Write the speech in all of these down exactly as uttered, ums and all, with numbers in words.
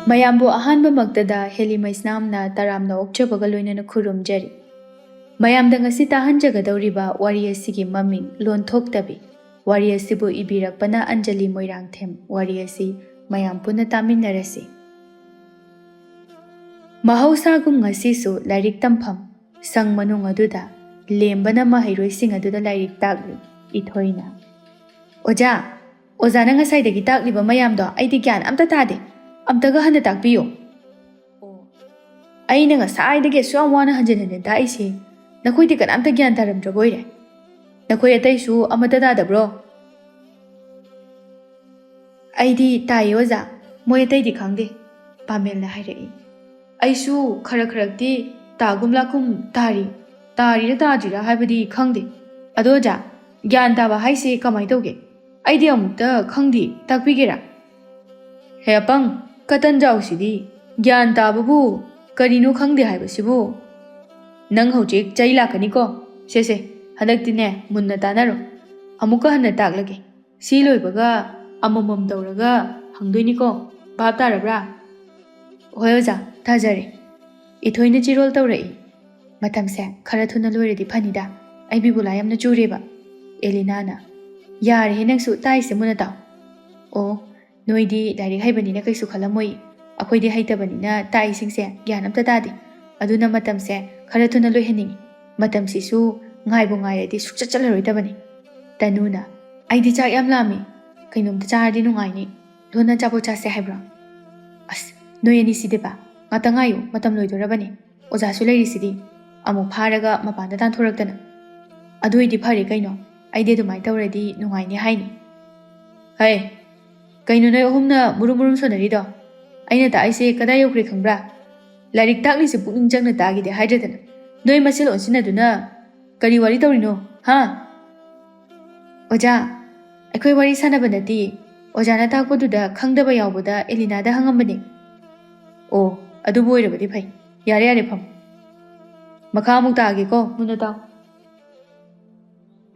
ꯃꯌꯥꯝꯕꯨ ꯑꯍꯥꯟꯕꯃꯛꯇꯗ ꯍꯦꯂꯤ ꯃꯩꯁꯅꯥꯝꯅ ꯇꯔꯥꯝꯅ ꯑꯣꯛꯆꯕꯒ ꯂꯣꯏꯅꯅ ꯈꯨꯔꯨꯝꯖꯔꯤ꯫ ꯃꯌꯥꯝꯗ ꯉꯁꯤ ꯇꯥꯍꯟꯖꯒꯗꯧꯔꯤꯕ ꯋꯥꯔꯤ ꯑꯁꯤꯒꯤ ꯃꯃꯤꯡ ꯂꯣꯟꯊꯣꯛꯇꯕꯤ꯫ ꯋꯥꯔꯤ ꯑꯁꯤꯕꯨ ꯏꯕꯤꯔꯛꯄꯅ ꯑꯟꯖꯂꯤ ꯃꯣꯏꯔꯥꯡꯊꯦꯝ꯫ ꯋꯥꯔꯤ ꯑꯁꯤ ꯃꯌꯥꯝ ꯄꯨꯟꯅ ꯇꯥꯃꯤꯟꯅꯔꯁꯤ꯫ ꯃꯍꯧꯁꯥꯒꯨꯝ ꯉꯁꯤꯁꯨ ꯂꯥꯏꯔꯤꯛ ꯇꯝꯐꯝ ꯁꯪ ꯃꯅꯨꯡ ꯑꯗꯨꯗ ꯂꯦꯝꯕꯅ ꯃꯍꯩꯔꯣꯏꯁꯤꯡ ꯑꯗꯨꯗ ꯂꯥꯏꯔꯤꯛ ꯇꯥꯛꯂꯤ꯫ ꯏꯊꯣꯏꯅ, "ꯑꯣꯖꯥ, ꯑꯣꯖꯥꯅ ꯉꯁꯥꯏꯗꯒꯤ ꯇꯥꯛꯂꯤꯕ ꯃꯌꯥꯝꯗꯣ ꯑꯩꯗꯤ ꯒ꯭ꯌꯥꯟ ꯑꯝꯇ ꯇꯥꯗꯦ꯫ ꯑꯝꯇꯒ ꯍꯟꯅ ꯇꯥꯛꯄꯤꯌꯨ꯫" "ꯑꯩꯅ ꯉꯁꯥꯏꯗꯒꯤ ꯑꯁꯨꯛ ꯌꯥꯝ ꯋꯥꯅ ꯍꯟꯖꯤꯟ ꯍꯟꯖꯤꯟ ꯇꯥꯛꯏꯁꯦ, ꯅꯈꯣꯏꯗꯤ ꯀꯅꯥꯝꯇ ꯒ꯭ꯌꯥꯟ ꯇꯥꯔꯝꯗ꯭ꯔꯕꯣꯏꯔꯦ? ꯅꯈꯣꯏ ꯑꯇꯩꯁꯨ ꯑꯃꯠꯇ ꯇꯥꯗꯕ꯭ꯔꯣ?" "ꯑꯩꯗꯤ ꯇꯥꯏꯌꯦ ꯑꯣꯖꯥ, ꯃꯣꯏ ꯑꯇꯩꯗꯤ ꯈꯪꯗꯦ꯫" ꯄꯥꯃꯦꯜꯅ ꯍꯥꯏꯔꯛꯏ꯫ "ꯑꯩꯁꯨ ꯈꯔ ꯈꯔꯛꯇꯤ ꯇꯥꯒꯨꯝ ꯂꯥꯛꯀꯨꯝ ꯇꯥꯔꯤ꯫ ꯇꯥꯔꯤꯔ ꯇꯥꯗ꯭ꯔꯤꯔ ꯍꯥꯏꯕꯗꯤ ꯈꯪꯗꯦ꯫ ꯑꯗꯣ ꯑꯣꯖꯥ, ꯒ꯭ꯌꯥꯟ ꯇꯥꯕ ꯍꯥꯏꯁꯦ ꯀꯃꯥꯏ ꯇꯧꯒꯦ? ꯑꯩꯗꯤ ꯑꯃꯨꯛꯇ ꯈꯪꯗꯦ, ꯇꯥꯛꯄꯤꯒꯦꯔꯥ?" "ꯍꯦ ꯑꯄꯪ, ꯀꯇꯟ ꯖꯥꯎꯁꯤꯗꯤ꯫ ꯒ꯭ꯌꯥꯟ ꯇꯥꯕꯕꯨ ꯀꯔꯤꯅꯣ ꯈꯪꯗꯦ ꯍꯥꯏꯕꯁꯤꯕꯨ꯫ ꯅꯪ ꯍꯧꯖꯤꯛ ꯆꯩ ꯂꯥꯛꯀꯅꯤꯀꯣ꯫ ꯁꯦ ꯁꯦ, ꯍꯟꯗꯛꯇꯤꯅꯦ ꯃꯨꯟꯅ ꯇꯥꯅꯔꯣ꯫ ꯑꯃꯨꯛꯀ ꯍꯟꯅ ꯇꯥꯛꯂꯒꯦ꯫ ꯁꯤ ꯂꯣꯏꯕꯒ ꯑꯃꯃꯝ ꯇꯧꯔꯒ ꯍꯪꯗꯣꯏꯅꯤꯀꯣ꯫ ꯚꯥꯞ ꯇꯥꯔꯕ꯭ꯔꯥ?" "ꯍꯣꯏ ꯑꯣꯖꯥ, ꯇꯥꯖꯔꯦ꯫" ꯏꯊꯣꯏꯅ ꯆꯤꯔꯣꯜ ꯇꯧꯔꯛꯏ꯫ "ꯃꯇꯝꯁꯦ ꯈꯔ ꯊꯨꯅ ꯂꯣꯏꯔꯗꯤ ꯐꯅꯤꯗ, ꯑꯩ ꯕꯤꯕꯨꯂꯥ ꯌꯥꯝꯅ ꯆꯨꯔꯦꯕ꯫" ꯑꯦꯂꯤꯅꯥꯅ, "ꯌꯥꯔꯦꯍꯦ ꯅꯪꯁꯨ, ꯇꯥꯛꯏꯁꯦ ꯃꯨꯟꯅ ꯇꯥꯎ꯫" "ꯑꯣ, ꯅꯣꯏꯗꯤ ꯂꯥꯏꯔꯤꯛ ꯍꯩꯕꯅꯤꯅ ꯀꯩꯁꯨ ꯈꯜꯂꯝꯃꯣꯏ꯫ ꯑꯩꯈꯣꯏꯗꯤ ꯍꯩꯇꯕꯅꯤꯅ ꯇꯥꯛꯏꯁꯤꯡꯁꯦ ꯒ꯭ꯌꯥꯟ ꯑꯝꯇ ꯇꯥꯗꯦ꯫ ꯑꯗꯨꯅ ꯃꯇꯝꯁꯦ ꯈꯔ ꯊꯨꯅ ꯂꯣꯏꯍꯟꯅꯤꯡꯉꯤ꯫ ꯃꯇꯝꯁꯤꯁꯨ ꯉꯥꯏꯕꯨ ꯉꯥꯏꯔꯗꯤ ꯁꯨꯛꯆꯠ ꯆꯠꯂꯔꯣꯏꯗꯕꯅꯤ꯫" ꯇꯅꯨꯅ, "ꯑꯩꯗꯤ ꯆꯥꯛ ꯌꯥꯝ ꯂꯥꯝꯃꯤ꯫ ꯀꯩꯅꯣꯝꯇ ꯆꯥꯔꯗꯤ ꯅꯨꯡꯉꯥꯏꯅꯤ꯫ ꯂꯣꯟꯅ ꯑꯆꯥꯄꯣꯠ ꯆꯥꯁꯦ ꯍꯥꯏꯕ꯭ꯔꯣ?" "ꯑꯁ, ꯅꯣꯏ ꯑꯅꯤꯁꯤꯗꯤꯕ, ꯉꯥꯛꯇ ꯉꯥꯏꯌꯨ, ꯃꯇꯝ ꯂꯣꯏꯗꯣꯔꯕꯅꯤ꯫ ꯑꯣꯖꯥꯁꯨ ꯂꯩꯔꯤꯁꯤꯗꯤ꯫ ꯑꯃꯨꯛ ꯐꯥꯔꯒ ꯃꯄꯥꯟꯗ ꯇꯥꯟꯊꯣꯔꯛꯇꯅ꯫ ꯑꯗꯨ ꯑꯣꯏꯗꯤ ꯐꯔꯦ ꯀꯩꯅꯣ, ꯑꯩꯗꯤ ꯑꯗꯨꯃꯥꯏꯅ ꯇꯧꯔꯗꯤ ꯅꯨꯡꯉꯥꯏꯅꯤ ꯍꯥꯏꯅꯤ꯫" "ꯍꯩ, ꯀꯩꯅꯣ ꯅꯣꯏ ꯑꯍꯨꯝꯅ ꯃꯨꯔꯨꯝ ꯃꯨꯔꯨꯝ ꯁꯣꯟꯅꯔꯤꯗꯣ? ꯑꯩꯅ ꯇꯥꯛꯏꯁꯦ ꯀꯗꯥꯏ ꯌꯧꯈ꯭ꯔꯦ ꯈꯪꯕ꯭ꯔꯥ? ꯂꯥꯏꯔꯤꯛ ꯇꯥꯛꯂꯤꯁꯦ ꯄꯨꯛꯅꯤꯡ ꯆꯪꯅ ꯇꯥꯈꯤꯗꯦ ꯍꯥꯏꯗ꯭ꯔꯗꯅ꯫ ꯅꯣꯏ ꯃꯁꯦꯜ ꯑꯣꯟꯁꯤꯟꯅꯗꯨꯅ ꯀꯔꯤ ꯋꯥꯔꯤ ꯇꯧꯔꯤꯅꯣ, ꯍꯥ?" "ꯑꯣꯖꯥ, ꯑꯩꯈꯣꯏ ꯋꯥꯔꯤ ꯁꯥꯟꯅꯕ ꯅꯠꯇꯦ꯫ ꯑꯣꯖꯥꯅ ꯇꯥꯛꯄꯗꯨꯗ ꯈꯪꯗꯕ ꯌꯥꯎꯕꯗ ꯑꯦꯂꯤꯅꯥꯗ ꯍꯪꯉꯝꯕꯅꯦ꯫" "ꯑꯣ, ꯑꯗꯨꯕꯨ ꯑꯣꯏꯔꯕꯗꯤ ꯐꯩ꯫ ꯌꯥꯔꯦ, ꯌꯥꯔꯦ, ꯐꯝ꯫ ꯃꯈꯥ ꯑꯃꯨꯛ ꯇꯥꯒꯦꯀꯣ, ꯃꯨꯟꯅ ꯇꯥꯎ꯫"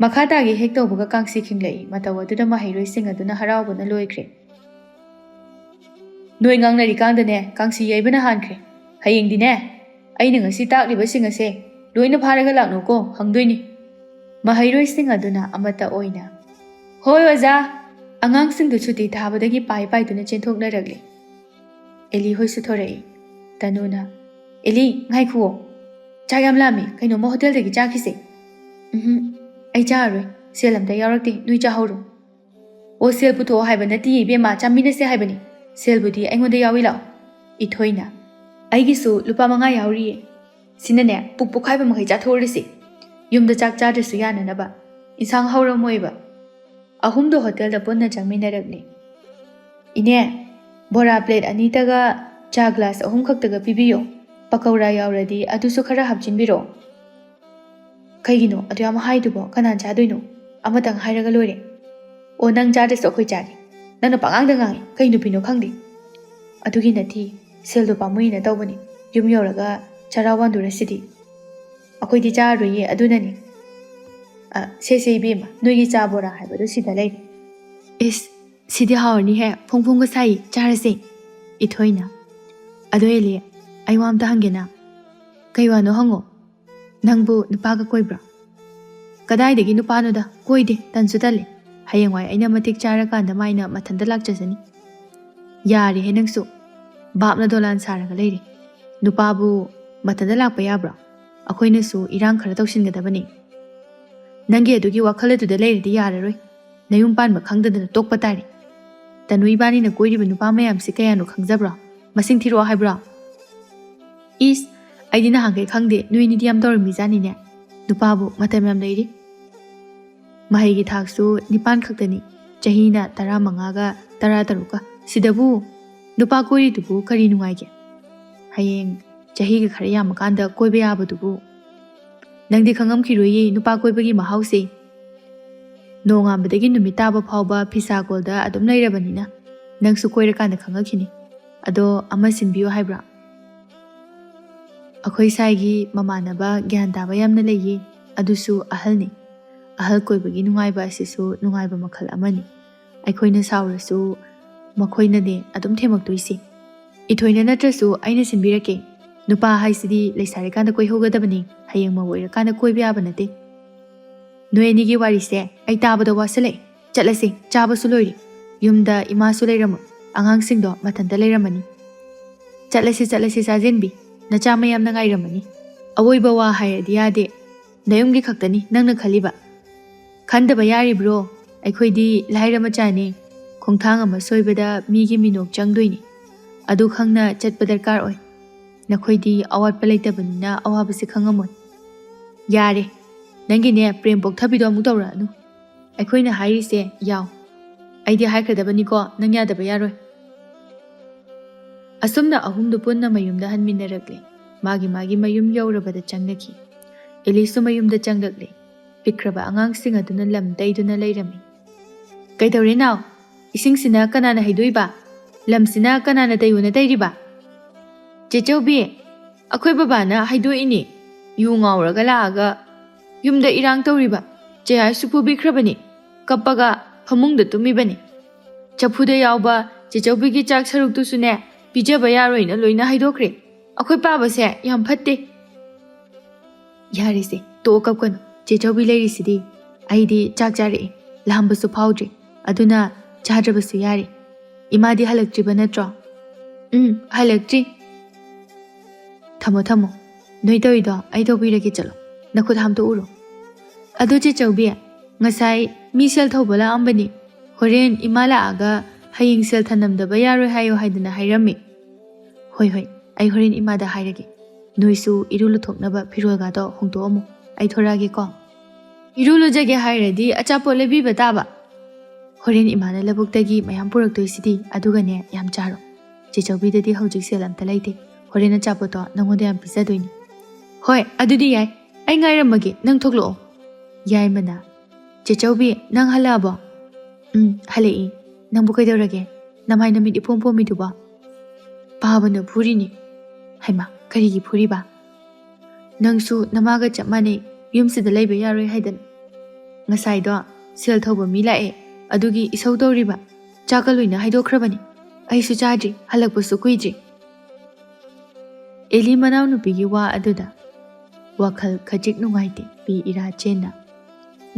ꯃꯈꯥ ꯇꯥꯒꯦ ꯍꯦꯛ ꯇꯧꯕꯒ ꯀꯥꯡꯁꯤ ꯈꯤꯡꯂꯛꯏ꯫ ꯃꯇꯧ ꯑꯗꯨꯗ ꯃꯍꯩꯔꯣꯏꯁꯤꯡ ꯑꯗꯨꯅ ꯍꯔꯥꯎꯕꯅ ꯂꯣꯏꯈ꯭ꯔꯦ꯫ ꯅꯣꯏ ꯉꯥꯡꯅꯔꯤꯀꯥꯟꯗꯅꯦ ꯀꯥꯡꯁꯤ ꯌꯩꯕꯅ ꯍꯥꯟꯈ꯭ꯔꯦ꯫ ꯍꯌꯦꯡꯗꯤꯅꯦ ꯑꯩꯅ ꯉꯁꯤ ꯇꯥꯛꯂꯤꯕꯁꯤꯡ ꯑꯁꯦ ꯂꯣꯏꯅ ꯐꯥꯔꯒ ꯂꯥꯛꯅꯧꯀꯣ, ꯍꯪꯗꯣꯏꯅꯤ꯫ ꯃꯍꯩꯔꯣꯏꯁꯤꯡ ꯑꯗꯨꯅ ꯑꯃꯠꯇ ꯑꯣꯏꯅ "ꯍꯣꯏ ꯑꯣꯖꯥ!" ꯑꯉꯥꯡꯁꯤꯡꯗꯨ ꯁꯨꯇꯤ ꯊꯥꯕꯗꯒꯤ ꯄꯥꯏ ꯄꯥꯏꯗꯨꯅ ꯆꯦꯟꯊꯣꯛꯅꯔꯛꯂꯤ꯫ ꯑꯦꯂꯤ ꯍꯣꯏꯁꯨ ꯊꯣꯔꯛꯏ꯫ ꯇꯅꯨꯅ, "ꯑꯦꯂꯤ, ꯉꯥꯏꯈꯨꯑꯣ꯫ ꯆꯥꯛ ꯌꯥꯝ ꯂꯥꯝꯃꯤ, ꯀꯩꯅꯣꯝꯃ ꯍꯣꯇꯦꯜꯗꯒꯤ ꯆꯥꯈꯤꯁꯦ꯫" "ꯎꯝꯍꯨꯝ, ꯑꯩ ꯆꯥꯔꯔꯣꯏ꯫ ꯁꯦꯜ ꯑꯝꯇ ꯌꯥꯎꯔꯛꯇꯦ, ꯅꯣꯏ ꯆꯥꯍꯧꯔꯣ꯫" "ꯑꯣ, ꯁꯦꯜ ꯄꯨꯊꯣꯛꯑꯣ ꯍꯥꯏꯕ ꯅꯠꯇꯦ ꯏꯕꯦꯝꯃ, ꯆꯥꯃꯤꯟꯅꯁꯦ ꯍꯥꯏꯕꯅꯤ꯫ ꯁꯦꯜꯕꯨꯗꯤ ꯑꯩꯉꯣꯟꯗ ꯌꯥꯎꯏ, ꯂꯥꯛꯑꯣ꯫" ꯏꯊꯣꯏꯅ, "ꯑꯩꯒꯤꯁꯨ ꯂꯨꯄꯥ ꯃꯉꯥ ꯌꯥꯎꯔꯤꯌꯦ꯫ ꯁꯤꯅꯅꯦ ꯄꯨꯛ ꯄꯣꯛꯈꯥꯏꯕ ꯃꯈꯩ ꯆꯥꯊꯣꯛꯎꯔꯁꯤ꯫ ꯌꯨꯝꯗ ꯆꯥꯛ ꯆꯥꯗ꯭ꯔꯁꯨ ꯌꯥꯅꯅꯕ꯫ ꯏꯟꯁꯥꯡ ꯍꯧꯔꯝꯃꯣꯏꯕ꯫" ꯑꯍꯨꯝꯗꯣ ꯍꯣꯇꯦꯜꯗ ꯄꯨꯟꯅ ꯆꯪꯃꯤꯟꯅꯔꯛꯂꯤ꯫ "ꯏꯅꯦ, ꯕꯣꯔꯥ ꯄ꯭ꯂꯦꯠ ꯑꯅꯤꯇꯒ ꯆꯥ ꯒ꯭ꯂꯥꯁ ꯑꯍꯨꯝ ꯈꯛꯇꯒ ꯄꯤꯕꯤꯌꯣ꯫ ꯄꯀꯧꯔꯥ ꯌꯥꯎꯔꯗꯤ ꯑꯗꯨꯁꯨ ꯈꯔ ꯍꯥꯞꯆꯤꯟꯕꯤꯔꯣ꯫" "ꯀꯩꯒꯤꯅꯣ ꯑꯗꯨ ꯌꯥꯝ ꯍꯥꯏꯗꯨꯕꯣ? ꯀꯅꯥꯅ ꯆꯥꯗꯣꯏꯅꯣ? ꯑꯃꯇꯪ ꯍꯥꯏꯔꯒ ꯂꯣꯏꯔꯦ꯫" "ꯑꯣ, ꯅꯪ ꯆꯥꯗ꯭ꯔꯁꯨ ꯑꯩꯈꯣꯏ ꯆꯥꯒꯦ꯫ ꯅꯪꯅ ꯄꯉꯥꯡꯗ ꯉꯥꯡꯉꯤ, ꯀꯩ ꯅꯨꯄꯤꯅꯣ ꯈꯪꯗꯦ꯫" "ꯑꯗꯨꯒꯤ ꯅꯠꯇꯦ, ꯁꯦꯜꯗꯣ ꯄꯥꯝꯃꯨꯏꯅ ꯇꯧꯕꯅꯤ꯫ ꯌꯨꯝ ꯌꯧꯔꯒ ꯆꯔꯥ ꯋꯥꯟꯗꯨꯔꯁꯤꯗꯤ꯫" "ꯑꯩꯈꯣꯏꯗꯤ ꯆꯥꯔꯔꯣꯏꯌꯦ, ꯑꯗꯨꯅꯅꯤ꯫" "ꯑ, ꯁꯦ ꯁꯦ ꯏꯕꯦꯝꯃ, ꯅꯣꯏꯒꯤ ꯆꯥ ꯕꯣꯔꯥ ꯍꯥꯏꯕꯗꯨ ꯁꯤꯗ ꯂꯩꯔꯦ꯫" "ꯏꯁ, ꯁꯤꯗꯤ ꯍꯥꯎꯔꯅꯤꯍꯦ, ꯐꯣꯡ ꯐꯣꯡꯒ ꯁꯥꯏ, ꯆꯥꯔꯁꯦ꯫" ꯏꯊꯣꯏꯅ, "ꯑꯗꯣ ꯑꯦꯂꯤ, ꯑꯩ ꯋꯥ ꯑꯝꯇ ꯍꯪꯒꯦꯅ꯫" "ꯀꯩ ꯋꯥꯅꯣ ꯍꯪꯉꯣ꯫" "ꯅꯪꯕꯨ ꯅꯨꯄꯥꯒ ꯀꯣꯏꯕ꯭ꯔꯣ?" "ꯀꯗꯥꯏꯗꯒꯤ ꯅꯨꯄꯥꯅꯣꯗ, ꯀꯣꯏꯗꯦ, ꯇꯟꯁꯨ ꯇꯜꯂꯦ꯫ ꯍꯌꯦꯡꯋꯥꯏ ꯑꯩꯅ ꯃꯇꯤꯛ ꯆꯥꯔꯀꯥꯟꯗ ꯃꯥꯏꯅ ꯃꯊꯟꯇ ꯂꯥꯛꯆꯖꯅꯤ꯫" "ꯌꯥꯔꯦꯍꯦ ꯅꯪꯁꯨ, ꯚꯥꯞꯅ ꯗꯣꯂꯥꯟ ꯁꯥꯔꯒ ꯂꯩꯔꯦ꯫ ꯅꯨꯄꯥꯕꯨ ꯃꯊꯟꯇ ꯂꯥꯛꯄ ꯌꯥꯕ꯭ꯔꯣ? ꯑꯩꯈꯣꯏꯅꯁꯨ ꯏꯔꯥꯡ ꯈꯔ ꯇꯧꯁꯤꯟꯒꯗꯕꯅꯤ꯫" "ꯅꯪꯒꯤ ꯑꯗꯨꯒꯤ ꯋꯥꯈꯜ ꯑꯗꯨꯗ ꯂꯩꯔꯗꯤ ꯌꯥꯔꯔꯣꯏ꯫ ꯅꯌꯨꯝ ꯄꯥꯟꯕ ꯈꯪꯗꯗꯅ ꯇꯣꯛꯄ ꯇꯥꯔꯦ꯫ ꯇꯅꯨ ꯏꯕꯥꯅꯤꯅ ꯀꯣꯏꯔꯤꯕ ꯅꯨꯄꯥ ꯃꯌꯥꯝꯁꯤ ꯀꯌꯥꯅꯣ ꯈꯪꯖꯕ꯭ꯔꯣ? ꯃꯁꯤꯡ ꯊꯤꯔꯛꯑꯣ ꯍꯥꯏꯕ꯭ꯔꯣ?" "ꯏꯁ, ꯑꯩꯗꯤ ꯅꯍꯥꯟꯈꯩ ꯈꯪꯗꯦ, ꯅꯣꯏ ꯑꯅꯤꯗꯤ ꯌꯥꯝ ꯇꯧꯔꯝꯃꯤꯖꯥꯠꯅꯤꯅꯦ꯫ ꯅꯨꯄꯥꯕꯨ ꯃꯇꯝ ꯌꯥꯝ ꯂꯩꯔꯤ꯫ ꯃꯍꯩꯒꯤ ꯊꯥꯛꯁꯨ ꯅꯤꯄꯥꯟ ꯈꯛꯇꯅꯤ, ꯆꯍꯤꯅ ꯇꯔꯥꯃꯉꯥꯒ ꯇꯔꯥꯇꯔꯨꯛꯀ꯫ ꯁꯤꯗꯕꯨ ꯅꯨꯄꯥ ꯀꯣꯏꯔꯤꯗꯨꯕꯨ ꯀꯔꯤ ꯅꯨꯡꯉꯥꯏꯒꯦ? ꯍꯌꯦꯡ ꯆꯍꯤꯒ ꯈꯔ ꯌꯥꯝꯃꯀꯥꯟꯗ ꯀꯣꯏꯕ ꯌꯥꯕꯗꯨꯕꯨ꯫ ꯅꯪꯗꯤ ꯈꯪꯉꯝꯈꯤꯔꯣꯏꯌꯦ ꯅꯨꯄꯥ ꯀꯣꯏꯕꯒꯤ ꯃꯍꯥꯎꯁꯦ꯫ ꯅꯣꯡꯉꯥꯟꯕꯗꯒꯤ ꯅꯨꯃꯤꯠ ꯇꯥꯕ ꯐꯥꯎꯕ ꯐꯤꯁꯥ ꯀꯣꯜꯗ ꯑꯗꯨꯝ ꯂꯩꯔꯕꯅꯤꯅ ꯅꯪꯁꯨ ꯀꯣꯏꯔꯀꯥꯟꯗ ꯈꯪꯉꯛꯈꯤꯅꯤ꯫ ꯑꯗꯣ ꯑꯃ ꯁꯤꯟꯕꯤꯌꯨ ꯍꯥꯏꯕ꯭ꯔꯥ?" ꯑꯩꯈꯣꯏ ꯁꯥꯏꯒꯤ ꯃꯃꯥꯟꯅꯕ ꯒ꯭ꯌꯥꯟ ꯇꯥꯕ ꯌꯥꯝꯅ ꯂꯩꯌꯦ, ꯑꯗꯨꯁꯨ ꯑꯍꯜꯅꯤ꯫ ꯑꯍꯜ ꯀꯣꯏꯕꯒꯤ ꯅꯨꯡꯉꯥꯏꯕ ꯑꯁꯤꯁꯨ ꯅꯨꯡꯉꯥꯏꯕ ꯃꯈꯜ ꯑꯃꯅꯤ꯫ ꯑꯩꯈꯣꯏꯅ ꯁꯥꯎꯔꯁꯨ ꯃꯈꯣꯏꯅꯅꯦ ꯑꯗꯨꯝ ꯊꯦꯝꯃꯛꯇꯣꯏꯁꯦ꯫ ꯏꯊꯣꯏꯅ ꯅꯠꯇ꯭ꯔꯁꯨ ꯑꯩꯅ ꯁꯤꯟꯕꯤꯔꯛꯀꯦ꯫ ꯅꯨꯄꯥ ꯍꯥꯏꯁꯤꯗꯤ ꯂꯩꯁꯥꯔꯤꯀꯥꯟꯗ ꯀꯣꯏꯍꯧꯒꯗꯕꯅꯤ, ꯍꯌꯦꯡ ꯃꯧ ꯑꯣꯏꯔꯀꯥꯟꯗ ꯀꯣꯏꯕ ꯌꯥꯕ ꯅꯠꯇꯦ꯫ ꯅꯣꯏ ꯑꯅꯤꯒꯤ ꯋꯥꯔꯤꯁꯦ ꯑꯩ ꯇꯥꯕꯗ ꯋꯥꯁꯤꯜꯂꯛꯑꯦ꯫ ꯆꯠꯂꯁꯤ, ꯆꯥꯕꯁꯨ ꯂꯣꯏꯔꯦ꯫ ꯌꯨꯝꯗ ꯏꯃꯥꯁꯨ ꯂꯩꯔꯝꯃꯣꯏ, ꯑꯉꯥꯡꯁꯤꯡꯗꯣ ꯃꯊꯟꯇ ꯂꯩꯔꯝꯃꯅꯤ꯫ ꯆꯠꯂꯁꯤ, ꯆꯠꯂꯁꯤ ꯆꯥꯖꯤꯟꯕꯤ, ꯅꯆꯥ ꯃꯌꯥꯝꯅ ꯉꯥꯏꯔꯝꯃꯅꯤ꯫ ꯑꯋꯣꯏꯕ ꯋꯥ ꯍꯥꯏꯔꯗꯤ ꯌꯥꯗꯦ꯫ ꯅꯌꯨꯝꯒꯤ ꯈꯛꯇꯅꯤ ꯅꯪꯅ ꯈꯜꯂꯤꯕ꯫ ꯈꯟꯗꯕ ꯌꯥꯔꯤꯕ꯭ꯔꯣ? ꯑꯩꯈꯣꯏꯗꯤ ꯂꯥꯏꯔ ꯃꯆꯥꯅꯤ꯫ ꯈꯣꯡꯊꯥꯡ ꯑꯃ ꯁꯣꯏꯕꯗ ꯃꯤꯒꯤ ꯃꯤꯅꯣꯛ ꯆꯪꯗꯣꯏꯅꯤ꯫ ꯑꯗꯨ ꯈꯪꯅ ꯆꯠꯄ ꯗꯔꯀꯥꯔ ꯑꯣꯏ꯫ ꯅꯈꯣꯏꯗꯤ ꯑꯋꯥꯠꯄ ꯂꯩꯇꯕꯅꯤꯅ ꯑꯋꯥꯕꯁꯦ ꯈꯪꯉꯝꯃꯣꯏ꯫ ꯌꯥꯔꯦ, ꯅꯪꯒꯤꯅꯦ ꯄ꯭ꯔꯦꯝ ꯄꯣꯛꯊꯕꯤꯗꯣ ꯑꯃꯨꯛ ꯇꯧꯔꯛꯑꯅꯨ꯫ ꯑꯩꯈꯣꯏꯅ ꯍꯥꯏꯔꯤꯁꯦ ꯌꯥꯎ꯫ ꯑꯩꯗꯤ ꯍꯥꯏꯈ꯭ꯔꯗꯕꯅꯤꯀꯣ, ꯅꯪ ꯌꯥꯗꯕ ꯌꯥꯔꯣꯏ꯫ ꯑꯁꯨꯝꯅ ꯑꯍꯨꯝꯗꯨ ꯄꯨꯟꯅ ꯃꯌꯨꯝꯗ ꯍꯟꯃꯤꯟꯅꯔꯛꯂꯦ꯫ ꯃꯥꯒꯤ ꯃꯥꯒꯤ ꯃꯌꯨꯝ ꯌꯧꯔꯕꯗ ꯆꯪꯅꯈꯤ꯫ ꯑꯦꯂꯤꯁꯁꯨ ꯃꯌꯨꯝꯗ ꯆꯪꯂꯛꯂꯦ꯫ ꯄꯤꯛꯈ꯭ꯔꯕ ꯑꯉꯥꯡꯁꯤꯡ ꯑꯗꯨꯅ ꯂꯝ ꯇꯩꯗꯨꯅ ꯂꯩꯔꯝꯃꯤ꯫ "ꯀꯩꯗꯧꯔꯦ ꯅꯥꯎ? ꯏꯁꯤꯡꯁꯤꯅ ꯀꯅꯥꯅ ꯍꯩꯗꯣꯛꯏꯕ? ꯂꯝꯁꯤꯅ ꯀꯅꯥꯅ ꯇꯩꯌꯨꯅ ꯇꯩꯔꯤꯕ?" "ꯆꯦ ꯆꯧꯕꯤ, ꯑꯩꯈꯣꯏ ꯕꯕꯥꯅ ꯍꯩꯗꯣꯛꯏꯅꯦ꯫ ꯌꯨ ꯉꯥꯎꯔꯒ ꯂꯥꯛꯑꯒ ꯌꯨꯝꯗ ꯏꯔꯥꯡ ꯇꯧꯔꯤꯕ ꯆꯦꯌꯥꯏꯁꯨ ꯐꯨꯕꯤꯈ꯭ꯔꯕꯅꯤ꯫ ꯀꯞꯄꯒ ꯐꯃꯨꯡꯗ ꯇꯨꯝꯃꯤꯕꯅꯤ꯫ ꯆꯐꯨꯗ ꯌꯥꯎꯕ ꯆꯦ ꯆꯧꯕꯤꯒꯤ ꯆꯥꯛ ꯁꯔꯨꯛꯇꯨꯁꯨꯅꯦ, ꯄꯤꯖꯕ ꯌꯥꯔꯣꯏꯅ ꯂꯣꯏꯅ ꯍꯩꯗꯣꯛꯈ꯭ꯔꯦ꯫ ꯑꯩꯈꯣꯏ ꯄꯥꯕꯁꯦ ꯌꯥꯝ ꯐꯠꯇꯦ꯫" "ꯌꯥꯔꯦꯁꯦ, ꯇꯣꯛꯑꯣ, ꯀꯞꯀꯅꯨ꯫ ꯆꯦ ꯆꯧꯕꯤ ꯂꯩꯔꯤꯁꯤꯗꯤ꯫ ꯑꯩꯗꯤ ꯆꯥꯛ ꯆꯥꯔꯛꯑꯦ, ꯂꯥꯝꯕꯁꯨ ꯐꯥꯎꯗ꯭ꯔꯦ꯫ ꯑꯗꯨꯅ ꯆꯥꯗ꯭ꯔꯕꯁꯨ ꯌꯥꯔꯦ꯫ ꯏꯃꯥꯗꯤ ꯍꯜꯂꯛꯇ꯭ꯔꯤꯕ ꯅꯠꯇ꯭ꯔꯣ?" "ꯎꯝ, ꯍꯜꯂꯛꯇ꯭ꯔꯤ꯫" "ꯊꯝꯃꯣ, ꯊꯝꯃꯣ꯫ ꯅꯣꯏ ꯇꯧꯔꯤꯗꯣ ꯑꯩ ꯇꯧꯕꯤꯔꯒꯦ, ꯆꯠꯂꯣ꯫ ꯅꯈꯨꯠ ꯍꯥꯝꯗꯣꯛꯎꯔꯣ꯫ ꯑꯗꯣ ꯆꯦ ꯆꯧꯕꯤ, ꯉꯁꯥꯏ ꯃꯤ ꯁꯦꯜ ꯊꯧꯕ ꯂꯥꯛꯑꯝꯕꯅꯤ꯫ ꯍꯣꯔꯦꯟ ꯏꯃꯥ ꯂꯥꯛꯑꯒ ꯍꯌꯦꯡ ꯁꯦꯜ ꯊꯅꯝꯗꯕ ꯌꯥꯔꯣꯏ ꯍꯥꯏꯌꯣ ꯍꯥꯏꯗꯅ ꯍꯥꯏꯔꯝꯃꯤ꯫" "ꯍꯣꯏ, ꯍꯣꯏ, ꯑꯩ ꯍꯣꯔꯦꯟ ꯏꯃꯥꯗ ꯍꯥꯏꯔꯒꯦ꯫ ꯅꯣꯏꯁꯨ ꯏꯔꯨ ꯂꯨꯊꯣꯛꯅꯕ ꯐꯤꯔꯣꯜꯒꯗꯣ ꯍꯣꯡꯗꯣꯛꯑꯝꯃꯣ꯫ ꯑꯩ ꯊꯣꯔꯛꯑꯒꯦꯀꯣ꯫" "ꯏꯔꯨ ꯂꯨꯖꯒꯦ ꯍꯥꯏꯔꯗꯤ ꯑꯆꯥꯄꯣꯠ ꯂꯩꯕꯤꯕ ꯇꯥꯕ꯫ ꯍꯣꯔꯦꯟ ꯏꯃꯥꯅ ꯂꯧꯕꯨꯛꯇꯒꯤ ꯃꯌꯥꯝ ꯄꯨꯔꯛꯇꯣꯏꯁꯤꯗꯤ, ꯑꯗꯨꯒꯅꯦ ꯌꯥꯝ ꯆꯥꯔꯣ꯫ ꯆꯦ ꯆꯧꯕꯤꯗꯗꯤ ꯍꯧꯖꯤꯛ ꯁꯦꯜ ꯑꯝꯇ ꯂꯩꯇꯦ꯫ ꯍꯣꯔꯦꯟ ꯑꯆꯥꯄꯣꯠꯇꯣ ꯅꯪꯉꯣꯟꯗ ꯌꯥꯝ ꯄꯤꯖꯗꯣꯏꯅꯤ꯫" "ꯍꯣꯏ, ꯑꯗꯨꯗꯤ ꯌꯥꯏ꯫ ꯑꯩ ꯉꯥꯏꯔꯝꯃꯒꯦ, ꯅꯪ ꯊꯣꯛꯂꯛꯑꯣ꯫" "ꯌꯥꯏꯃꯅ, ꯆꯦ ꯆꯧꯕꯤ, ꯅꯪ ꯍꯜꯂꯛꯑꯕꯣ?" "ꯎꯝ, ꯍꯜꯂꯛꯏ꯫ ꯅꯪꯕꯨ ꯀꯩꯗꯧꯔꯒꯦ? ꯅꯃꯥꯏ ꯅꯃꯤꯠ ꯏꯄꯣꯝ ꯄꯣꯝꯃꯤꯗꯨꯕꯣ?" "ꯄꯥꯕꯅ ꯐꯨꯔꯤꯅꯤ꯫" "ꯍꯩꯃꯥ, ꯀꯔꯤꯒꯤ ꯐꯨꯔꯤꯕ?" "ꯅꯪꯁꯨ ꯅꯃꯥꯒ ꯆꯞ ꯃꯥꯟꯅꯩ, ꯌꯨꯝꯁꯤꯗ ꯂꯩꯕ ꯌꯥꯔꯣꯏ ꯍꯥꯏꯗꯅ꯫ ꯉꯁꯥꯏꯗꯣ ꯁꯦꯜ ꯊꯧꯕ ꯃꯤ ꯂꯥꯛꯑꯦ, ꯑꯗꯨꯒꯤ ꯏꯁꯧ ꯇꯧꯔꯤꯕ꯫ ꯆꯥꯛꯀ ꯂꯣꯏꯅ ꯍꯩꯗꯣꯛꯈ꯭ꯔꯕꯅꯤ꯫ ꯑꯩꯁꯨ ꯆꯥꯗ꯭ꯔꯤ, ꯍꯜꯂꯛꯄꯁꯨ ꯀꯨꯏꯗ꯭ꯔꯤ꯫ ꯑꯦꯂꯤ ꯃꯅꯥꯎꯅꯨꯄꯤꯒꯤ ꯋꯥ ꯑꯗꯨꯗ ꯋꯥꯈꯜ ꯈꯖꯤꯛ ꯅꯨꯡꯉꯥꯏꯇꯦ ꯄꯤ ꯏꯔꯥ ꯆꯦꯟꯅ꯫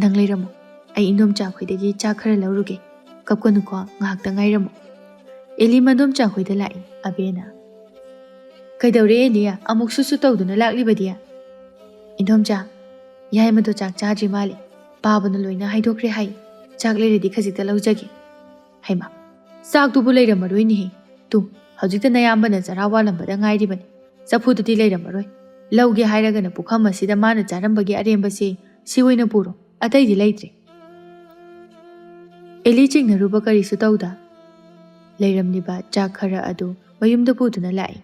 "ꯅꯪ ꯂꯩꯔꯝꯃꯣ, ꯑꯩ ꯏꯟꯗꯣꯝꯆꯥ ꯈꯣꯏꯗꯒꯤ ꯆꯥꯛ ꯈꯔ ꯂꯧꯔꯨꯒꯦ꯫ ꯀꯞꯀꯅꯨꯀꯣ, ꯉꯥꯏꯍꯥꯛꯇ ꯉꯥꯏꯔꯝꯃꯣ꯫" ꯑꯦꯂꯤ ꯃꯗꯣꯝꯆꯥ ꯈꯣꯏꯗ ꯂꯥꯛꯏ ꯑꯕꯦꯅ꯫ "ꯀꯩꯗꯧꯔꯦ ꯑꯦꯂꯤ? ꯑꯃꯨꯛ ꯁꯨꯁꯨ ꯇꯧꯗꯨꯅ ꯂꯥꯛꯂꯤꯕꯗꯤ?" "ꯏꯟꯗꯣꯝꯆꯥ, ꯌꯥꯏꯃꯗꯣ ꯆꯥꯛ ꯆꯥꯗ꯭ꯔꯤ ꯃꯥꯜꯂꯦ꯫ ꯄꯥꯕꯅ ꯂꯣꯏꯅ ꯍꯥꯏꯗꯣꯛꯈ꯭ꯔꯦ ꯍꯥꯏ꯫ ꯆꯥꯛ ꯂꯩꯔꯗꯤ ꯈꯖꯤꯛꯇ ꯂꯧꯖꯒꯦ꯫" "ꯍꯩꯃꯥ, ꯆꯥꯛꯇꯨꯕꯨ ꯂꯩꯔꯝꯃꯔꯣꯏꯅꯦꯍꯦ꯫ ꯇꯨ, ꯍꯧꯖꯤꯛꯇ ꯅꯌꯥꯝꯕꯅ ꯆꯔꯥ ꯋꯥꯜꯂꯝꯕꯗ ꯉꯥꯏꯔꯤꯕꯅꯤ꯫ ꯆꯐꯨꯗꯨꯗꯤ ꯂꯩꯔꯝꯃꯔꯣꯏ꯫ ꯂꯧꯒꯦ ꯍꯥꯏꯔꯒꯅ ꯄꯨꯈꯝ ꯑꯁꯤꯗ ꯃꯥꯅ ꯆꯥꯔꯝꯕꯒꯤ ꯑꯔꯦꯝꯕꯁꯦ ꯁꯤ ꯑꯣꯏꯅ ꯄꯨꯔꯣ, ꯑꯇꯩꯗꯤ ꯂꯩꯇ꯭ꯔꯦ꯫" ꯑꯦꯂꯤ ꯆꯤꯡꯅꯔꯨꯕ ꯀꯔꯤꯁꯨ ꯇꯧꯗ ꯂꯩꯔꯝꯂꯤꯕ ꯆꯥꯛ ꯈꯔ ꯑꯗꯨ ꯃꯌꯨꯝꯗ ꯄꯨꯗꯨꯅ ꯂꯥꯛꯏ꯫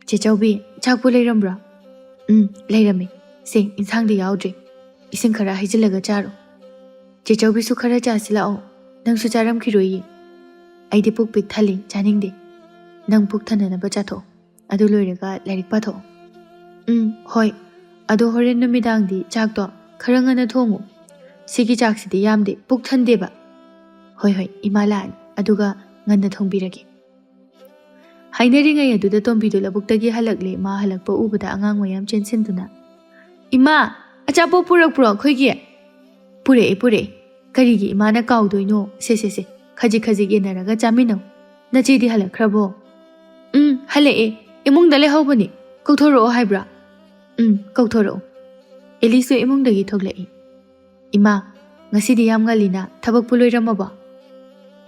"ꯆꯦ ꯆꯧꯕꯤ, ꯆꯥꯛꯄꯨ ꯂꯩꯔꯝꯕ꯭ꯔꯣ?" "ꯎꯝ, ꯂꯩꯔꯝꯃꯦ꯫ ꯁꯦ, ꯏꯟꯁꯥꯡꯗꯤ ꯌꯥꯎꯗ꯭ꯔꯦ꯫ ꯏꯁꯤꯡ ꯈꯔ ꯍꯩꯖꯤꯜꯂꯒ ꯆꯥꯔꯣ꯫ ꯆꯦ ꯆꯧꯕꯤꯁꯨ ꯈꯔ ꯆꯥꯁꯤꯜꯂꯛꯑꯣ꯫ ꯅꯪꯁꯨ ꯆꯥꯔꯝꯈꯤꯔꯣꯏꯌꯦ꯫" "ꯑꯩꯗꯤ ꯄꯨꯛ ꯄꯤꯛ ꯊꯜꯂꯤ, ꯆꯥꯅꯤꯡꯗꯦ꯫ ꯅꯪ ꯄꯨꯛ ꯊꯟꯅꯅꯕ ꯆꯥꯊꯣꯛꯑꯣ꯫ ꯑꯗꯨ ꯂꯣꯏꯔꯒ ꯂꯥꯏꯔꯤꯛ ꯄꯥꯊꯣꯛꯑꯣ꯫" "ꯎꯝ, ꯍꯣꯏ꯫ ꯑꯗꯣ ꯍꯣꯔꯦꯟ ꯅꯨꯃꯤꯗꯥꯡꯗꯤ ꯆꯥꯛꯇꯣ ꯈꯔ ꯉꯟꯅ ꯊꯣꯡꯉꯨ꯫ ꯁꯤꯒꯤ ꯆꯥꯛꯁꯤꯗꯤ ꯌꯥꯝꯗꯦ, ꯄꯨꯛ ꯊꯟꯗꯦꯕ꯫" "ꯍꯣꯏ, ꯍꯣꯏ, ꯏꯃꯥ ꯂꯥꯛꯑꯅꯤ, ꯑꯗꯨꯒ ꯉꯟꯅ ꯊꯣꯡꯕꯤꯔꯒꯦ꯫" ꯍꯥꯏꯅꯔꯤꯉꯩ ꯑꯗꯨꯗ ꯇꯣꯝꯕꯤꯗꯨ ꯂꯧꯕꯨꯛꯇꯒꯤ ꯍꯜꯂꯛꯂꯦ꯫ ꯃꯥ ꯍꯜꯂꯛꯄ ꯎꯕꯗ ꯑꯉꯥꯡ ꯃꯌꯥꯝ ꯆꯦꯟꯁꯤꯟꯗꯨꯅ, "ꯏꯃꯥ, ꯑꯆꯥꯄꯣꯠ ꯄꯨꯔꯛꯄ꯭ꯔꯣ ꯑꯩꯈꯣꯏꯒꯤ?" "ꯄꯨꯔꯛꯑꯦ, ꯄꯨꯔꯛꯑꯦ꯫ ꯀꯔꯤꯒꯤ ꯏꯃꯥꯅ ꯀꯥꯎꯗꯣꯏꯅꯣ? ꯁꯦ, ꯁꯦ, ꯁꯦ, ꯈꯖꯤꯛ ꯈꯖꯤꯛ ꯌꯦꯟꯅꯔꯒ ꯆꯥꯃꯤꯟꯅꯧ꯫ ꯅꯆꯦꯗꯤ ꯍꯜꯂꯛꯈ꯭ꯔꯕꯣ?" "ꯎꯝ, ꯍꯜꯂꯛꯑꯦ꯫ ꯏꯃꯨꯡꯗ ꯂꯩꯍꯧꯕꯅꯤ꯫ ꯀꯧꯊꯣꯔꯛꯑꯣ ꯍꯥꯏꯕ꯭ꯔꯥ?" "ꯎꯝ, ꯀꯧꯊꯣꯔꯛꯑꯣ꯫" ꯑꯦꯂꯤꯁꯨ ꯏꯃꯨꯡꯗꯒꯤ ꯊꯣꯛꯂꯛꯏ꯫ "ꯏꯃꯥ, ꯉꯁꯤꯗꯤ ꯌꯥꯝ ꯉꯜꯂꯤꯅ, ꯊꯕꯛꯄꯨ ꯂꯣꯏꯔꯝꯃꯕꯣ?"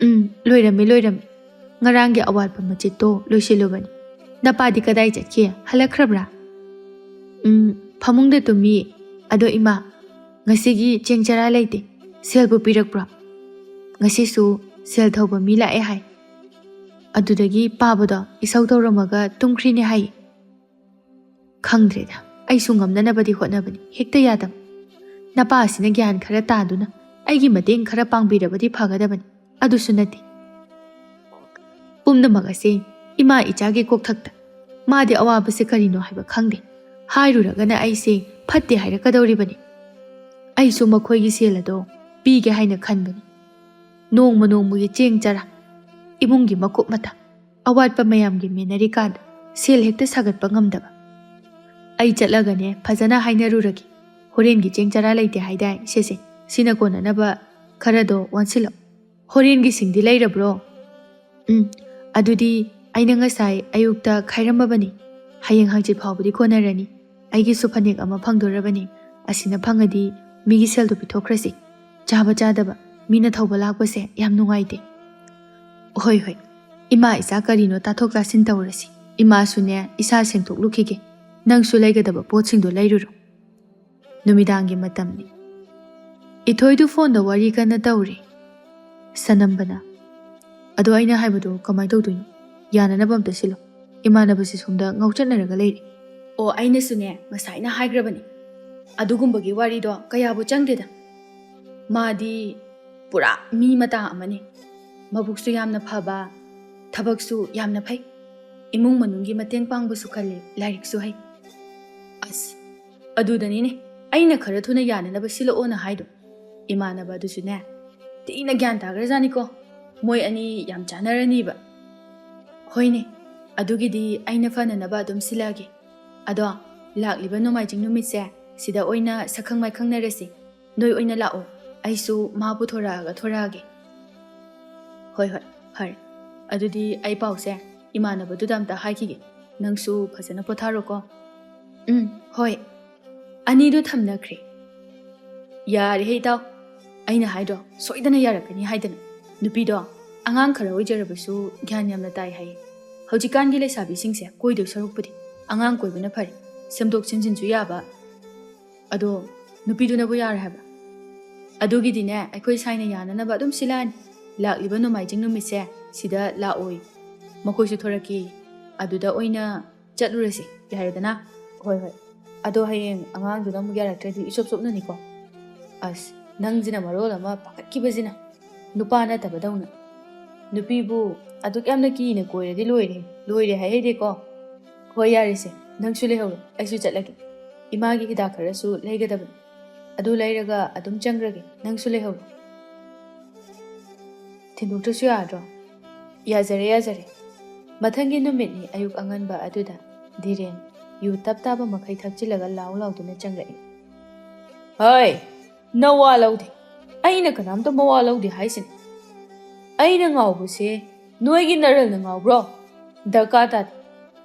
"ꯎꯝ, ꯂꯣꯏꯔꯝꯃꯦ, ꯂꯣꯏꯔꯝꯃꯦ꯫ ꯉꯔꯥꯡꯒꯤ ꯑꯋꯥꯠꯄ ꯃꯆꯤꯠꯇꯣ ꯂꯣꯏꯁꯤꯜꯂꯨꯕꯅꯤ꯫ ꯅꯄꯥꯗꯤ ꯀꯗꯥꯏ ꯆꯠꯈꯤ? ꯍꯜꯂꯛꯈ꯭ꯔꯕ꯭ꯔꯥ?" "ꯎꯝ, ꯐꯃꯨꯡꯗ ꯇꯨꯝꯃꯤ꯫ ꯑꯗꯣ ꯏꯃꯥ, ꯉꯁꯤꯒꯤ ꯆꯦꯡ ꯆꯔꯥ ꯂꯩꯇꯦ꯫ ꯁꯦꯜꯕꯨ ꯄꯤꯔꯛꯄ꯭ꯔꯣ?" "ꯉꯁꯤꯁꯨ ꯁꯦꯜ ꯊꯧꯕ ꯃꯤ ꯂꯥꯛꯑꯦ ꯍꯥꯏ꯫ ꯑꯗꯨꯗꯒꯤ ꯄꯥꯕꯗꯣ ꯏꯁꯧ ꯇꯧꯔꯝꯃꯒ ꯇꯨꯝꯈ꯭ꯔꯤꯅꯦ ꯍꯥꯏ꯫" "ꯈꯪꯗ꯭ꯔꯦꯗ, ꯑꯩꯁꯨ ꯉꯝꯅꯅꯕꯗꯤ ꯍꯣꯠꯅꯕꯅꯤ, ꯍꯦꯛꯇ ꯌꯥꯗꯕ꯫ ꯅꯄꯥ ꯑꯁꯤꯅ ꯒ꯭ꯌꯥꯟ ꯈꯔ ꯇꯥꯗꯨꯅ ꯑꯩꯒꯤ ꯃꯇꯦꯡ ꯈꯔ ꯄꯥꯡꯕꯤꯔꯕꯗꯤ ꯐꯒꯗꯕꯅꯤ, ꯑꯗꯨꯁꯨ ꯅꯠꯇꯦ꯫ ꯄꯨꯝꯅꯃꯛ ꯑꯁꯤ ꯏꯃꯥ ꯏꯆꯥꯒꯤ ꯀꯣꯛꯊꯛꯇ꯫ ꯃꯥꯗꯤ ꯑꯋꯥꯕꯁꯦ ꯀꯔꯤꯅꯣ ꯍꯥꯏꯕ ꯈꯪꯗꯦ꯫ ꯍꯥꯏꯔꯨꯔꯒꯅ ꯑꯩꯁꯦ ꯐꯠꯇꯦ ꯍꯥꯏꯔꯛꯀꯗꯧꯔꯤꯕꯅꯤ꯫ ꯑꯩꯁꯨ ꯃꯈꯣꯏꯒꯤ ꯁꯦꯜ ꯑꯗꯣ ꯄꯤꯒꯦ ꯍꯥꯏꯅ ꯈꯟꯕꯅꯤ꯫ ꯅꯣꯡꯃ ꯅꯣꯡꯃꯒꯤ ꯆꯦꯡ ꯆꯔꯥ, ꯏꯃꯨꯡꯒꯤ ꯃꯀꯨꯞ ꯃꯇꯥ, ꯑꯋꯥꯠꯄ ꯃꯌꯥꯝꯒꯤ ꯃꯦꯟꯅꯔꯤꯀꯥꯟꯗ ꯁꯦꯜ ꯍꯦꯛꯇ ꯁꯥꯒꯠꯄ ꯉꯝꯗꯕ꯫ ꯑꯩ ꯆꯠꯂꯒꯅꯦ ꯐꯖꯅ ꯍꯥꯏꯅꯔꯨꯔꯒꯦ꯫ ꯍꯣꯔꯦꯟꯒꯤ ꯆꯦꯡ ꯆꯔꯥ ꯂꯩꯇꯦ ꯍꯥꯏꯗꯥꯏ? ꯁꯦ ꯁꯦ, ꯁꯤꯅ ꯀꯣꯟꯅꯅꯕ ꯈꯔꯗꯣ ꯋꯥꯟꯁꯤꯜꯂꯣ꯫ ꯍꯣꯔꯦꯟꯒꯤꯁꯤꯡꯗꯤ ꯂꯩꯔꯕ꯭ꯔꯣ? ꯎꯝ, ꯑꯗꯨꯗꯤ ꯑꯩꯅ ꯉꯁꯥꯏ ꯑꯌꯨꯛꯇ ꯈꯥꯏꯔꯝꯃꯕꯅꯤ꯫ ꯍꯌꯦꯡ ꯍꯪꯆꯤꯠ ꯐꯥꯎꯕꯗꯤ ꯀꯣꯟꯅꯔꯅꯤ꯫ ꯑꯩꯒꯤꯁꯨ ꯐꯅꯦꯛ ꯑꯃ ꯐꯪꯗꯣꯔꯕꯅꯤ꯫ ꯑꯁꯤꯅ ꯐꯪꯉꯗꯤ ꯃꯤꯒꯤ ꯁꯦꯜꯗꯣ ꯄꯤꯊꯣꯛꯈ꯭ꯔꯁꯤ꯫ ꯆꯥꯕ ꯆꯥꯗꯕ, ꯃꯤꯅ ꯊꯧꯕ ꯂꯥꯛꯄꯁꯦ ꯌꯥꯝ ꯅꯨꯡꯉꯥꯏꯇꯦ꯫ ꯍꯣꯏ, ꯍꯣꯏ꯫ ꯏꯃꯥ ꯏꯆꯥ ꯀꯔꯤꯅꯣ ꯇꯥꯊꯣꯛ ꯇꯥꯁꯤꯟ ꯇꯧꯔꯁꯤ꯫ ꯏꯃꯥꯁꯨꯅꯦ ꯏꯁꯥ ꯁꯦꯡꯊꯣꯛꯂꯨꯈꯤꯒꯦ꯫ ꯅꯪꯁꯨ ꯂꯩꯒꯗꯕ ꯄꯣꯠꯁꯤꯡꯗꯣ ꯂꯩꯔꯨꯔꯣ꯫ ꯅꯨꯃꯤꯗꯥꯡꯒꯤ ꯃꯇꯝꯅꯤ꯫ ꯏꯊꯣꯏꯗꯨ ꯐꯣꯟꯗ ꯋꯥꯔꯤ ꯀꯟꯅ ꯇꯧꯔꯤ꯫ ꯁꯅꯝꯕꯅ, "ꯑꯗꯣ ꯑꯩꯅ ꯍꯥꯏꯕꯗꯣ ꯀꯃꯥꯏꯅ ꯇꯧꯗꯣꯏꯅꯣ? ꯌꯥꯅꯅꯕ ꯑꯝꯇ ꯁꯤꯜꯂꯣ꯫ ꯏꯃꯥꯟꯅꯕꯁꯦ ꯁꯣꯝꯗ ꯉꯥꯎꯆꯠꯅꯔꯒ ꯂꯩꯔꯦ꯫" ꯑꯣ, ꯑꯩꯅꯁꯨꯅꯦ ꯉꯁꯥꯏꯅ ꯍꯥꯏꯈ꯭ꯔꯕꯅꯤ꯫ ꯑꯗꯨꯒꯨꯝꯕꯒꯤ ꯋꯥꯔꯤꯗꯣ ꯀꯌꯥꯕꯨ ꯆꯪꯗꯦꯗ꯫ ꯃꯥꯗꯤ ꯄꯨꯔꯥ ꯃꯤ ꯃꯇꯥ ꯑꯃꯅꯤ꯫ ꯃꯕꯨꯛꯁꯨ ꯌꯥꯝꯅ ꯐꯕ, ꯊꯕꯛꯁꯨ ꯌꯥꯝꯅ ꯐꯩ꯫ ꯏꯃꯨꯡ ꯃꯅꯨꯡꯒꯤ ꯃꯇꯦꯡ ꯄꯥꯡꯕꯁꯨ ꯀꯜꯂꯤ, ꯂꯥꯏꯔꯤꯛꯁꯨ ꯍꯩ꯫ ꯑꯁ, ꯑꯗꯨꯗꯅꯤꯅꯦ ꯑꯩꯅ ꯈꯔ ꯊꯨꯅ ꯌꯥꯅꯅꯕ ꯁꯤꯜꯂꯛꯑꯣꯅ ꯍꯥꯏꯗꯣ꯫ ꯏꯃꯥꯟꯅꯕ ꯑꯗꯨꯁꯨꯅꯦ ꯊꯤꯅ ꯒ꯭ꯌꯥꯟ ꯇꯥꯈ꯭ꯔꯖꯥꯠꯅꯤꯀꯣ꯫ ꯃꯣꯏ ꯑꯅꯤ ꯌꯥꯝ ꯆꯥꯟꯅꯔꯅꯤꯕ꯫ ꯍꯣꯏꯅꯦ, ꯑꯗꯨꯒꯤꯗꯤ ꯑꯩꯅ ꯐꯅꯅꯕ ꯑꯗꯨꯝ ꯁꯤꯜꯂꯛꯑꯒꯦ꯫ ꯑꯗꯣ, ꯂꯥꯛꯂꯤꯕ ꯅꯣꯡꯃꯥꯏꯖꯤꯡ ꯅꯨꯃꯤꯠꯁꯦ ꯁꯤꯗ ꯑꯣꯏꯅ ꯁꯛꯈꯪ ꯃꯥꯏꯈꯪꯅꯔꯁꯤ꯫ ꯅꯣꯏ ꯑꯣꯏꯅ ꯂꯥꯛꯑꯣ, ꯑꯩꯁꯨ ꯃꯥꯕꯨ ꯊꯣꯔꯛꯑꯒ ꯊꯣꯔꯛꯑꯒꯦ꯫ ꯍꯣꯏ, ꯍꯣꯏ, ꯐꯔꯦ꯫ ꯑꯗꯨꯗꯤ ꯑꯩ ꯄꯥꯎꯁꯦ ꯏꯃꯥꯟꯅꯕꯗꯨꯗ ꯑꯝꯇ ꯍꯥꯏꯈꯤꯒꯦ꯫ ꯅꯪꯁꯨ ꯐꯖꯅ ꯄꯣꯊꯥꯔꯣꯀꯣ꯫ ꯎꯝ, ꯍꯣꯏ꯫ ꯑꯅꯤꯗꯨ ꯊꯝꯅꯈ꯭ꯔꯦ꯫ ꯌꯥꯔꯦꯍꯦ ꯏꯇꯥꯎ, ꯑꯩꯅ ꯍꯥꯏꯗ꯭ꯔꯣ, ꯁꯣꯏꯗꯅ ꯌꯥꯔꯛꯀꯅꯤ ꯍꯥꯏꯗꯅ꯫ ꯅꯨꯄꯤꯗꯣ ꯑꯉꯥꯡ ꯈꯔ ꯑꯣꯏꯖꯔꯕꯁꯨ ꯒ꯭ꯌꯥꯟ ꯌꯥꯝꯅ ꯇꯥꯏ ꯍꯥꯏꯌꯦ꯫ ꯍꯧꯖꯤꯛꯀꯥꯟꯒꯤ ꯂꯩꯁꯥꯕꯤꯁꯤꯡꯁꯦ ꯀꯣꯏꯗꯧ ꯁꯔꯨꯛꯄꯨꯗꯤ ꯑꯉꯥꯡ ꯀꯣꯏꯕꯅ ꯐꯔꯦ, ꯁꯦꯝꯗꯣꯛ ꯁꯦꯝꯖꯤꯟꯁꯨ ꯌꯥꯕ꯫ ꯑꯗꯣ ꯅꯨꯄꯤꯗꯨꯅꯕꯨ ꯌꯥꯔꯦ ꯍꯥꯏꯕ? ꯑꯗꯨꯒꯤꯗꯤꯅꯦ, ꯑꯩꯈꯣꯏ ꯁꯥꯏꯅ ꯌꯥꯅꯅꯕ ꯑꯗꯨꯝ ꯁꯤꯜꯂꯛꯑꯅꯤ꯫ ꯂꯥꯛꯂꯤꯕ ꯅꯣꯡꯃꯥꯏꯖꯤꯡ ꯅꯨꯃꯤꯠꯁꯦ ꯁꯤꯗ ꯂꯥꯛꯑꯣꯏ, ꯃꯈꯣꯏꯁꯨ ꯊꯣꯔꯛꯀꯦ꯫ ꯑꯗꯨꯗ ꯑꯣꯏꯅ ꯆꯠꯂꯨꯔꯁꯤ, ꯌꯥꯔꯦꯗꯅ? ꯍꯣꯏ, ꯍꯣꯏ꯫ ꯑꯗꯣ ꯍꯌꯦꯡ ꯑꯉꯥꯡꯗꯨꯅ ꯑꯃꯨꯛ ꯌꯥꯔꯛꯇ꯭ꯔꯗꯤ ꯏꯆꯣꯞ ꯆꯣꯞꯅꯅꯤꯀꯣ꯫ ꯑꯁ, ꯅꯪꯁꯤꯅ ꯃꯔꯣꯜ ꯑꯃ ꯄꯥꯈꯠꯈꯤꯕꯁꯤꯅ, ꯅꯨꯄꯥ ꯅꯠꯇꯕꯗꯧꯅ꯫ ꯅꯨꯄꯤꯕꯨ ꯑꯗꯨꯛ ꯌꯥꯝꯅ ꯀꯤꯅ ꯀꯣꯏꯔꯗꯤ ꯂꯣꯏꯔꯦ, ꯂꯣꯏꯔꯦ ꯍꯥꯏꯍꯩꯗꯦꯀꯣ꯫ ꯍꯣꯏ, ꯌꯥꯔꯦꯁꯦ, ꯅꯪꯁꯨ ꯂꯩꯍꯧꯔꯣ, ꯑꯩꯁꯨ ꯆꯠꯂꯒꯦ꯫ ꯏꯃꯥꯒꯤ ꯍꯤꯗꯥꯛ ꯈꯔꯁꯨ ꯂꯩꯒꯗꯕꯅꯤ, ꯑꯗꯨ ꯂꯩꯔꯒ ꯑꯗꯨꯝ ꯆꯪꯈ꯭ꯔꯒꯦ, ꯅꯪꯁꯨ ꯂꯩꯍꯧꯔꯣ꯫ ꯁꯦꯡꯗꯣꯛꯇ꯭ꯔꯁꯨ ꯌꯥꯗ꯭ꯔꯣ? ꯌꯥꯖꯔꯦ, ꯌꯥꯖꯔꯦ꯫ ꯃꯊꯪꯒꯤ ꯅꯨꯃꯤꯠꯅꯤ꯫ ꯑꯌꯨꯛ ꯑꯉꯟꯕ ꯑꯗꯨꯗ ꯙꯤꯔꯦꯟ ꯌꯨ ꯇꯞ ꯇꯥꯕ ꯃꯈꯩ ꯊꯛꯆꯤꯜꯂꯒ ꯂꯥꯎ ꯂꯥꯎꯗꯨꯅ ꯆꯪꯂꯛꯏ꯫ "ꯍꯣꯏ, ꯅꯋꯥ ꯂꯧꯗꯦ꯫ ꯑꯩꯅ ꯀꯅꯥꯝꯇ ꯃꯋꯥ ꯂꯧꯗꯦ ꯍꯥꯏꯁꯤꯅꯤ꯫ ꯑꯩꯅ ꯉꯥꯎꯕꯁꯦ ꯅꯣꯏꯒꯤ ꯅꯔꯜꯅ ꯉꯥꯎꯕ꯭ꯔꯣ? ꯗꯔꯀꯥꯔ ꯇꯥꯗꯦ꯫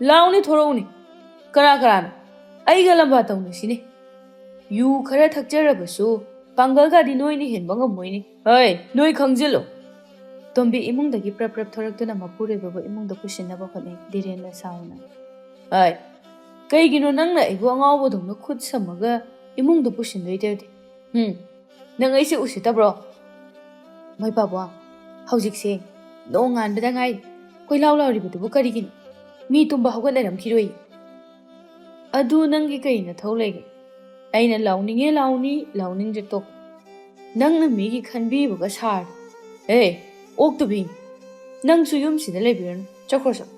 ꯂꯥꯎꯅꯦ, ꯊꯣꯔꯛꯎꯅꯦ꯫ ꯀꯅꯥ ꯀꯅꯥꯅꯣ? ꯑꯩꯒ ꯂꯝꯕꯥ ꯇꯧꯅꯁꯤꯅꯦ꯫ ꯌꯨ ꯈꯔ ꯊꯛꯆꯔꯕꯁꯨ ꯄꯥꯡꯒꯜꯒꯗꯤ ꯅꯣꯏꯅ ꯍꯦꯟꯕ ꯉꯝꯃꯣꯏꯅꯦ꯫ ꯍꯣꯏ, ꯅꯣꯏ ꯈꯪꯖꯤꯜꯂꯣ꯫" ꯇꯣꯝꯕꯤ ꯏꯃꯨꯡꯗꯒꯤ ꯄ꯭ꯔꯞ ꯄ꯭ꯔꯞ ꯊꯣꯔꯛꯇꯨꯅ ꯃꯄꯨꯔꯣꯏꯕꯕꯨ ꯏꯃꯨꯡꯗ ꯄꯨꯁꯤꯟꯅꯕ ꯍꯣꯠꯅꯩ꯫ ꯙꯤꯔꯦꯟꯅ ꯁꯥꯎꯅ, "ꯍꯣꯏ, ꯀꯩꯒꯤꯅꯣ ꯅꯪꯅ ꯑꯩꯕꯨ ꯑꯉꯥꯎꯕꯗꯧꯅ ꯈꯨꯠ ꯁꯝꯃꯒ ꯏꯃꯨꯡꯗ ꯄꯨꯁꯤꯟꯗꯣꯏ ꯇꯧꯔꯗꯤ? ꯎꯝ, ꯅꯪ ꯑꯩꯁꯦ ꯎꯁꯤꯠꯇꯕ꯭ꯔꯣ?" "ꯃꯣꯏ ꯄꯥꯕꯨꯡ, ꯍꯧꯖꯤꯛꯁꯦ ꯅꯣꯡꯉꯥꯟꯕꯗ ꯉꯥꯏꯔꯤ꯫ ꯀꯣꯏꯂꯥꯎ ꯂꯥꯎꯔꯤꯕꯗꯨꯕꯨ ꯀꯔꯤꯒꯤꯅꯣ? ꯃꯤ ꯇꯨꯝꯕ ꯍꯧꯒꯠꯅꯔꯝꯈꯤꯔꯣꯏ꯫" "ꯑꯗꯨ ꯅꯪꯒꯤ ꯀꯩ ꯅꯊꯧ ꯂꯩꯒꯦ? ꯑꯩꯅ ꯂꯥꯎꯅꯤꯡꯉꯦ ꯂꯥꯎꯅꯤ, ꯂꯥꯎꯅꯤꯡꯗ꯭ꯔꯦ ꯇꯣꯛ꯫ ꯅꯪꯅ ꯃꯤꯒꯤ ꯈꯟꯕꯤꯕꯒ ꯁꯥꯔꯦ꯫ ꯑꯦ, ꯑꯣꯛꯇꯕꯤ, ꯅꯪꯁꯨ ꯌꯨꯝꯁꯤꯗ ꯂꯩꯕꯤꯔꯅꯨ, ꯆꯠꯈ꯭ꯔꯣ ꯆꯠꯂꯣ꯫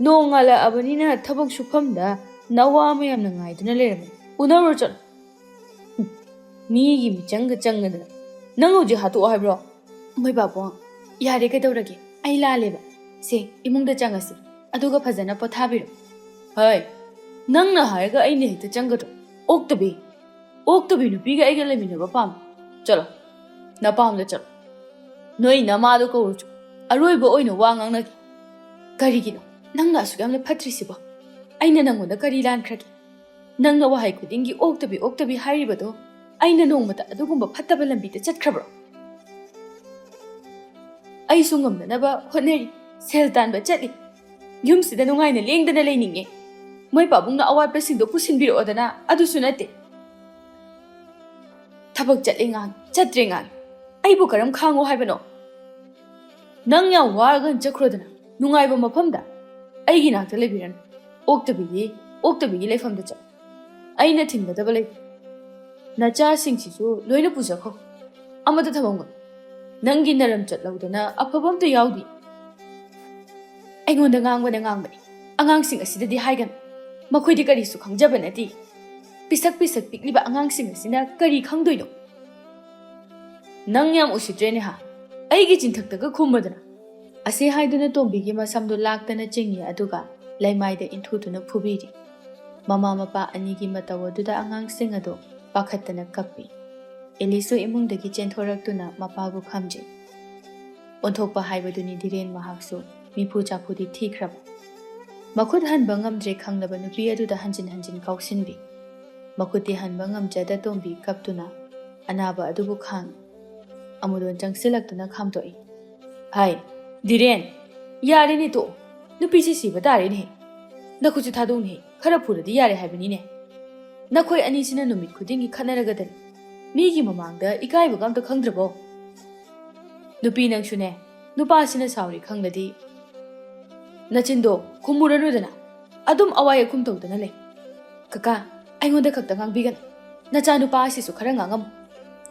ꯅꯣꯡꯉꯥꯜꯂꯛꯑꯕꯅꯤꯅ ꯊꯕꯛ ꯁꯨꯐꯝꯗ ꯅꯋꯥ ꯃꯌꯥꯝꯅ ꯉꯥꯏꯗꯨꯅ ꯂꯩꯔꯝꯃꯦ꯫ ꯎꯅꯔꯨꯔꯣ ꯆꯠꯂꯣ꯫" "ꯍꯨꯝ, ꯃꯤꯒꯤ ꯃꯤꯆꯪꯒ ꯆꯪꯉꯗꯅ ꯅꯪ ꯍꯧꯖꯤꯛ ꯍꯥꯠꯇꯣꯛꯑꯣ ꯍꯥꯏꯕ꯭ꯔꯣ?" "ꯃꯣꯏ ꯄꯥꯕꯨꯡ, ꯌꯥꯔꯦ, ꯀꯩꯗꯧꯔꯒꯦ? ꯑꯩ ꯂꯥꯜꯂꯦꯕ꯫ ꯁꯦ, ꯏꯃꯨꯡꯗ ꯆꯪꯉꯁꯤ, ꯑꯗꯨꯒ ꯐꯖꯅ ꯄꯣꯊꯥꯕꯤꯔꯣ꯫" "ꯍꯣꯏ, ꯅꯪꯅ ꯍꯥꯏꯔꯒ ꯑꯩꯅ ꯍꯦꯛꯇ ꯆꯪꯒꯗ꯭ꯔꯣ? ꯑꯣꯛꯇꯕꯤ, ꯑꯣꯛꯇꯕꯤ ꯅꯨꯄꯤꯒ ꯑꯩꯒ ꯂꯩꯃꯤꯟꯅꯕ ꯄꯥꯝꯃꯤ꯫ ꯆꯠꯂꯣ, ꯅꯄꯥꯝꯗ ꯆꯠꯂꯣ꯫ ꯅꯣꯏ ꯅꯃꯥꯗꯣ ꯀꯧꯔꯨꯆꯣ꯫ ꯑꯔꯣꯏꯕ ꯑꯣꯏꯅ ꯋꯥ ꯉꯥꯡꯅꯒꯦ꯫" "ꯀꯔꯤꯒꯤꯅꯣ ꯅꯪꯅ ꯑꯁꯨꯛ ꯌꯥꯝꯅ ꯐꯠꯇ꯭ꯔꯤꯁꯤꯕꯣ? ꯑꯩꯅ ꯅꯪꯉꯣꯟꯗ ꯀꯔꯤ ꯂꯥꯟꯈ꯭ꯔꯒꯦ? ꯅꯪꯅ ꯋꯥꯍꯩ ꯈꯨꯗꯤꯡꯒꯤ 'ꯑꯣꯛꯇꯕꯤ, ꯑꯣꯛꯇꯕꯤ' ꯍꯥꯏꯔꯤꯕꯗꯣ ꯑꯩꯅ ꯅꯣꯡꯃꯇ ꯑꯗꯨꯒꯨꯝꯕ ꯐꯠꯇꯕ ꯂꯝꯕꯤꯗ ꯆꯠꯈ꯭ꯔꯕ꯭ꯔꯣ? ꯑꯩꯁꯨ ꯉꯝꯅꯅꯕ ꯍꯣꯠꯅꯔꯤ, ꯁꯦꯜ ꯇꯥꯟꯕ ꯆꯠꯂꯤ, ꯌꯨꯝꯁꯤꯗ ꯅꯨꯡꯉꯥꯏꯅ ꯂꯦꯡꯗꯅ ꯂꯩꯅꯤꯡꯉꯦ꯫ ꯃꯣꯏ ꯄꯥꯕꯨꯡꯅ ꯑꯋꯥꯠꯄꯁꯤꯡꯗꯣ ꯄꯨꯁꯤꯟꯕꯤꯔꯛꯑꯣꯗꯅ, ꯑꯗꯨꯁꯨ ꯅꯠꯇꯦ꯫ ꯊꯕꯛ ꯆꯠꯂꯦ ꯉꯥꯡꯉꯤ, ꯆꯠꯇ꯭ꯔꯦ ꯉꯥꯡꯉꯤ꯫ ꯑꯩꯕꯨ ꯀꯔꯝ ꯈꯥꯡꯉꯣ ꯍꯥꯏꯕꯅꯣ? ꯅꯪ ꯌꯥꯝ ꯋꯥꯔꯒ ꯆꯠꯈ꯭ꯔꯣꯗꯅ, ꯅꯨꯡꯉꯥꯏꯕ ꯃꯐꯝꯗ꯫ ꯑꯩꯒꯤ ꯅꯥꯛꯇ ꯂꯩꯕꯤꯔꯅꯨ꯫ ꯑꯣꯛꯇꯕꯤꯒꯤ, ꯑꯣꯛꯇꯕꯤꯒꯤ ꯂꯩꯐꯝꯗ ꯆꯠꯂꯣ꯫ ꯑꯩꯅ ꯊꯤꯡꯒꯗꯕ ꯂꯩꯇꯦ꯫ ꯅꯆꯥꯁꯤꯡꯁꯤꯁꯨ ꯂꯣꯏꯅ ꯄꯨꯖꯈꯣ꯫ ꯑꯃꯠꯇ ꯊꯝꯃꯝꯒꯅꯨ꯫ ꯅꯪꯒꯤ ꯅꯔꯝ ꯆꯠꯍꯧꯗꯅ ꯑꯐꯕ ꯑꯝꯇ ꯌꯥꯎꯗꯦ꯫" "ꯑꯩꯉꯣꯟꯗ ꯉꯥꯡꯕꯅ ꯉꯥꯡꯕꯅꯤ꯫ ꯑꯉꯥꯡꯁꯤꯡ ꯑꯁꯤꯗꯗꯤ ꯍꯥꯏꯒꯅꯨ꯫ ꯃꯈꯣꯏꯗꯤ ꯀꯔꯤꯁꯨ ꯈꯪꯖꯕ ꯅꯠꯇꯦ꯫ ꯄꯤꯁꯛ ꯄꯤꯁꯛ ꯄꯤꯛꯂꯤꯕ ꯑꯉꯥꯡꯁꯤꯡ ꯑꯁꯤꯅ ꯀꯔꯤ ꯈꯪꯗꯣꯏꯅꯣ?" "ꯅꯪ ꯌꯥꯝ ꯎꯁꯤꯠꯇ꯭ꯔꯦꯅꯦ ꯍꯥ? ꯑꯩꯒꯤ ꯆꯤꯟꯊꯛꯇꯒ ꯈꯨꯝꯃꯗꯅ꯫ ꯑꯁꯤ ꯍꯥꯏꯗꯨꯅ ꯇꯣꯝꯕꯤꯒꯤ ꯃꯁꯝꯗꯨ ꯂꯥꯛꯇꯅ ꯆꯤꯡꯏ, ꯑꯗꯨꯒ ꯂꯩꯃꯥꯏꯗ ꯏꯟꯊꯨꯗꯨꯅ ꯐꯨꯕꯤꯔꯤ꯫ ꯃꯃꯥ ꯃꯄꯥ ꯑꯅꯤꯒꯤ ꯃꯇꯧ ꯑꯗꯨꯗ ꯑꯉꯥꯡꯁꯤꯡ ꯑꯗꯨ ꯄꯥꯈꯠꯇꯅ ꯀꯞꯄꯤ꯫ ꯑꯦꯂꯤꯁꯁꯨ ꯏꯃꯨꯡꯗꯒꯤ ꯆꯦꯟꯊꯣꯔꯛꯇꯨꯅ ꯃꯄꯥꯕꯨ ꯈꯥꯝꯖꯩ꯫ ꯑꯣꯟꯊꯣꯛꯄ ꯍꯥꯏꯕꯗꯨꯅꯤ ꯙꯤꯔꯦꯟ ꯃꯍꯥꯛꯁꯨ, ꯃꯤꯐꯨ ꯆꯥꯐꯨꯗꯤ ꯊꯤꯈ꯭ꯔꯕ꯫ ꯃꯈꯨꯠ ꯍꯟꯕ ꯉꯝꯗ꯭ꯔꯦ ꯈꯪꯂꯕ ꯅꯨꯄꯤ ꯑꯗꯨꯗ ꯍꯟꯖꯤꯟ ꯍꯟꯖꯤꯟ ꯀꯥꯎꯁꯤꯟꯕꯤ꯫ ꯃꯈꯨꯠꯇꯤ ꯍꯟꯕ ꯉꯝꯖꯗ ꯇꯣꯝꯕꯤ ꯀꯞꯇꯨꯅ ꯑꯅꯥꯕ ꯑꯗꯨꯕꯨ ꯈꯥꯡꯏ꯫ ꯑꯃꯨꯗꯣꯟ ꯆꯪꯁꯤꯜꯂꯛꯇꯨꯅ ꯈꯥꯝꯗꯣꯛꯏ꯫ ꯍꯥꯏ, ꯙꯤꯔꯦꯟ, ꯌꯥꯔꯦꯅꯦ ꯇꯣꯛꯑꯣ꯫ ꯅꯨꯄꯤꯁꯤ ꯁꯤꯕ ꯇꯥꯔꯦꯅꯦꯍꯦ꯫ ꯅꯈꯨꯠꯁꯤ ꯊꯥꯗꯣꯛꯎꯅꯦꯍꯦ꯫ ꯈꯔ ꯐꯨꯔꯗꯤ ꯌꯥꯔꯦ ꯍꯥꯏꯕꯅꯤꯅꯦ꯫ ꯅꯈꯣꯏ ꯑꯅꯤꯁꯤꯅ ꯅꯨꯃꯤꯠ ꯈꯨꯗꯤꯡꯒꯤ ꯈꯠꯅꯔꯒꯗꯅꯤ꯫ ꯃꯤꯒꯤ ꯃꯃꯥꯡꯗ ꯏꯀꯥꯏꯕꯒ ꯑꯝꯇ ꯈꯪꯗ꯭ꯔꯕꯣ? ꯅꯨꯄꯤ ꯅꯪꯁꯨꯅꯦ, ꯅꯨꯄꯥꯁꯤꯅ ꯁꯥꯎꯔꯤ ꯈꯪꯂꯗꯤ꯫ ꯅꯆꯤꯟꯗꯣ ꯈꯨꯝꯃꯨꯔꯅꯨꯗꯅ꯫ ꯑꯗꯨꯝ ꯑꯋꯥꯏ ꯑꯈꯨꯝ ꯇꯧꯗꯅ ꯂꯩ꯫ ꯀꯀꯥ, ꯑꯩꯉꯣꯟꯗ ꯈꯛꯇ ꯉꯥꯡꯕꯤꯒꯅꯨ꯫ ꯅꯆꯥꯅꯨꯄꯥ ꯑꯁꯤꯁꯨ ꯈꯔ ꯉꯥꯡꯉꯝꯃꯨ꯫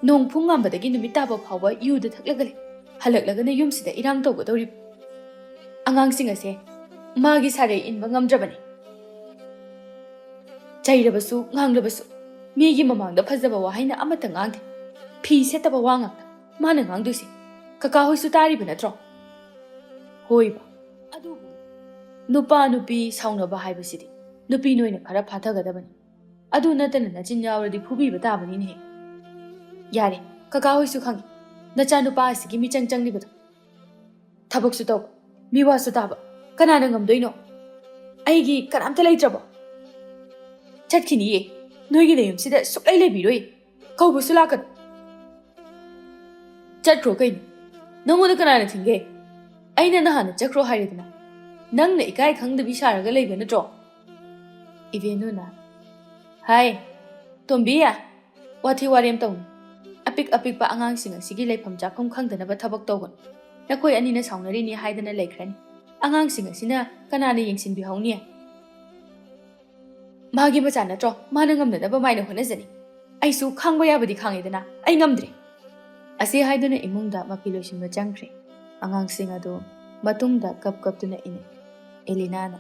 ꯅꯣꯡ ꯐꯨꯡ ꯉꯝꯕꯗꯒꯤ ꯅꯨꯃꯤꯠ ꯇꯥꯕ ꯐꯥꯎꯕ ꯌꯨꯗ ꯊꯛꯂꯒ ꯂꯩ꯫ ꯍꯜꯂꯛꯂꯒꯅ ꯌꯨꯝꯁꯤꯗ ꯏꯔꯥꯡ ꯇꯧꯒꯗꯧꯔꯤꯕ꯫ ꯑꯉꯥꯡꯁꯤꯡ ꯑꯁꯦ ꯃꯥꯒꯤ ꯁꯥꯔꯩ ꯏꯟꯕ ꯉꯝꯗ꯭ꯔꯕꯅꯤ꯫ ꯆꯩꯔꯕꯁꯨ ꯉꯥꯡꯂꯕꯁꯨ ꯃꯤꯒꯤ ꯃꯃꯥꯡꯗ ꯐꯖꯕ ꯋꯥꯍꯩꯅ ꯑꯃꯠꯇ ꯉꯥꯡꯗꯦ꯫ ꯐꯤ ꯁꯦꯠꯇꯕ ꯋꯥ ꯉꯥꯛꯇ ꯃꯥꯅ ꯉꯥꯡꯗꯣꯏꯁꯦ꯫ ꯀꯀꯥ ꯍꯣꯏꯁꯨ ꯇꯥꯔꯤꯕ ꯅꯠꯇ꯭ꯔꯣ? ꯍꯣꯏꯕ꯫ ꯑꯗꯨꯕꯨ ꯅꯨꯄꯥ ꯅꯨꯄꯤ ꯁꯥꯎꯅꯕ ꯍꯥꯏꯕꯁꯤꯗꯤ ꯅꯨꯄꯤ ꯅꯣꯏꯅ ꯈꯔ ꯐꯥꯊꯒꯗꯕꯅꯤ꯫ ꯑꯗꯨ ꯅꯠꯇꯅ ꯅꯆꯤꯟ ꯌꯥꯎꯔꯗꯤ ꯐꯨꯕꯤꯕ ꯇꯥꯕꯅꯤꯅꯦꯍꯦ꯫ ꯌꯥꯔꯦ, ꯀꯀꯥ ꯍꯣꯏꯁꯨ ꯈꯪꯉꯤ꯫ ꯅꯆꯥꯅꯨꯄꯥ ꯑꯁꯤꯒꯤ ꯃꯤꯆꯪ ꯆꯪꯂꯤꯕꯗꯣ꯫ ꯊꯕꯛꯁꯨ ꯇꯧꯕ, ꯃꯤꯋꯥꯁꯨ ꯇꯥꯕ, ꯀꯅꯥꯅ ꯉꯝꯗꯣꯏꯅꯣ? ꯑꯩꯒꯤ ꯀꯅꯥꯝꯇ ꯂꯩꯇ꯭ꯔꯕꯣ? ꯆꯠꯈꯤꯅꯤꯌꯦ꯫ ꯅꯣꯏꯒꯤ ꯅꯌꯨꯝꯁꯤꯗ ꯁꯨꯛꯂꯩ ꯂꯩꯕꯤꯔꯣꯏ꯫ ꯀꯧꯕꯁꯨ ꯂꯥꯛꯀꯅꯨ꯫ ꯆꯠꯈ꯭ꯔꯣ ꯀꯩꯅꯣ? ꯅꯪꯉꯣꯟꯗ ꯀꯅꯥꯅ ꯊꯤꯡꯒꯦ? ꯑꯩꯅ ꯅꯍꯥꯟꯅ ꯆꯠꯈ꯭ꯔꯣ ꯍꯥꯏꯔꯦꯗꯅ꯫ ꯅꯪꯅ ꯏꯀꯥꯏ ꯈꯪꯗꯕꯤ ꯁꯥꯔꯒ ꯂꯩꯕ ꯅꯠꯇ꯭ꯔꯣ? ꯏꯕꯦꯟꯅꯨꯅ, ꯍꯥꯏ, ꯇꯣꯝꯕꯤ, ꯋꯥꯊꯤ ꯋꯥꯔꯦꯝ ꯇꯧꯅꯨ꯫ ꯑꯄꯤꯛ ꯑꯄꯤꯛꯄ ꯑꯉꯥꯡꯁꯤꯡ ꯑꯁꯤꯒꯤ ꯂꯩꯐꯝ ꯆꯥꯐꯝ ꯈꯪꯗꯅꯕ ꯊꯕꯛ ꯇꯧꯒꯅꯨ꯫ ꯅꯈꯣꯏ ꯑꯅꯤꯅ ꯁꯥꯎꯅꯔꯤꯅꯤ ꯍꯥꯏꯗꯅ ꯂꯩꯈ꯭ꯔꯅꯤ꯫ ꯑꯉꯥꯡꯁꯤꯡ ꯑꯁꯤꯅ ꯀꯅꯥꯅ ꯌꯦꯡꯁꯤꯟꯕꯤꯍꯧꯅꯤ? ꯃꯥꯒꯤ ꯃꯆꯥ ꯅꯠꯇ꯭ꯔꯣ? ꯃꯥꯅ ꯉꯝꯅꯅꯕ ꯃꯥꯏꯅ ꯍꯣꯠꯅꯖꯅꯤ꯫ ꯑꯩꯁꯨ ꯈꯥꯡꯕ ꯌꯥꯕꯗꯤ ꯈꯥꯡꯉꯦꯗꯅ, ꯑꯩ ꯉꯝꯗ꯭ꯔꯦ꯫ ꯑꯁꯤ ꯍꯥꯏꯗꯨꯅ ꯏꯃꯨꯡꯗ ꯃꯐꯤ ꯂꯣꯏꯁꯤꯟꯕ ꯆꯪꯈ꯭ꯔꯦ꯫ ꯑꯉꯥꯡꯁꯤꯡ ꯑꯗꯨ ꯃꯇꯨꯡꯗ ꯀꯞ ꯀꯞꯇꯨꯅ ꯏꯅꯩ꯫ ꯑꯦꯂꯤꯅꯥꯅ,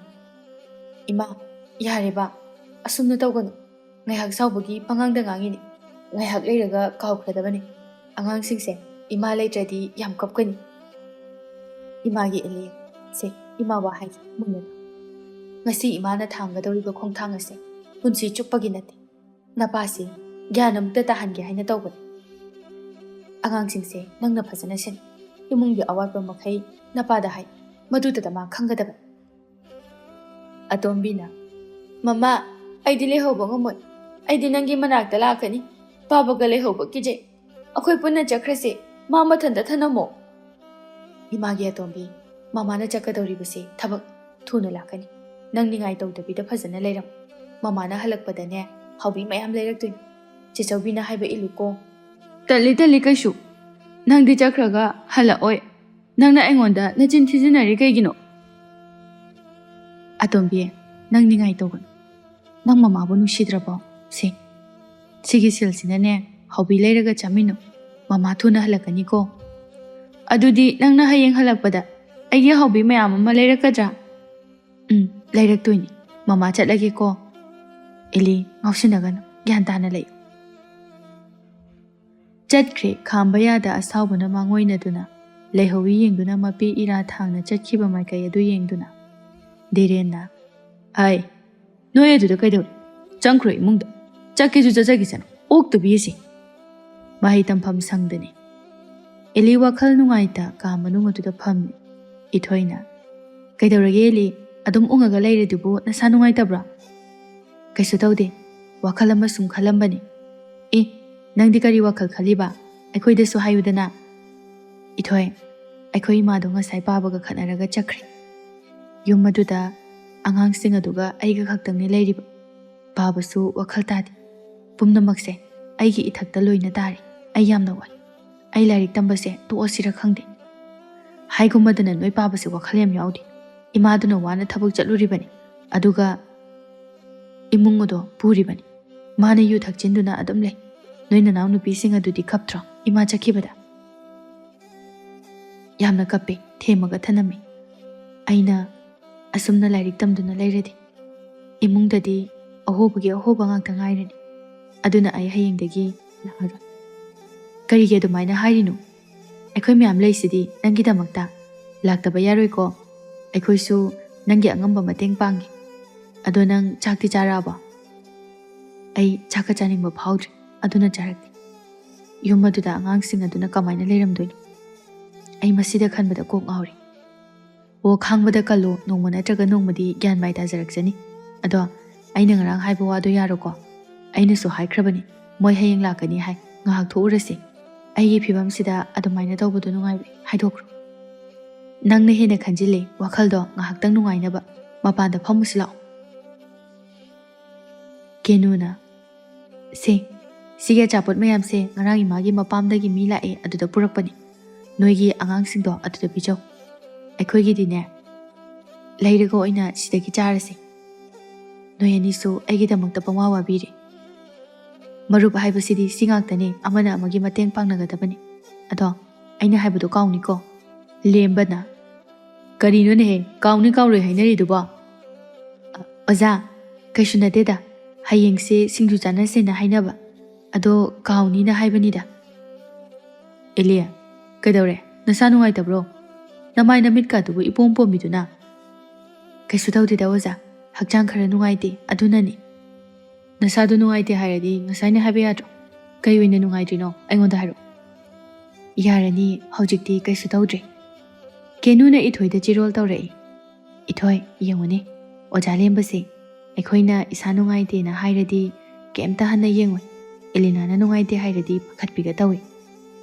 ꯏꯃꯥ, ꯌꯥꯔꯦꯕ, ꯑꯁꯨꯝꯅ ꯇꯧꯒꯅꯨ꯫ ꯉꯥꯏꯍꯥꯛ ꯁꯥꯎꯕꯒꯤ ꯄꯉꯥꯡꯗ ꯉꯥꯡꯉꯤꯅꯤ꯫ ꯉꯥꯏꯍꯥꯛ ꯂꯩꯔꯒ ꯀꯥꯎꯈ꯭ꯔꯗꯕꯅꯤ꯫ ꯑꯉꯥꯡꯁꯤꯡꯁꯦ ꯏꯃꯥ ꯂꯩꯇ꯭ꯔꯗꯤ ꯌꯥꯝ ꯀꯞꯀꯅꯤ꯫ ꯏꯃꯥꯒꯤ ꯏꯂꯦ, ꯁꯦ, ꯏꯃꯥ ꯋꯥ ꯍꯥꯏꯒꯦ, ꯃꯨꯟꯅ ꯇꯥꯎ꯫ ꯉꯁꯤ ꯏꯃꯥꯅ ꯊꯥꯡꯒꯗꯧꯔꯤꯕ ꯈꯣꯡꯊꯥꯡ ꯑꯁꯦ ꯄꯨꯟꯁꯤ ꯆꯨꯞꯄꯒꯤ ꯅꯠꯇꯦ꯫ ꯅꯄꯥꯁꯤ ꯒ꯭ꯌꯥꯟ ꯑꯃꯨꯛꯇ ꯇꯥꯍꯟꯒꯦ ꯍꯥꯏꯅ ꯇꯧꯕꯅꯤ꯫ ꯑꯉꯥꯡꯁꯤꯡꯁꯦ ꯅꯪꯅ ꯐꯖꯅ ꯁꯦꯟꯅ꯫ ꯏꯃꯨꯡꯒꯤ ꯑꯋꯥꯠꯄ ꯃꯈꯩ ꯅꯄꯥꯗ ꯍꯥꯏ, ꯃꯗꯨꯗꯇ ꯃꯥ ꯈꯪꯒꯗꯕꯅꯤ꯫ ꯑꯇꯣꯝꯕꯤꯅ, "ꯃꯃꯥ, ꯑꯩꯗꯤ ꯂꯩꯍꯧꯕ ꯉꯝꯃꯣꯏ꯫ ꯑꯩꯗꯤ ꯅꯪꯒꯤ ꯃꯅꯥꯛꯇ ꯂꯥꯛꯀꯅꯤ꯫ ꯄꯥꯕꯒ ꯂꯩꯍꯧꯕ ꯀꯤꯖꯩ꯫ ꯑꯩꯈꯣꯏ ꯄꯨꯟꯅ ꯆꯠꯈ꯭ꯔꯁꯤ꯫ ꯃꯥ ꯃꯊꯟꯇ ꯊꯅꯝꯃꯣ꯫" "ꯏꯃꯥꯒꯤ ꯑꯇꯣꯝꯕꯤ, ꯃꯃꯥꯅ ꯆꯠꯀꯗꯧꯔꯤꯕꯁꯤ ꯊꯕꯛ ꯊꯨꯅ ꯂꯥꯛꯀꯅꯤ꯫ ꯅꯪ ꯅꯤꯡꯉꯥꯏ ꯇꯧꯗꯕꯤꯗ ꯐꯖꯅ ꯂꯩꯔꯝꯃꯨ꯫ ꯃꯃꯥꯅ ꯍꯜꯂꯛꯄꯗꯅꯦ, ꯍꯥꯎꯕꯤ ꯃꯌꯥꯝ ꯂꯩꯔꯛꯇꯣꯏꯅꯤ꯫ ꯆꯦꯆꯧꯕꯤꯅ ꯍꯥꯏꯕ ꯏꯜꯂꯨꯀꯣ꯫" "ꯇꯜꯂꯤ, ꯇꯜꯂꯤ, ꯀꯩꯁꯨ꯫ ꯅꯪꯗꯤ ꯆꯠꯈ꯭ꯔꯒ ꯍꯜꯂꯛꯑꯣꯏ꯫ ꯅꯪꯅ ꯑꯩꯉꯣꯟꯗ ꯅꯆꯤꯟ ꯊꯤꯖꯤꯟꯅꯔꯤ ꯀꯩꯒꯤꯅꯣ?" "ꯑꯇꯣꯝꯕꯤ, ꯅꯪ ꯅꯤꯡꯉꯥꯏ ꯇꯧꯒꯅꯨ꯫ ꯅꯪ ꯃꯃꯥꯕꯨ ꯅꯨꯡꯁꯤꯗ꯭ꯔꯕꯣ? ꯁꯦ, ꯁꯤꯒꯤ ꯁꯤꯜꯁꯤꯅꯅꯦ, ꯍꯥꯎꯕꯤ ꯂꯩꯔꯒ ꯆꯥꯃꯤꯟꯅꯧ꯫ ꯃꯃꯥ ꯊꯨꯅ ꯍꯜꯂꯛꯀꯅꯤꯀꯣ꯫" "ꯑꯗꯨꯗꯤ ꯅꯪꯅ ꯍꯌꯦꯡ ꯍꯜꯂꯛꯄꯗ ꯑꯩꯒꯤ ꯍꯥꯎꯕꯤ ꯃꯌꯥꯝ ꯑꯃ ꯂꯩꯔꯛꯀꯗ꯭ꯔꯥ?" "ꯎꯝ, ꯂꯩꯔꯛꯇꯣꯏꯅꯤ꯫ ꯃꯃꯥ ꯆꯠꯂꯒꯦꯀꯣ꯫" "ꯏꯂꯤ, ꯉꯥꯎꯁꯤꯟꯅꯒꯅꯨ, ꯒ꯭ꯌꯥꯟ ꯇꯥꯅ ꯂꯩꯌꯨ꯫" ꯆꯠꯈ꯭ꯔꯦ꯫ ꯈꯥꯝꯕ ꯌꯥꯗ ꯑꯁꯥꯎꯕꯅ ꯃꯥꯡꯑꯣꯏꯅꯗꯨꯅ ꯂꯩꯍꯧꯔꯤ ꯌꯦꯡꯗꯨꯅ ꯃꯄꯤ ꯏꯔꯥ ꯊꯥꯡꯅ ꯆꯠꯈꯤꯕ ꯃꯥꯏꯀꯩ ꯑꯗꯨ ꯌꯦꯡꯗꯨꯅ ꯙꯤꯔꯦꯟꯅ, "ꯑꯩ, ꯅꯣꯏ ꯑꯗꯨꯗ ꯀꯩꯗꯧꯔꯤ? ꯆꯪꯈ꯭ꯔꯣ ꯏꯃꯨꯡꯗ꯫ ꯆꯠꯀꯦꯁꯨ ꯆꯠꯆꯈꯤꯁꯅꯨ, ꯑꯣꯛꯇꯕꯤ ꯑꯁꯤ꯫" ꯃꯍꯩ ꯇꯝꯐꯝ ꯁꯪꯗꯅꯤ꯫ ꯑꯦꯂꯤ ꯋꯥꯈꯜ ꯅꯨꯡꯉꯥꯏꯇ ꯀꯥ ꯃꯅꯨꯡ ꯑꯗꯨꯗ ꯐꯝꯃꯤ꯫ ꯏꯊꯣꯏꯅ, "ꯀꯩꯗꯧꯔꯒꯦ ꯑꯦꯂꯤ? ꯑꯗꯨꯝ ꯎꯪꯉꯒ ꯂꯩꯔꯤꯗꯨꯕꯨ ꯅꯁꯥ ꯅꯨꯡꯉꯥꯏꯇꯕ꯭ꯔꯥ?" "ꯀꯩꯁꯨ ꯇꯧꯗꯦ꯫ ꯋꯥꯈꯜ ꯑꯃ ꯁꯨꯝ ꯈꯜꯂꯝꯕꯅꯤ꯫" "ꯑꯦ, ꯅꯪꯗꯤ ꯀꯔꯤ ꯋꯥꯈꯜ ꯈꯜꯂꯤꯕ? ꯑꯩꯈꯣꯏꯗꯁꯨ ꯍꯥꯏꯌꯨꯗꯅ꯫" "ꯏꯊꯣꯏ, ꯑꯩꯈꯣꯏ ꯏꯃꯥꯗꯣ ꯉꯁꯥꯏ ꯄꯥꯕꯒ ꯈꯠꯅꯔꯒ ꯆꯠꯈ꯭ꯔꯦ꯫ ꯌꯨꯝ ꯑꯗꯨꯗ ꯑꯉꯥꯡꯁꯤꯡ ꯑꯗꯨꯒ ꯑꯩꯒ ꯈꯛꯇꯪꯅꯤ ꯂꯩꯔꯤꯕ꯫ ꯄꯥꯕꯁꯨ ꯋꯥꯈꯜ ꯇꯥꯗꯦ꯫ ꯄꯨꯝꯅꯃꯛꯁꯦ ꯑꯩꯒꯤ ꯏꯊꯛꯇ ꯂꯣꯏꯅ ꯇꯥꯔꯦ꯫ ꯑꯩ ꯌꯥꯝꯅ ꯋꯥꯏ꯫ ꯑꯩ ꯂꯥꯏꯔꯤꯛ ꯇꯝꯕꯁꯦ ꯇꯣꯛꯑꯁꯤꯔ ꯈꯪꯗꯦ꯫" "ꯍꯥꯏꯒꯨꯝꯕꯗꯅ ꯅꯣꯏ ꯄꯥꯕꯁꯦ ꯋꯥꯈꯜ ꯌꯥꯝ ꯌꯥꯎꯗꯦ꯫ ꯏꯃꯥꯗꯨꯅ ꯋꯥꯅ ꯊꯕꯛ ꯆꯠꯂꯨꯔꯤꯕꯅꯤ, ꯑꯗꯨꯒ ꯏꯃꯨꯡ ꯑꯗꯣ ꯄꯨꯔꯤꯕꯅꯤ꯫ ꯃꯥꯅ ꯌꯨ ꯊꯛꯆꯤꯟꯗꯨꯅ ꯑꯗꯨꯝ ꯂꯩ꯫ ꯅꯣꯏ ꯅꯅꯥꯎ ꯅꯨꯄꯤꯁꯤꯡ ꯑꯗꯨꯗꯤ ꯀꯞꯇ꯭ꯔꯣ ꯏꯃꯥ ꯆꯠꯈꯤꯕꯗ?" "ꯌꯥꯝꯅ ꯀꯞꯄꯦ, ꯊꯦꯝꯃꯒ ꯊꯅꯝꯃꯤ꯫ ꯑꯩꯅ ꯑꯁꯨꯝꯅ ꯂꯥꯏꯔꯤꯛ ꯇꯝꯗꯨꯅ ꯂꯩꯔꯗꯤ ꯏꯃꯨꯡꯗꯗꯤ ꯑꯍꯣꯕꯒꯤ ꯑꯍꯣꯕ ꯉꯥꯛꯇ ꯉꯥꯏꯔꯅꯤ꯫ ꯑꯗꯨꯅ ꯑꯩ ꯍꯌꯦꯡꯗꯒꯤ ꯂꯥꯛꯑꯔꯣꯏ꯫" "ꯀꯔꯤꯒꯤ ꯑꯗꯨꯃꯥꯏꯅ ꯍꯥꯏꯔꯤꯅꯣ? ꯑꯩꯈꯣꯏ ꯃꯌꯥꯝ ꯂꯩꯁꯤꯗꯤ ꯅꯪꯒꯤꯗꯃꯛꯇ꯫ ꯂꯥꯛꯇꯕ ꯌꯥꯔꯣꯏꯀꯣ꯫ ꯑꯩꯈꯣꯏꯁꯨ ꯅꯪꯒꯤ ꯑꯉꯝꯕ ꯃꯇꯦꯡ ꯄꯥꯡꯒꯦ꯫ ꯑꯗꯣ ꯅꯪ ꯆꯥꯛꯇꯤ ꯆꯥꯔꯛꯑꯕꯣ? ꯑꯩ ꯆꯥꯛꯀ ꯆꯥꯅꯤꯡꯕ ꯐꯥꯎꯗ꯭ꯔꯤ, ꯑꯗꯨꯅ ꯆꯥꯔꯛꯇꯦ꯫ ꯌꯨꯝ ꯑꯗꯨꯗ ꯑꯉꯥꯡꯁꯤꯡ ꯑꯗꯨꯅ ꯀꯃꯥꯏꯅ ꯂꯩꯔꯝꯗꯣꯏꯅꯣ? ꯑꯩ ꯃꯁꯤꯗ ꯈꯟꯕꯗ ꯀꯣꯛ ꯉꯥꯎꯔꯦ꯫ ꯑꯣ, ꯈꯥꯡꯕꯗ ꯀꯜꯂꯣ, ꯅꯣꯡꯃ ꯅꯠꯇ꯭ꯔꯒ ꯅꯣꯡꯃꯗꯤ ꯒ꯭ꯌꯥꯟ ꯃꯥꯏ ꯇꯥꯖꯔꯛꯆꯅꯤ꯫ ꯑꯗꯣ ꯑꯩꯅ ꯉꯔꯥꯡ ꯍꯥꯏꯕ ꯋꯥꯗꯣ ꯌꯥꯔꯣꯀꯣ? ꯑꯩꯅꯁꯨ ꯍꯥꯏꯈ꯭ꯔꯕꯅꯤ, ꯃꯣꯏ ꯍꯌꯦꯡ ꯂꯥꯛꯀꯅꯤ ꯍꯥꯏ, ꯉꯥꯏꯍꯥꯛ ꯊꯣꯛꯎꯔꯁꯤ꯫ ꯑꯩꯒꯤ ꯐꯤꯕꯝꯁꯤꯗ ꯑꯗꯨꯃꯥꯏꯅ ꯇꯧꯕꯗꯣ ꯅꯨꯡꯉꯥꯏꯕ꯭ꯔꯦ? ꯍꯥꯏꯗꯣꯛꯈ꯭ꯔꯣ꯫ ꯅꯪꯅ ꯍꯦꯟꯅ ꯈꯟꯖꯤꯜꯂꯦ, ꯋꯥꯈꯜꯗꯣ ꯉꯥꯏꯍꯥꯛꯇꯪ ꯅꯨꯡꯉꯥꯏꯅꯕ ꯃꯄꯥꯟꯗ ꯐꯝꯃꯨꯁꯤ ꯂꯥꯛꯑꯣ꯫ ꯀꯦꯅꯨꯅ, "ꯁꯦ, ꯁꯤꯒꯤ ꯑꯆꯥꯄꯣꯠ ꯃꯌꯥꯝꯁꯦ ꯉꯔꯥꯡ ꯏꯃꯥꯒꯤ ꯃꯄꯥꯝꯗꯒꯤ ꯃꯤ ꯂꯥꯛꯑꯦ, ꯑꯗꯨꯗ ꯄꯨꯔꯛꯄꯅꯤ꯫ ꯅꯣꯏꯒꯤ ꯑꯉꯥꯡꯁꯤꯡꯗꯣ ꯑꯗꯨꯗ ꯄꯤꯖꯧ꯫ ꯑꯩꯈꯣꯏꯒꯤꯗꯤꯅꯦ, ꯂꯩꯔꯒ ꯑꯣꯏꯅ ꯁꯤꯗꯒꯤ ꯆꯥꯔꯁꯦ꯫ ꯅꯣꯏ ꯑꯅꯤꯁꯨ ꯑꯩꯒꯤꯗꯃꯛꯇ ꯄꯪꯋꯥ ꯋꯥꯕꯤꯔꯦ꯫ ꯃꯔꯨꯞ ꯍꯥꯏꯕꯁꯤꯗꯤ ꯁꯤ ꯉꯥꯛꯇꯅꯦ, ꯑꯃꯅ ꯑꯃꯒꯤ ꯃꯇꯦꯡ ꯄꯥꯡꯅꯒꯗꯕꯅꯤ꯫ ꯑꯗꯣ ꯑꯩꯅ ꯍꯥꯏꯕꯗꯣ ꯀꯥꯎꯅꯤꯀꯣ?" ꯂꯦꯝꯕꯅ, "ꯀꯔꯤꯅꯣꯅꯦꯍꯦ, ꯀꯥꯎꯅꯤ ꯀꯥꯎꯔꯣꯏ ꯍꯥꯏꯅꯔꯤꯗꯨꯕꯣ?" "ꯑ, ꯑꯣꯖꯥ, ꯀꯩꯁꯨ ꯅꯠꯇꯦꯗ꯫ ꯍꯌꯦꯡꯁꯦ ꯁꯤꯡꯖꯨ ꯆꯥꯅꯁꯦꯅ ꯍꯥꯏꯅꯕ꯫ ꯑꯗꯣ ꯀꯥꯎꯅꯤꯅ ꯍꯥꯏꯕꯅꯤꯗ꯫" "ꯑꯦꯂꯤ, ꯀꯩꯗꯧꯔꯦ? ꯅꯁꯥ ꯅꯨꯡꯉꯥꯏꯇꯕ꯭ꯔꯣ? ꯅꯃꯥꯏ ꯅꯃꯤꯠꯀ ꯑꯗꯨꯕꯨ ꯏꯄꯣꯝ ꯄꯣꯝꯃꯤꯗꯨꯅ?" "ꯀꯩꯁꯨ ꯇꯧꯗꯦꯗ ꯑꯣꯖꯥ, ꯍꯛꯆꯥꯡ ꯈꯔ ꯅꯨꯡꯉꯥꯏꯇꯦ, ꯑꯗꯨꯅꯅꯤ꯫" "ꯅꯁꯥꯗꯣ ꯅꯨꯡꯉꯥꯏꯇꯦ ꯍꯥꯏꯔꯗꯤ ꯉꯁꯥꯏꯅ ꯍꯥꯏꯕ ꯌꯥꯗ꯭ꯔꯣ? ꯀꯩ ꯑꯣꯏꯅ ꯅꯨꯡꯉꯥꯏꯇ꯭ꯔꯤꯅꯣ? ꯑꯩꯉꯣꯟꯗ ꯍꯥꯏꯔꯛꯑꯣ꯫" "ꯌꯥꯔꯅꯤ, ꯍꯧꯖꯤꯛꯇꯤ ꯀꯩꯁꯨ ꯇꯧꯗ꯭ꯔꯦ꯫" ꯀꯦꯅꯨꯅ ꯏꯊꯣꯏꯗ ꯆꯤꯔꯣꯜ ꯇꯧꯔꯛꯏ꯫ "ꯏꯊꯣꯏ, ꯌꯦꯡꯉꯨꯅꯦ, ꯑꯣꯖꯥ ꯂꯦꯝꯕꯁꯦ ꯑꯩꯈꯣꯏꯅ ꯏꯁꯥ ꯅꯨꯡꯉꯥꯏꯇꯦꯅ ꯍꯥꯏꯔꯗꯤ ꯀꯩꯝꯇ ꯍꯟꯅ ꯌꯦꯡꯉꯣꯏ, ꯑꯦꯂꯤꯅꯥꯅ ꯅꯨꯡꯉꯥꯏꯇꯦ ꯍꯥꯏꯔꯗꯤ ꯄꯥꯈꯠꯄꯤꯒ ꯇꯧꯏ꯫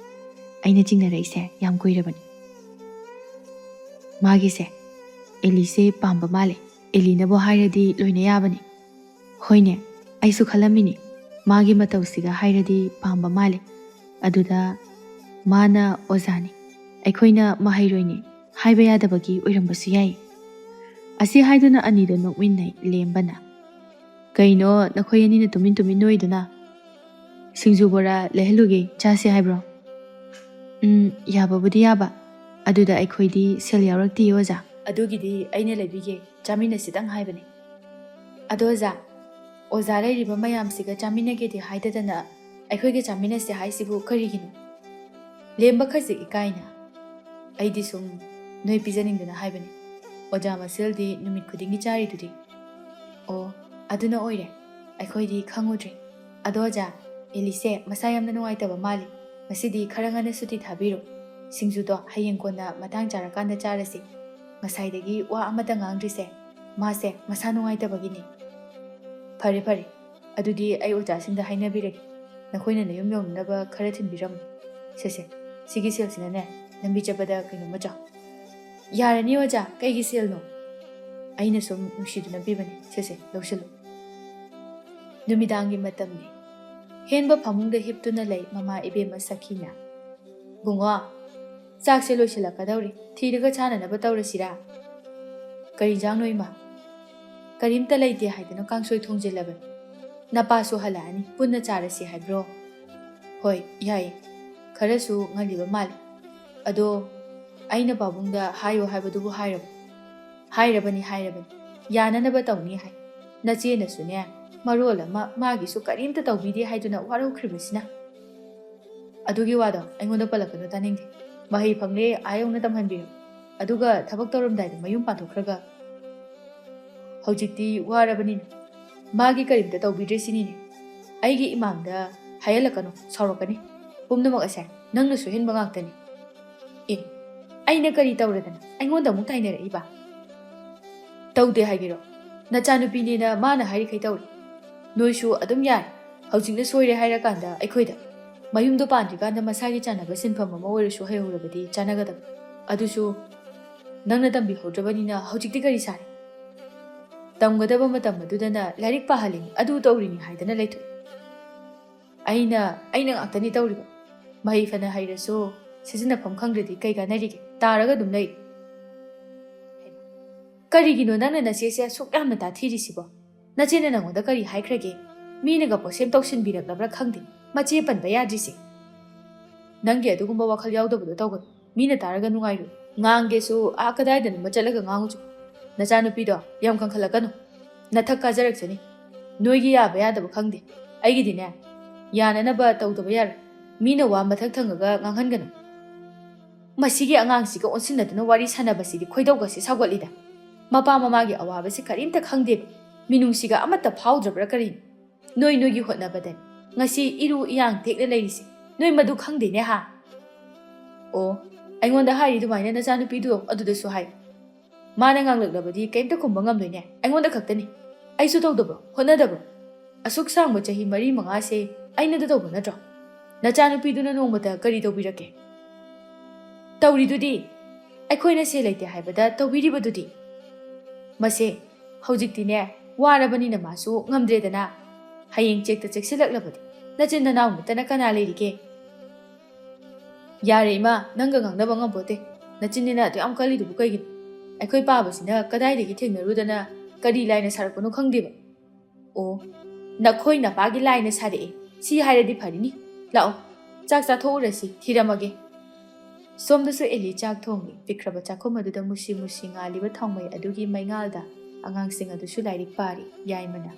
ꯑꯩꯅ ꯆꯤꯡꯅꯔꯛꯏꯁꯦ ꯌꯥꯝ ꯀꯨꯏꯔꯕꯅꯤ꯫ ꯃꯥꯒꯤꯁꯦ ꯑꯦꯂꯤꯁꯦ ꯄꯥꯝꯕ ꯃꯥꯜꯂꯦ, ꯑꯦꯂꯤꯅꯕꯨ ꯍꯥꯏꯔꯗꯤ ꯂꯣꯏꯅ ꯌꯥꯕꯅꯤ꯫ ꯍꯣꯏꯅꯦ, ꯑꯩꯁꯨ ꯈꯜꯂꯝꯃꯤꯅꯤ, ꯃꯥꯒꯤ ꯃꯇꯧꯁꯤꯒ ꯍꯥꯏꯔꯗꯤ ꯄꯥꯝꯕ ꯃꯥꯜꯂꯦ꯫ ꯑꯗꯨꯗ ꯃꯥꯅ ꯑꯣꯖꯥꯅꯤ, ꯑꯩꯈꯣꯏꯅ ꯃꯍꯩꯔꯣꯏꯅꯤ ꯍꯥꯏꯕ ꯌꯥꯗꯕꯒꯤ ꯑꯣꯏꯔꯝꯕꯁꯨ ꯌꯥꯏ꯫" ꯑꯁꯤ ꯍꯥꯏꯗꯨꯅ ꯑꯅꯤꯗꯣ ꯅꯣꯛꯃꯤꯟꯅꯩ꯫ ꯂꯦꯝꯕꯅ, "ꯀꯩꯅꯣ ꯅꯈꯣꯏ ꯑꯅꯤꯅ ꯇꯨꯃꯤꯟ ꯇꯨꯃꯤꯟ ꯅꯣꯏꯗꯨꯅ? ꯁꯤꯡꯖꯨ ꯕꯣꯔꯥ ꯂꯩꯍꯜꯂꯨꯒꯦ, ꯆꯥꯁꯦ ꯍꯥꯏꯕ꯭ꯔꯣ?" "ꯎꯝ, ꯌꯥꯕꯕꯨꯗꯤ ꯌꯥꯕ, ꯑꯗꯨꯗ ꯑꯩꯈꯣꯏꯗꯤ ꯁꯦꯜ ꯌꯥꯎꯔꯛꯇꯤꯌꯦ ꯑꯣꯖꯥ꯫" "ꯑꯗꯨꯒꯤꯗꯤ ꯑꯩꯅ ꯂꯩꯕꯤꯒꯦ, ꯆꯥꯃꯤꯟꯅꯁꯤꯇꯪ ꯍꯥꯏꯕꯅꯤ꯫" "ꯑꯗꯣ ꯑꯣꯖꯥ, ꯑꯣꯖꯥ ꯂꯩꯔꯤꯕ ꯃꯌꯥꯝꯁꯤꯒ ꯆꯥꯃꯤꯟꯅꯒꯦꯗꯤ ꯍꯥꯏꯗꯗꯅ ꯑꯩꯈꯣꯏꯒ ꯆꯥꯃꯤꯟꯅꯁꯦ ꯍꯥꯏꯁꯤꯕꯨ ꯀꯔꯤꯒꯤꯅꯣ?" ꯂꯦꯝꯕ ꯈꯖꯤꯛ ꯏꯀꯥꯏꯅ, "ꯑꯩꯗꯤ ꯁꯨꯝ ꯅꯣꯏ ꯄꯤꯖꯅꯤꯡꯗꯅ ꯍꯥꯏꯕꯅꯤ꯫ ꯑꯣꯖꯥ ꯃꯁꯦꯜꯗꯤ ꯅꯨꯃꯤꯠ ꯈꯨꯗꯤꯡꯒꯤ ꯆꯥꯔꯤꯗꯨꯗꯤ?" "ꯑꯣ, ꯑꯗꯨꯅ ꯑꯣꯏꯔꯦ꯫ ꯑꯩꯈꯣꯏꯗꯤ ꯈꯪꯉꯨꯗ꯭ꯔꯦ꯫ ꯑꯗꯣ ꯑꯣꯖꯥ, ꯑꯦꯂꯤꯁꯁꯦ ꯃꯁꯥ ꯌꯥꯝꯅ ꯅꯨꯡꯉꯥꯏꯇꯕ ꯃꯥꯜꯂꯤ꯫ ꯉꯁꯤꯗꯤ ꯈꯔ ꯉꯟꯅ ꯁꯨꯇꯤ ꯊꯥꯕꯤꯔꯣ꯫ ꯁꯤꯡꯖꯨꯗꯣ ꯍꯌꯦꯡ ꯀꯣꯟꯅ ꯃꯇꯥꯡ ꯆꯥꯔꯀꯥꯟꯗ ꯆꯥꯔꯁꯤ꯫ ꯉꯁꯥꯏꯗꯒꯤ ꯋꯥ ꯑꯃꯠꯇ ꯉꯥꯡꯗ꯭ꯔꯤꯁꯦ ꯃꯥꯁꯦ ꯃꯁꯥ ꯅꯨꯡꯉꯥꯏꯇꯕꯒꯤꯅꯤ꯫" "ꯐꯔꯦ, ꯐꯔꯦ꯫ ꯑꯗꯨꯗꯤ ꯑꯩ ꯑꯣꯖꯥꯁꯤꯡꯗ ꯍꯥꯏꯅꯕꯤꯔꯒꯦ꯫ ꯅꯈꯣꯏꯅ ꯅꯌꯨꯝ ꯌꯧꯅꯅꯕ ꯈꯔ ꯊꯤꯟꯕꯤꯔꯝꯃꯨ꯫ ꯁꯦꯁꯦ, ꯁꯤꯒꯤ ꯁꯦꯜꯁꯤꯅꯅꯦ, ꯂꯝꯕꯤ ꯆꯠꯄꯗ ꯀꯩꯅꯣꯝꯃ ꯆꯥꯎ꯫" "ꯌꯥꯔꯅꯤ ꯑꯣꯖꯥ, ꯀꯩꯒꯤ ꯁꯦꯜꯅꯣ?" "ꯑꯩꯅ ꯁꯨꯝ ꯅꯨꯡꯁꯤꯗꯨꯅ ꯄꯤꯕꯅꯦ꯫ ꯁꯦꯁꯦ, ꯂꯧꯁꯤꯜꯂꯨ꯫" ꯅꯨꯃꯤꯗꯥꯡꯒꯤ ꯃꯇꯝꯅꯤ꯫ ꯍꯦꯟꯕ ꯐꯃꯨꯡꯗ ꯍꯤꯞꯇꯨꯅ ꯂꯩ ꯃꯃꯥ ꯏꯕꯦꯝꯃ ꯁꯈꯤꯅ꯫ "ꯕꯨꯡꯉꯣ, ꯆꯥꯛꯁꯦ ꯂꯣꯏꯁꯤꯜꯂꯛꯀꯗꯧꯔꯤ꯫ ꯊꯤꯔꯒ ꯆꯥꯅꯅꯕ ꯇꯧꯔꯁꯤꯔꯥ?" "ꯀꯔꯤ ꯏꯟꯖꯥꯡꯅꯣ ꯏꯃꯥ?" "ꯀꯔꯤꯝꯇ ꯂꯩꯇꯦ ꯍꯥꯏꯗꯅ ꯀꯥꯡꯁꯣꯏ ꯊꯣꯡꯖꯤꯜꯂꯕꯅꯤ꯫ ꯅꯄꯥꯁꯨ ꯍꯜꯂꯛꯑꯅꯤ, ꯄꯨꯟꯅ ꯆꯥꯔꯁꯤ ꯍꯥꯏꯕ꯭ꯔꯣ?" "ꯍꯣꯏ, ꯌꯥꯏꯌꯦ꯫ ꯈꯔꯁꯨ ꯉꯜꯂꯤꯕ ꯃꯥꯜꯂꯤ꯫ ꯑꯗꯣ ꯑꯩꯅ ꯄꯥꯕꯨꯡꯗ ꯍꯥꯏꯌꯣ ꯍꯥꯏꯕꯗꯨꯕꯨ ꯍꯥꯏꯔꯕꯣ?" "ꯍꯥꯏꯔꯕꯅꯤ, ꯍꯥꯏꯔꯕꯅꯤ꯫ ꯌꯥꯅꯅꯕ ꯇꯧꯅꯤ ꯍꯥꯏ꯫ ꯅꯆꯦꯅꯁꯨꯅꯦ, ꯃꯔꯣꯜ ꯑꯃ ꯃꯥꯒꯤꯁꯨ ꯀꯔꯤꯝꯇ ꯇꯧꯕꯤꯗꯦ ꯍꯥꯏꯗꯨꯅ ꯋꯥꯔꯧꯈ꯭ꯔꯤꯕꯁꯤꯅ꯫" "ꯑꯗꯨꯒꯤ ꯋꯥꯗꯣ ꯑꯩꯉꯣꯟꯗ ꯄꯜꯂꯛꯀꯅꯨ, ꯇꯥꯅꯤꯡꯗꯦ꯫ ꯃꯍꯩ ꯐꯪꯂꯦ, ꯑꯥ ꯌꯧꯅ ꯇꯝꯍꯟꯕꯤꯔꯣ꯫ ꯑꯗꯨꯒ ꯊꯕꯛ ꯇꯧꯔꯝꯗꯥꯏꯗ ꯃꯌꯨꯝ ꯄꯥꯟꯊꯣꯛꯈ꯭ꯔꯒ ꯍꯧꯖꯤꯛꯇꯤ ꯋꯥꯔꯕꯅꯤꯅ ꯃꯥꯒꯤ ꯀꯔꯤꯝꯇ ꯇꯧꯕꯤꯗ꯭ꯔꯦ ꯁꯤꯅꯤꯅꯦ꯫ ꯑꯩꯒꯤ ꯏꯃꯥꯡꯗ ꯍꯥꯏꯍꯜꯂꯛꯀꯅꯨ, ꯁꯥꯎꯔꯛꯀꯅꯤ꯫ ꯄꯨꯝꯅꯃꯛ ꯑꯁꯦ ꯅꯪꯅ ꯁꯣꯏꯍꯟꯕ ꯉꯥꯛꯇꯅꯤ꯫" "ꯑꯦ, ꯑꯩꯅ ꯀꯔꯤ ꯇꯧꯔꯗꯅ ꯑꯩꯉꯣꯟꯗ ꯑꯃꯨꯛ ꯇꯥꯏꯅꯔꯛꯏꯕ?" "ꯇꯧꯗꯦ ꯍꯥꯏꯒꯦꯔꯣ? ꯅꯆꯥꯅꯨꯄꯤꯅꯦꯅ ꯃꯥꯅ ꯍꯥꯏꯔꯤꯈꯩ ꯇꯧꯔꯤ꯫ ꯅꯣꯏꯁꯨ ꯑꯗꯨꯝ ꯌꯥꯔꯦ꯫ ꯍꯧꯖꯤꯛꯅ ꯁꯣꯏꯔꯦ ꯍꯥꯏꯔꯀꯥꯟꯗ ꯑꯩꯈꯣꯏꯗ꯫ ꯃꯌꯨꯝꯗꯣ ꯄꯥꯟꯗ꯭ꯔꯤꯀꯥꯟꯗ ꯃꯁꯥꯒꯤ ꯆꯥꯟꯅꯕ ꯁꯤꯟꯐꯝ ꯑꯃ ꯑꯣꯏꯔꯁꯨ ꯍꯩꯍꯧꯔꯕꯗꯤ ꯆꯥꯟꯅꯒꯗꯕ꯫ ꯑꯗꯨꯁꯨ ꯅꯪꯅ ꯇꯝꯕꯤꯍꯧꯗ꯭ꯔꯕꯅꯤꯅ ꯍꯧꯖꯤꯛꯇꯤ ꯀꯔꯤ ꯁꯥꯔꯦ? ꯇꯝꯒꯗꯕ ꯃꯇꯝ ꯑꯗꯨꯗꯅ ꯂꯥꯏꯔꯤꯛ ꯄꯥꯍꯜꯂꯤꯅꯤ, ꯑꯗꯨ ꯇꯧꯔꯤꯅꯤ ꯍꯥꯏꯗꯅ ꯂꯩꯊꯣꯛꯏ꯫ ꯑꯩꯅ, ꯑꯩꯅ ꯉꯥꯛꯇꯅꯤ ꯇꯧꯔꯤꯕ꯫ ꯃꯍꯩ ꯐꯅ ꯍꯩꯔꯁꯨ ꯁꯤꯖꯤꯟꯅꯐꯝ ꯈꯪꯗ꯭ꯔꯗꯤ ꯀꯩ ꯀꯥꯟꯅꯔꯤꯒꯦ? ꯇꯥꯔꯒ ꯑꯗꯨꯝ ꯂꯩ꯫" "ꯀꯔꯤꯒꯤꯅꯣ ꯅꯪꯅ ꯅꯆꯦꯁꯦ ꯑꯁꯨꯛ ꯌꯥꯝꯅ ꯇꯥꯊꯤꯔꯤꯁꯤꯕꯣ? ꯅꯆꯦꯅ ꯅꯉꯣꯟꯗ ꯀꯔꯤ ꯍꯥꯏꯈ꯭ꯔꯒꯦ? ꯃꯤꯅꯒ ꯄꯣꯠꯁꯦꯝ ꯇꯧꯁꯤꯟꯕꯤꯔꯛꯂꯕ꯭ꯔꯥ ꯈꯪꯗꯦ, ꯃꯆꯦ ꯄꯟꯕ ꯌꯥꯗ꯭ꯔꯤꯁꯦ꯫" "ꯅꯪꯒꯤ ꯑꯗꯨꯒꯨꯝꯕ ꯋꯥꯈꯜ ꯌꯥꯎꯗꯕꯗꯣ ꯇꯧꯒꯅꯨ꯫ ꯃꯤꯅ ꯇꯥꯔꯒ ꯅꯨꯡꯉꯥꯏꯔꯣꯏ꯫ ꯉꯥꯡꯒꯦꯁꯨ ꯑꯥ ꯀꯗꯥꯏꯗꯅꯣꯃ ꯆꯠꯂꯒ ꯉꯥꯡꯉꯨꯆꯣ꯫ ꯅꯆꯥꯅꯨꯄꯤꯗꯣ ꯌꯥꯝ ꯀꯟꯈꯠꯂꯛꯀꯅꯨ꯫ ꯅꯊꯛ ꯀꯥꯖꯔꯛꯆꯅꯤ꯫ ꯅꯣꯏꯒꯤ ꯌꯥꯕ ꯌꯥꯗꯕ ꯈꯪꯗꯦ꯫ ꯑꯩꯒꯤꯗꯤꯅꯦ, ꯌꯥꯅꯅꯕ ꯇꯧꯗꯕ ꯌꯥꯔꯣꯏ꯫ ꯃꯤꯅ ꯋꯥ ꯃꯊꯛ ꯊꯪꯉꯒ ꯉꯥꯡꯍꯟꯒꯅꯨ꯫ ꯃꯁꯤꯒꯤ ꯑꯉꯥꯡꯁꯤꯒ ꯑꯣꯟꯁꯤꯟꯅꯗꯨꯅ ꯋꯥꯔꯤ ꯁꯥꯟꯅꯕꯁꯤꯗꯤ ꯈꯣꯏꯗꯧꯒꯁꯦ ꯁꯥꯎꯒꯠꯂꯤꯗ꯫ ꯃꯄꯥ ꯃꯃꯥꯒꯤ ꯑꯋꯥꯕꯁꯤ ꯀꯔꯤꯝꯇ ꯈꯪꯗꯦꯕ꯫ ꯃꯤꯅꯨꯡꯁꯤꯒ ꯑꯃꯠꯇ ꯐꯥꯎꯗ꯭ꯔꯕ꯭ꯔꯥ ꯀꯔꯤꯅꯣ? ꯅꯣꯏ ꯅꯣꯏꯒꯤ ꯍꯣꯠꯅꯕꯗꯅꯤ ꯉꯁꯤ ꯏꯔꯨ ꯏꯌꯥꯡ ꯇꯦꯛꯅ ꯂꯩꯔꯤꯁꯦ꯫ ꯅꯣꯏ ꯃꯗꯨ ꯈꯪꯗꯦꯅꯦ ꯍꯥ? ꯑꯣ, ꯑꯩꯉꯣꯟꯗ ꯍꯥꯏꯔꯤ ꯑꯗꯨꯃꯥꯏꯅ ꯅꯆꯥꯅꯨꯄꯤꯗꯣ ꯑꯗꯨꯗꯁꯨ ꯍꯥꯏ꯫ ꯃꯥꯅ ꯉꯥꯡꯂꯛꯂꯕꯗꯤ ꯀꯩꯝꯇ ꯈꯨꯝꯕ ꯉꯝꯂꯣꯏꯅꯦ꯫ ꯑꯩꯉꯣꯟꯗ ꯈꯛꯇꯅꯤ꯫ ꯑꯩꯁꯨ ꯇꯧꯗꯕ꯭ꯔꯣ? ꯍꯣꯠꯅꯗꯕ꯭ꯔꯣ? ꯑꯁꯨꯛ ꯁꯥꯡꯕ ꯆꯍꯤ ꯃꯔꯤ ꯃꯉꯥꯁꯦ ꯑꯩꯅꯗ ꯇꯧꯕ ꯅꯠꯇ꯭ꯔꯣ? ꯅꯆꯥꯅꯨꯄꯤꯗꯨꯅ ꯅꯣꯡꯃꯇ ꯀꯔꯤ ꯇꯧꯕꯤꯔꯛꯀꯦ? ꯇꯧꯔꯤꯗꯨꯗꯤ꯫ ꯑꯩꯈꯣꯏꯅ ꯁꯦꯜ ꯂꯩꯇꯦ ꯍꯥꯏꯕꯗ ꯇꯧꯕꯤꯔꯤꯕꯗꯨꯗꯤ꯫ ꯃꯁꯦ, ꯍꯧꯖꯤꯛꯇꯤꯅꯦ, ꯋꯥꯔꯕꯅꯤꯅ ꯃꯥꯁꯨ ꯉꯝꯗ꯭ꯔꯦꯗꯅ꯫ ꯍꯌꯦꯡ ꯆꯦꯛꯇ ꯆꯦꯛꯁꯤꯜꯂꯛꯂꯕꯗꯤ ꯅꯆꯤꯟ ꯅꯅꯥꯎ ꯅꯠꯇꯅ ꯀꯅꯥ ꯂꯩꯔꯤꯒꯦ? ꯌꯥꯔꯦ ꯏꯃꯥ, ꯅꯪꯒ ꯉꯥꯡꯅꯕ ꯉꯝꯄꯣꯠꯇꯦ꯫ ꯅꯆꯤꯟꯅꯤꯅ ꯑꯗꯨ ꯌꯥꯝ ꯀꯜꯂꯤꯗꯨꯕꯨ ꯀꯩꯒꯤꯅꯣ? ꯑꯩꯈꯣꯏ ꯄꯥꯕꯁꯤꯅ ꯀꯗꯥꯏꯗꯒꯤ ꯊꯦꯡꯅꯔꯨꯗꯅ ꯀꯔꯤ ꯂꯥꯏꯅ ꯁꯥꯔꯛꯄꯅꯣ ꯈꯪꯗꯦꯕ꯫ ꯑꯣ, ꯅꯈꯣꯏ ꯅꯄꯥꯒꯤ ꯂꯥꯏꯅ ꯁꯥꯔꯛꯑꯦ꯫ ꯁꯤ ꯍꯥꯏꯔꯗꯤ ꯐꯔꯤꯅꯤ꯫ ꯂꯥꯛꯑꯣ, ꯆꯥꯛ ꯆꯥꯊꯣꯛꯎꯔꯁꯤ, ꯊꯤꯔꯝꯃꯒꯦ꯫ ꯁꯣꯝꯗꯁꯨ ꯑꯦꯂꯤ ꯆꯥꯛ ꯊꯣꯡꯂꯤ꯫ ꯄꯤꯛꯈ꯭ꯔꯕ ꯆꯥꯛꯈꯨꯝ ꯑꯗꯨꯗ ꯃꯨꯁꯤ ꯃꯨꯁꯤ ꯉꯥꯜꯂꯤꯕ ꯊꯥꯎꯃꯩ ꯑꯗꯨꯒꯤ ꯃꯩꯉꯥꯜꯗ ꯑꯉꯥꯡꯁꯤꯡ ꯑꯗꯨꯁꯨ ꯂꯥꯏꯔꯤꯛ ꯄꯥꯔꯤ꯫ ꯌꯥꯏꯃꯅ,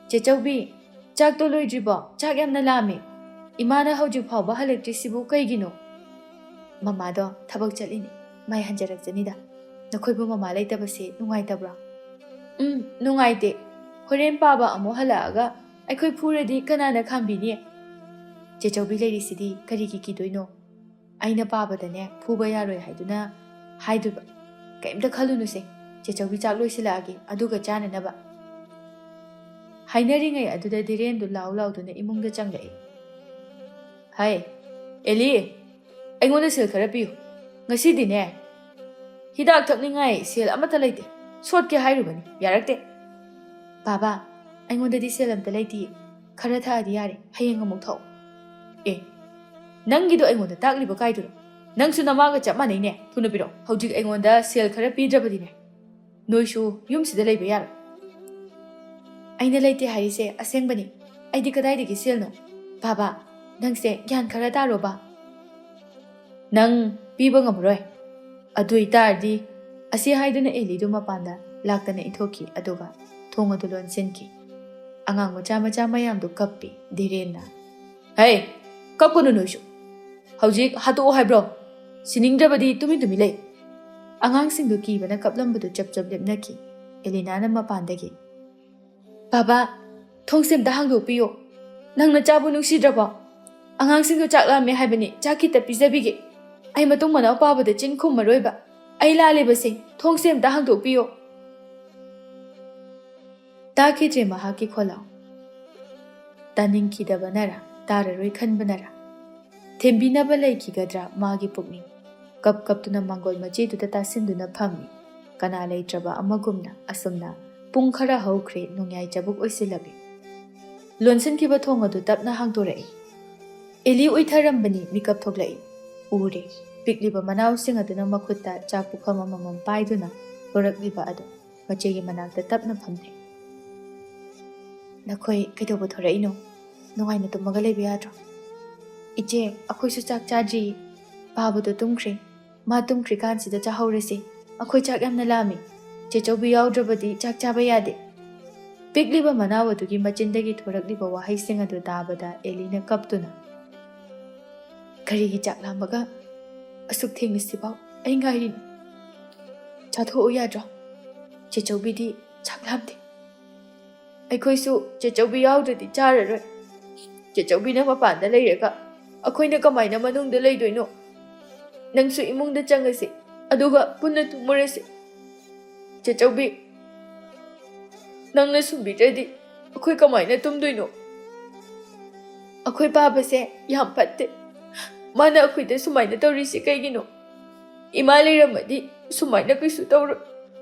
"ꯆꯦꯆꯧꯕꯤ, ꯆꯥꯛꯇꯣ ꯂꯣꯏꯗ꯭ꯔꯤꯕꯣ? ꯆꯥꯛ ꯌꯥꯝꯅ ꯂꯥꯝꯃꯦ꯫ ꯏꯃꯥꯅ ꯍꯧꯖꯤꯛ ꯐꯥꯎꯕ ꯍꯜꯂꯛꯇ꯭ꯔꯤꯁꯤꯕꯨ ꯀꯩꯒꯤꯅꯣ?" "ꯃꯃꯥꯗꯣ ꯊꯕꯛ ꯆꯠꯂꯤꯅꯦ꯫ ꯃꯥꯏ ꯍꯟꯖꯔꯛꯆꯅꯤꯗ꯫ ꯅꯈꯣꯏꯕꯨ ꯃꯃꯥ ꯂꯩꯇꯕꯁꯦ ꯅꯨꯡꯉꯥꯏꯇꯕ꯭ꯔꯣ?" "ꯎꯝ, ꯅꯨꯡꯉꯥꯏꯇꯦ꯫ ꯍꯣꯔꯦꯟ ꯄꯥꯕ ꯑꯃꯨꯛ ꯍꯜꯂꯛꯑꯒ ꯑꯩꯈꯣꯏ ꯐꯨꯔꯗꯤ ꯀꯅꯥꯅ ꯈꯥꯝꯕꯤꯅꯤ? ꯆꯦꯆꯧꯕꯤ ꯂꯩꯔꯤꯁꯤꯗꯤ ꯀꯔꯤꯒꯤ ꯀꯤꯗꯣꯏꯅꯣ? ꯑꯩꯅ ꯄꯥꯕꯗꯅꯦ ꯐꯨꯕ ꯌꯥꯔꯣꯏ ꯍꯥꯏꯗꯨꯅ ꯍꯥꯏꯗꯣꯏꯕ꯫ ꯀꯩꯝꯇ ꯈꯜꯂꯨꯅꯨꯁꯦ, ꯆꯦꯆꯧꯕꯤ ꯆꯥꯛ ꯂꯣꯏꯁꯤꯜꯂꯛꯑꯒꯦ, ꯑꯗꯨꯒ ꯆꯥꯅꯅꯕ꯫" ꯍꯥꯏꯅꯔꯤꯉꯩ ꯑꯗꯨꯗ ꯙꯤꯔꯦꯟꯗꯨ ꯂꯥꯎ ꯂꯥꯎꯗꯨꯅ ꯏꯃꯨꯡꯗ ꯆꯪꯂꯛꯏ꯫ "ꯍꯥꯏ, ꯑꯦꯂꯤ, ꯑꯩꯉꯣꯟꯗ ꯁꯦꯜ ꯈꯔ ꯄꯤꯌꯨ꯫ ꯉꯁꯤꯗꯤꯅꯦ, ꯍꯤꯗꯥꯛ ꯊꯛꯅꯤꯡꯉꯥꯏ ꯁꯦꯜ ꯑꯃꯠꯇ ꯂꯩꯇꯦ꯫ ꯁꯣꯠꯀꯦ ꯍꯥꯏꯔꯨꯕꯅꯤ, ꯌꯥꯔꯛꯇꯦ꯫" "ꯕꯥꯕꯥ, ꯑꯩꯉꯣꯟꯗꯗꯤ ꯁꯦꯜ ꯑꯝꯇ ꯂꯩꯇꯤꯌꯦ꯫ ꯈꯔ ꯊꯛꯑꯗꯤ ꯌꯥꯔꯦ, ꯍꯌꯦꯡ ꯑꯃꯨꯛ ꯊꯛꯑꯣ꯫" "ꯑꯦ, ꯅꯪꯒꯤꯗꯣ ꯑꯩꯉꯣꯟꯗ ꯇꯥꯛꯂꯤꯕ ꯀꯥꯏꯗꯨꯔꯣ? ꯅꯪꯁꯨ ꯅꯃꯥꯒ ꯆꯞ ꯃꯥꯟꯅꯩꯅꯦ꯫ ꯊꯨꯅ ꯄꯤꯔꯛꯑꯣ꯫ ꯍꯧꯖꯤꯛ ꯑꯩꯉꯣꯟꯗ ꯁꯦꯜ ꯈꯔ ꯄꯤꯗ꯭ꯔꯕꯗꯤꯅꯦ, ꯅꯣꯏꯁꯨ ꯌꯨꯝꯁꯤꯗ ꯂꯩꯕ ꯌꯥꯔꯣꯏ꯫" "ꯑꯩꯅ ꯂꯩꯇꯦ ꯍꯥꯏꯔꯤꯁꯦ ꯑꯁꯦꯡꯕꯅꯤ꯫ ꯑꯩꯗꯤ ꯀꯗꯥꯏꯗꯒꯤ ꯁꯦꯜꯅꯣ? ꯕꯥꯕꯥ, ꯅꯪꯁꯦ ꯒ꯭ꯌꯥꯟ ꯈꯔ ꯇꯥꯔꯣꯕ꯫" "ꯅꯪ ꯄꯤꯕ ꯉꯝꯃꯔꯣꯏ꯫ ꯑꯗꯨ ꯑꯣꯏꯇꯥꯔꯗꯤ꯫" ꯑꯁꯤ ꯍꯥꯏꯗꯨꯅ ꯑꯦꯂꯤꯗꯨ ꯃꯄꯥꯟꯗ ꯂꯥꯛꯇꯅ ꯏꯟꯊꯣꯛꯈꯤ, ꯑꯗꯨꯒ ꯊꯣꯡ ꯑꯗꯨ ꯂꯣꯟꯁꯤꯟꯈꯤ꯫ ꯑꯉꯥꯡ ꯃꯆꯥ ꯃꯆꯥ ꯃꯌꯥꯝꯗꯨ ꯀꯞꯄꯤ꯫ ꯙꯤꯔꯦꯟꯅ, "ꯍꯩ, "ꯀꯞꯀꯅꯨ ꯅꯣꯏꯁꯨ꯫ ꯍꯧꯖꯤꯛ ꯍꯥꯠꯇꯣꯛꯑꯣ ꯍꯥꯏꯕ꯭ꯔꯣ? ꯁꯤꯅꯤꯡꯗ꯭ꯔꯕꯗꯤ ꯇꯨꯃꯤꯟ ꯇꯨꯃꯤꯟ ꯂꯩ꯫" ꯑꯉꯥꯡꯁꯤꯡꯗꯨ ꯀꯤꯕꯅ ꯀꯞꯂꯝꯕꯗꯨ ꯆꯞ ꯆꯞ ꯂꯦꯞꯅꯈꯤ꯫ ꯑꯦꯂꯤꯅꯥꯅ ꯃꯄꯥꯟꯗꯒꯤ, "ꯕꯥꯕꯥ, ꯊꯣꯡꯁꯦ ꯑꯝꯇ ꯍꯥꯡꯗꯣꯛꯄꯤꯌꯣ꯫ ꯅꯪ ꯅꯆꯥꯕꯨ ꯅꯨꯡꯁꯤꯗ꯭ꯔꯕꯣ? ꯑꯉꯥꯡꯁꯤꯡꯗꯣ ꯆꯥꯛ ꯂꯥꯝꯃꯦ ꯍꯥꯏꯕꯅꯤ, ꯆꯥꯛ ꯈꯤꯇ ꯄꯤꯖꯕꯤꯒꯦ꯫ ꯑꯩ ꯃꯇꯨꯡ ꯃꯅꯥꯎ ꯄꯥꯕꯗ ꯆꯤꯟ ꯈꯨꯝꯃꯔꯣꯏꯕ꯫ ꯑꯩ ꯂꯥꯜꯂꯦꯕꯁꯦ, ꯊꯣꯡꯁꯦ ꯑꯝꯇ ꯍꯥꯡꯗꯣꯛꯄꯤꯌꯣ꯫" ꯇꯥꯈꯤꯗ꯭ꯔꯦ ꯃꯍꯥꯛꯀꯤ ꯈꯣꯜꯂꯥꯎ꯫ ꯇꯥꯅꯤꯡꯈꯤꯗꯕꯅꯔꯥ, ꯇꯥꯔꯔꯣꯏ ꯈꯟꯕꯅꯔꯥ, ꯊꯦꯝꯕꯤꯅꯕ ꯂꯩꯈꯤꯒꯗ꯭ꯔꯥ ꯃꯥꯒꯤ ꯄꯨꯛꯅꯤꯡ? ꯀꯞ ꯀꯞꯇꯨꯅ ꯃꯥꯡꯒꯣꯜ ꯃꯆꯦꯗꯨꯗ ꯇꯥꯁꯤꯟꯗꯨꯅ ꯐꯝꯃꯤ꯫ ꯀꯅꯥ ꯂꯩꯇ꯭ꯔꯕ ꯑꯃꯒꯨꯝꯅ ꯑꯁꯨꯝꯅ ꯄꯨꯡ ꯈꯔ ꯍꯧꯈ꯭ꯔꯦ, ꯅꯣꯡꯌꯥꯏ ꯆꯕꯨꯛ ꯑꯣꯏꯁꯤꯜꯂꯛꯂꯦ꯫ ꯂꯣꯟꯁꯤꯟꯈꯤꯕ ꯊꯣꯡ ꯑꯗꯨ ꯇꯞꯅ ꯍꯥꯡꯗꯣꯔꯛꯏ꯫ ꯑꯦꯂꯤ ꯎꯏꯊꯔꯝꯕꯅꯤ, ꯃꯤꯀꯞ ꯊꯣꯛꯂꯛꯏ꯫ ꯎꯔꯦ, ꯄꯤꯛꯂꯤꯕ ꯃꯅꯥꯎꯁꯤꯡ ꯑꯗꯨꯅ ꯃꯈꯨꯠꯇ ꯆꯥꯛ ꯄꯨꯈꯝ ꯑꯃꯃꯝ ꯄꯥꯏꯗꯨꯅ ꯊꯣꯔꯛꯂꯤꯕ ꯑꯗꯨ ꯃꯆꯦꯒꯤ ꯃꯅꯥꯛꯇ ꯇꯞꯅ ꯐꯝꯂꯦ꯫ "ꯅꯈꯣꯏ ꯀꯩꯗꯧꯕ ꯊꯣꯔꯛꯏꯅꯣ? ꯅꯨꯡꯉꯥꯏꯅ ꯇꯨꯝꯃꯒ ꯂꯩꯕ ꯌꯥꯗ꯭ꯔꯣ?" "ꯏꯆꯦ, ꯑꯩꯈꯣꯏꯁꯨ ꯆꯥꯛ ꯆꯥꯗ꯭ꯔꯤ꯫ ꯄꯥꯕꯗꯣ ꯇꯨꯝꯈ꯭ꯔꯦ꯫ ꯃꯥ ꯇꯨꯝꯈ꯭ꯔꯤꯀꯥꯟꯁꯤꯗ ꯆꯥꯍꯧꯔꯁꯤ꯫ ꯑꯩꯈꯣꯏ ꯆꯥꯛ ꯌꯥꯝꯅ ꯂꯥꯝꯃꯤ꯫ ꯆꯦꯆꯧꯕꯤ ꯌꯥꯎꯗ꯭ꯔꯕꯗꯤ ꯆꯥꯛ ꯆꯥꯕ ꯌꯥꯗꯦ꯫" ꯄꯤꯛꯂꯤꯕ ꯃꯅꯥꯎ ꯑꯗꯨꯒꯤ ꯃꯆꯤꯟꯗꯒꯤ ꯊꯣꯔꯛꯂꯤꯕ ꯋꯥꯍꯩꯁꯤꯡ ꯑꯗꯨ ꯇꯥꯕꯗ ꯑꯦꯂꯤꯅ ꯀꯞꯇꯨꯅ, "ꯀꯔꯤꯒꯤ ꯆꯥꯛ ꯂꯥꯝꯕꯒ ꯑꯁꯨꯛ ꯊꯦꯡꯂꯤꯁꯤꯐꯥꯎ ꯑꯩ ꯉꯥꯏꯔꯤꯅꯣ? ꯆꯥꯊꯣꯛꯎ ꯌꯥꯗ꯭ꯔꯣ? ꯆꯦꯆꯧꯕꯤꯗꯤ ꯆꯥꯛ ꯂꯥꯝꯗꯦ꯫" "ꯑꯩꯈꯣꯏꯁꯨ ꯆꯦꯆꯧꯕꯤ ꯌꯥꯎꯗ꯭ꯔꯗꯤ ꯆꯥꯔꯔꯣꯏ꯫ ꯆꯦꯆꯧꯕꯤꯅ ꯃꯄꯥꯟꯗ ꯂꯩꯔꯒ ꯑꯩꯈꯣꯏꯅ ꯀꯃꯥꯏꯅ ꯃꯅꯨꯡꯗ ꯂꯩꯗꯣꯏꯅꯣ? ꯅꯪꯁꯨ ꯏꯃꯨꯡꯗ ꯆꯪꯉꯁꯤ, ꯑꯗꯨꯒ ꯄꯨꯟꯅ ꯇꯨꯝꯃꯨꯔꯁꯤ꯫ ꯆꯦꯆꯧꯕꯤ, ꯅꯪꯅ ꯁꯨꯝꯕꯤꯗ꯭ꯔꯗꯤ ꯑꯩꯈꯣꯏ ꯀꯃꯥꯏꯅ ꯇꯨꯝꯗꯣꯏꯅꯣ? ꯑꯩꯈꯣꯏ ꯄꯥꯕꯁꯦ ꯌꯥꯝ ꯐꯠꯇꯦ꯫ ꯃꯥꯅ ꯑꯩꯈꯣꯏꯗ ꯁꯨꯃꯥꯏꯅ ꯇꯧꯔꯤꯁꯤ ꯀꯩꯒꯤꯅꯣ? ꯏꯃꯥ ꯂꯩꯔꯝꯃꯗꯤ ꯁꯨꯃꯥꯏꯅ ꯀꯩꯁꯨ ꯇꯧꯔꯣꯏ꯫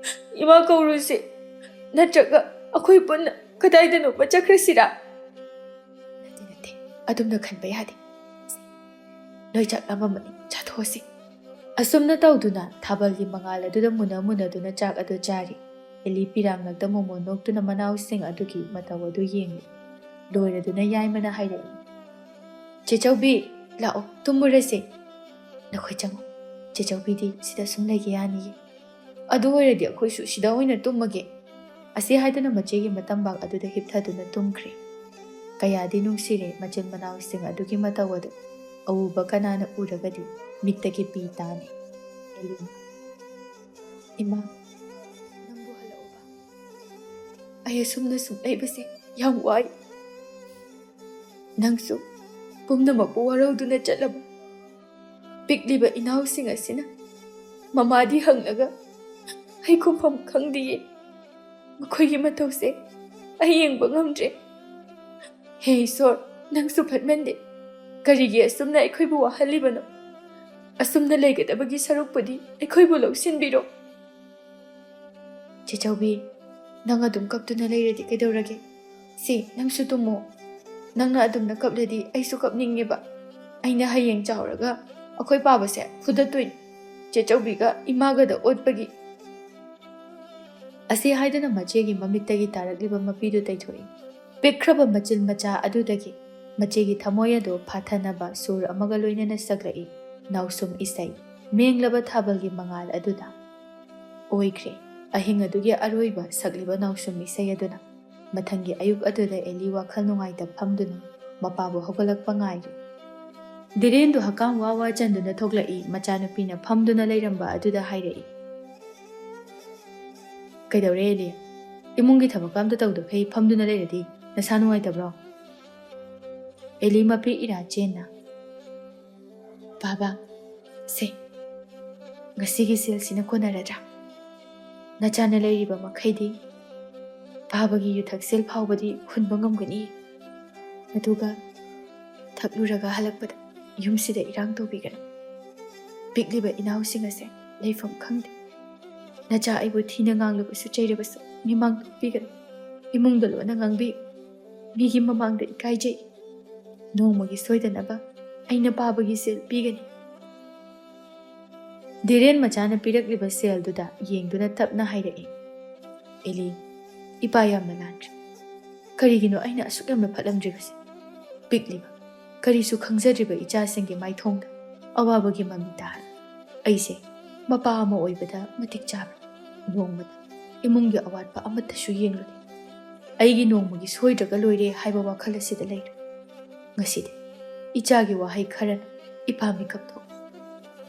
ꯏꯃꯥ ꯀꯧꯔꯨꯁꯤ, ꯅꯠꯇ꯭ꯔꯒ ꯑꯩꯈꯣꯏ ꯄꯨꯟꯅ ꯀꯗꯥꯏꯗꯅꯣꯃ ꯆꯠꯈ꯭ꯔꯁꯤꯔꯥ?" "ꯅꯠꯇꯦ, ꯅꯠꯇꯦ, ꯑꯗꯨꯝꯅ ꯈꯟꯕ ꯌꯥꯗꯦ꯫ ꯅꯣꯏ ꯆꯥꯛ ꯂꯥꯝꯃꯝꯃꯅꯤ, ꯆꯥꯊꯣꯛꯑꯁꯤ꯫" ꯑꯁꯨꯝꯅ ꯇꯧꯗꯨꯅ ꯊꯥꯕꯜꯒꯤ ꯃꯉꯥꯜ ꯑꯗꯨꯗ ꯃꯨꯟꯅ ꯃꯨꯟꯅꯗꯨꯅ ꯆꯥꯛ ꯑꯗꯨ ꯆꯥꯔꯤ꯫ ꯑꯦꯂꯤ ꯄꯤꯔꯥꯡꯂꯛꯇ ꯃꯣꯃꯣꯟ ꯅꯣꯛꯇꯨꯅ ꯃꯅꯥꯎꯁꯤꯡ ꯑꯗꯨꯒꯤ ꯃꯇꯧ ꯑꯗꯨ ꯌꯦꯡꯂꯤ꯫ ꯂꯣꯏꯔꯗꯨꯅ ꯌꯥꯏꯃꯅ ꯍꯥꯏꯔꯛꯏ, "ꯆꯦꯆꯧꯕꯤ, ꯂꯥꯛꯑꯣ, ꯇꯨꯝꯃꯨꯔꯁꯦ꯫ ꯅꯈꯣꯏ ꯆꯪꯉꯣ꯫ ꯆꯦꯆꯧꯕꯤꯗꯤ ꯁꯤꯗ ꯁꯨꯝ ꯂꯩꯒꯦ ꯌꯥꯅꯤꯌꯦ꯫ ꯑꯗꯨ ꯑꯣꯏꯔꯗꯤ ꯑꯩꯈꯣꯏꯁꯨ ꯁꯤꯗ ꯑꯣꯏꯅ ꯇꯨꯝꯃꯒꯦ꯫" ꯑꯁꯤ ꯍꯥꯏꯗꯨꯅ ꯃꯆꯦꯒꯤ ꯃꯇꯝꯕꯥꯛ ꯑꯗꯨꯗ ꯍꯤꯞꯊꯗꯨꯅ ꯇꯨꯝꯈ꯭ꯔꯦ꯫ ꯀꯌꯥꯗꯤ ꯅꯨꯡꯁꯤꯔꯦ ꯃꯆꯤꯟ ꯃꯅꯥꯎꯁꯤꯡ ꯑꯗꯨꯒꯤ ꯃꯇꯧ ꯑꯗꯨ꯫ ꯑꯎꯕ ꯀꯅꯥꯅ ꯎꯔꯒꯗꯤ ꯃꯤꯠꯇꯒꯤ ꯄꯤ ꯇꯥꯅꯤ꯫ ꯑꯦꯂꯤꯅ, "ꯏꯃꯥ, ꯅꯪꯕꯨ ꯍꯜꯂꯛꯎꯕ꯫ ꯑꯩ ꯑꯁꯨꯝꯅ ꯁꯨꯝ ꯂꯩꯕꯁꯦ ꯌꯥꯝ ꯋꯥꯏ꯫ ꯅꯪꯁꯨ ꯄꯨꯝꯅꯃꯛꯄꯨ ꯋꯥꯔꯧꯗꯨꯅ ꯆꯠꯂꯕ?" ꯄꯤꯛꯂꯤꯕ ꯏꯅꯥꯎꯁꯤꯡ ꯑꯁꯤꯅ ꯃꯃꯥꯗꯤ ꯍꯪꯂꯒ ꯑꯩ ꯈꯨꯝꯐꯝ ꯈꯪꯗꯤꯌꯦ꯫ ꯃꯈꯣꯏꯒꯤ ꯃꯇꯧꯁꯦ ꯑꯩ ꯌꯦꯡꯕ ꯉꯝꯗ꯭ꯔꯦ꯫ ꯍꯦ ꯏꯁꯣꯔ, ꯅꯪꯁꯨ ꯐꯠꯃꯟꯗꯦ꯫ ꯀꯔꯤꯒꯤ ꯑꯁꯨꯝꯅ ꯑꯩꯈꯣꯏꯕꯨ ꯋꯥꯍꯜꯂꯤꯕꯅꯣ? ꯑꯁꯨꯝꯅ ꯂꯩꯒꯗꯕꯒꯤ ꯁꯔꯨꯛꯄꯨꯗꯤ ꯑꯩꯈꯣꯏꯕꯨ ꯂꯧꯁꯤꯟꯕꯤꯔꯣ꯫ ꯆꯦꯆꯧꯕꯤ, ꯅꯪ ꯑꯗꯨꯝ ꯀꯞꯇꯨꯅ ꯂꯩꯔꯗꯤ ꯀꯩꯗꯧꯔꯒꯦ? ꯁꯤ, ꯅꯪꯁꯨ ꯇꯨꯝꯃꯣ꯫ ꯅꯪꯅ ꯑꯗꯨꯝꯅ ꯀꯞꯂꯗꯤ ꯑꯩꯁꯨ ꯀꯞꯅꯤꯡꯉꯦꯕ꯫ ꯑꯩꯅ ꯍꯌꯦꯡ ꯆꯥꯎꯔꯒ ꯑꯩꯈꯣꯏ ꯄꯥꯕꯁꯦ ꯐꯨꯗꯠꯇꯣꯏꯅꯤ꯫ ꯆꯦꯆꯧꯕꯤꯒ ꯏꯃꯥꯒꯗ ꯑꯣꯠꯄꯒꯤ꯫ ꯑꯁꯤ ꯍꯥꯏꯗꯨꯅ ꯃꯆꯦꯒꯤ ꯃꯃꯤꯠꯇꯒꯤ ꯇꯥꯔꯛꯂꯤꯕ ꯃꯄꯤꯗꯨ ꯇꯩꯊꯣꯛꯏ꯫ ꯄꯤꯛꯈ꯭ꯔꯕ ꯃꯆꯤꯟ ꯃꯆꯥ ꯑꯗꯨꯗꯒꯤ ꯃꯆꯦꯒꯤ ꯊꯃꯣꯏ ꯑꯗꯨ ꯐꯥꯊꯅꯕ ꯁꯨꯔ ꯑꯃꯒ ꯂꯣꯏꯅꯅ ꯁꯛꯂꯛꯏ ꯅꯥꯎꯁꯨꯝ ꯏꯁꯩ, ꯃꯦꯡꯂꯕ ꯊꯥꯕꯜꯒꯤ ꯃꯉꯥꯜ ꯑꯗꯨꯗ꯫ ꯑꯣꯏꯈ꯭ꯔꯦ꯫ ꯑꯍꯤꯡ ꯑꯗꯨꯒꯤ ꯑꯔꯣꯏꯕ ꯁꯛꯂꯤꯕ ꯅꯥꯎꯁꯨꯝ ꯏꯁꯩ ꯑꯗꯨꯅ꯫ ꯃꯊꯪꯒꯤ ꯑꯌꯨꯛ ꯑꯗꯨꯗ ꯑꯦꯂꯤ ꯋꯥꯈꯜ ꯅꯨꯡꯉꯥꯏꯇ ꯐꯝꯗꯨꯅ ꯃꯄꯥꯕꯨ ꯍꯧꯒꯠꯂꯛꯄ ꯉꯥꯏꯔꯤ꯫ ꯙꯤꯔꯦꯟꯗꯨ ꯍꯛꯀꯥꯝ ꯋꯥ ꯋꯥ ꯆꯟꯗꯨꯅ ꯊꯣꯛꯂꯛꯏ꯫ ꯃꯆꯥꯅꯨꯄꯤꯅ ꯐꯝꯗꯨꯅ ꯂꯩꯔꯝꯕ ꯑꯗꯨꯗ ꯍꯥꯏꯔꯛꯏ, "ꯀꯩꯗꯧꯔꯦ ꯑꯦꯂꯤ? ꯏꯃꯨꯡꯒꯤ ꯊꯕꯛ ꯑꯝꯇ ꯇꯧꯗꯈꯩ ꯐꯝꯗꯨꯅ ꯂꯩꯔꯗꯤ ꯅꯁꯥ ꯅꯨꯡꯉꯥꯏꯇꯕ꯭ꯔꯣ?" ꯑꯦꯂꯤ ꯃꯄꯤ ꯏꯔꯥ ꯆꯦꯟꯅ, "ꯕꯥꯕꯥ, ꯁꯦ, ꯉꯁꯤꯒꯤ ꯁꯦꯜꯁꯤꯅ ꯀꯣꯟꯅꯔꯗ꯭ꯔꯥ? ꯅꯆꯥꯅ ꯂꯩꯔꯤꯕ ꯃꯈꯩꯗꯤ ꯕꯥꯕꯥꯒꯤ ꯌꯨꯊꯛ ꯁꯦꯜ ꯐꯥꯎꯕꯗꯤ ꯍꯨꯟꯕ ꯉꯝꯒꯅꯤ꯫ ꯑꯗꯨꯒ ꯊꯛꯂꯨꯔꯒ ꯍꯜꯂꯛꯄꯗ ꯌꯨꯝꯁꯤꯗ ꯏꯔꯥꯡ ꯇꯧꯕꯤꯒꯅꯨ꯫ ꯄꯤꯛꯂꯤꯕ ꯏꯅꯥꯎꯁꯤꯡ ꯑꯁꯦ ꯂꯩꯐꯝ ꯈꯪꯗꯦ꯫ ꯅꯆꯥ ꯑꯩꯕꯨ ꯊꯤꯅ ꯉꯥꯡꯂꯕꯁꯨ ꯆꯩꯔꯕꯁꯨ ꯃꯤꯃꯥꯡ ꯊꯣꯛꯄꯤꯒꯅꯨ꯫ ꯏꯃꯨꯡꯗ ꯂꯣꯟꯅ ꯉꯥꯡꯕꯤꯌꯨ꯫ ꯃꯤꯒꯤ ꯃꯃꯥꯡꯗ ꯏꯀꯥꯏꯖꯩ꯫ ꯅꯣꯡꯃꯒꯤ ꯁꯣꯏꯗꯅꯕ ꯑꯩꯅ ꯕꯥꯕꯥꯒꯤ ꯁꯦꯜ ꯄꯤꯒꯅꯤ꯫" ꯙꯤꯔꯦꯟ ꯃꯆꯥꯅ ꯄꯤꯔꯛꯂꯤꯕ ꯁꯦꯜꯗꯨꯗ ꯌꯦꯡꯗꯨꯅ ꯇꯞꯅ ꯍꯥꯏꯔꯛꯏ, "ꯑꯦꯂꯤ, ꯏꯄꯥ ꯌꯥꯝꯅ ꯂꯥꯟꯈ꯭ꯔꯦ꯫ ꯀꯔꯤꯒꯤꯅꯣ ꯑꯩꯅ ꯑꯁꯨꯛ ꯌꯥꯝꯅ ꯐꯠꯂꯝꯗ꯭ꯔꯤꯕꯁꯦ? ꯄꯤꯛꯂꯤꯕ, ꯀꯔꯤꯁꯨ ꯈꯪꯖꯗ꯭ꯔꯤꯕ ꯏꯆꯥꯁꯤꯡꯒꯤ ꯃꯥꯏꯊꯣꯡꯗ ꯑꯋꯥꯕꯒꯤ ꯃꯃꯤ ꯇꯥꯍꯜꯂꯤ꯫ ꯑꯩꯁꯦ ꯃꯄꯥ ꯑꯃ ꯑꯣꯏꯕꯗ ꯃꯇꯤꯛ ꯆꯥꯕ, ꯅꯣꯡꯃꯗ ꯏꯃꯨꯡꯒꯤ ꯑꯋꯥꯠꯄ ꯑꯃꯠꯇꯁꯨ ꯌꯦꯡꯂꯨꯗꯦ꯫ ꯑꯩꯒꯤ ꯅꯣꯡꯃꯒꯤ ꯁꯣꯏꯗ꯭ꯔꯒ ꯂꯣꯏꯔꯦ ꯍꯥꯏꯕ ꯋꯥꯈꯜ ꯑꯁꯤꯗ ꯂꯩꯔꯦ꯫ ꯉꯁꯤꯗꯤ ꯏꯆꯥꯒꯤ ꯋꯥꯍꯩ ꯈꯔꯅ ꯏꯄꯥ ꯃꯤꯀꯞ ꯊꯣꯛ꯫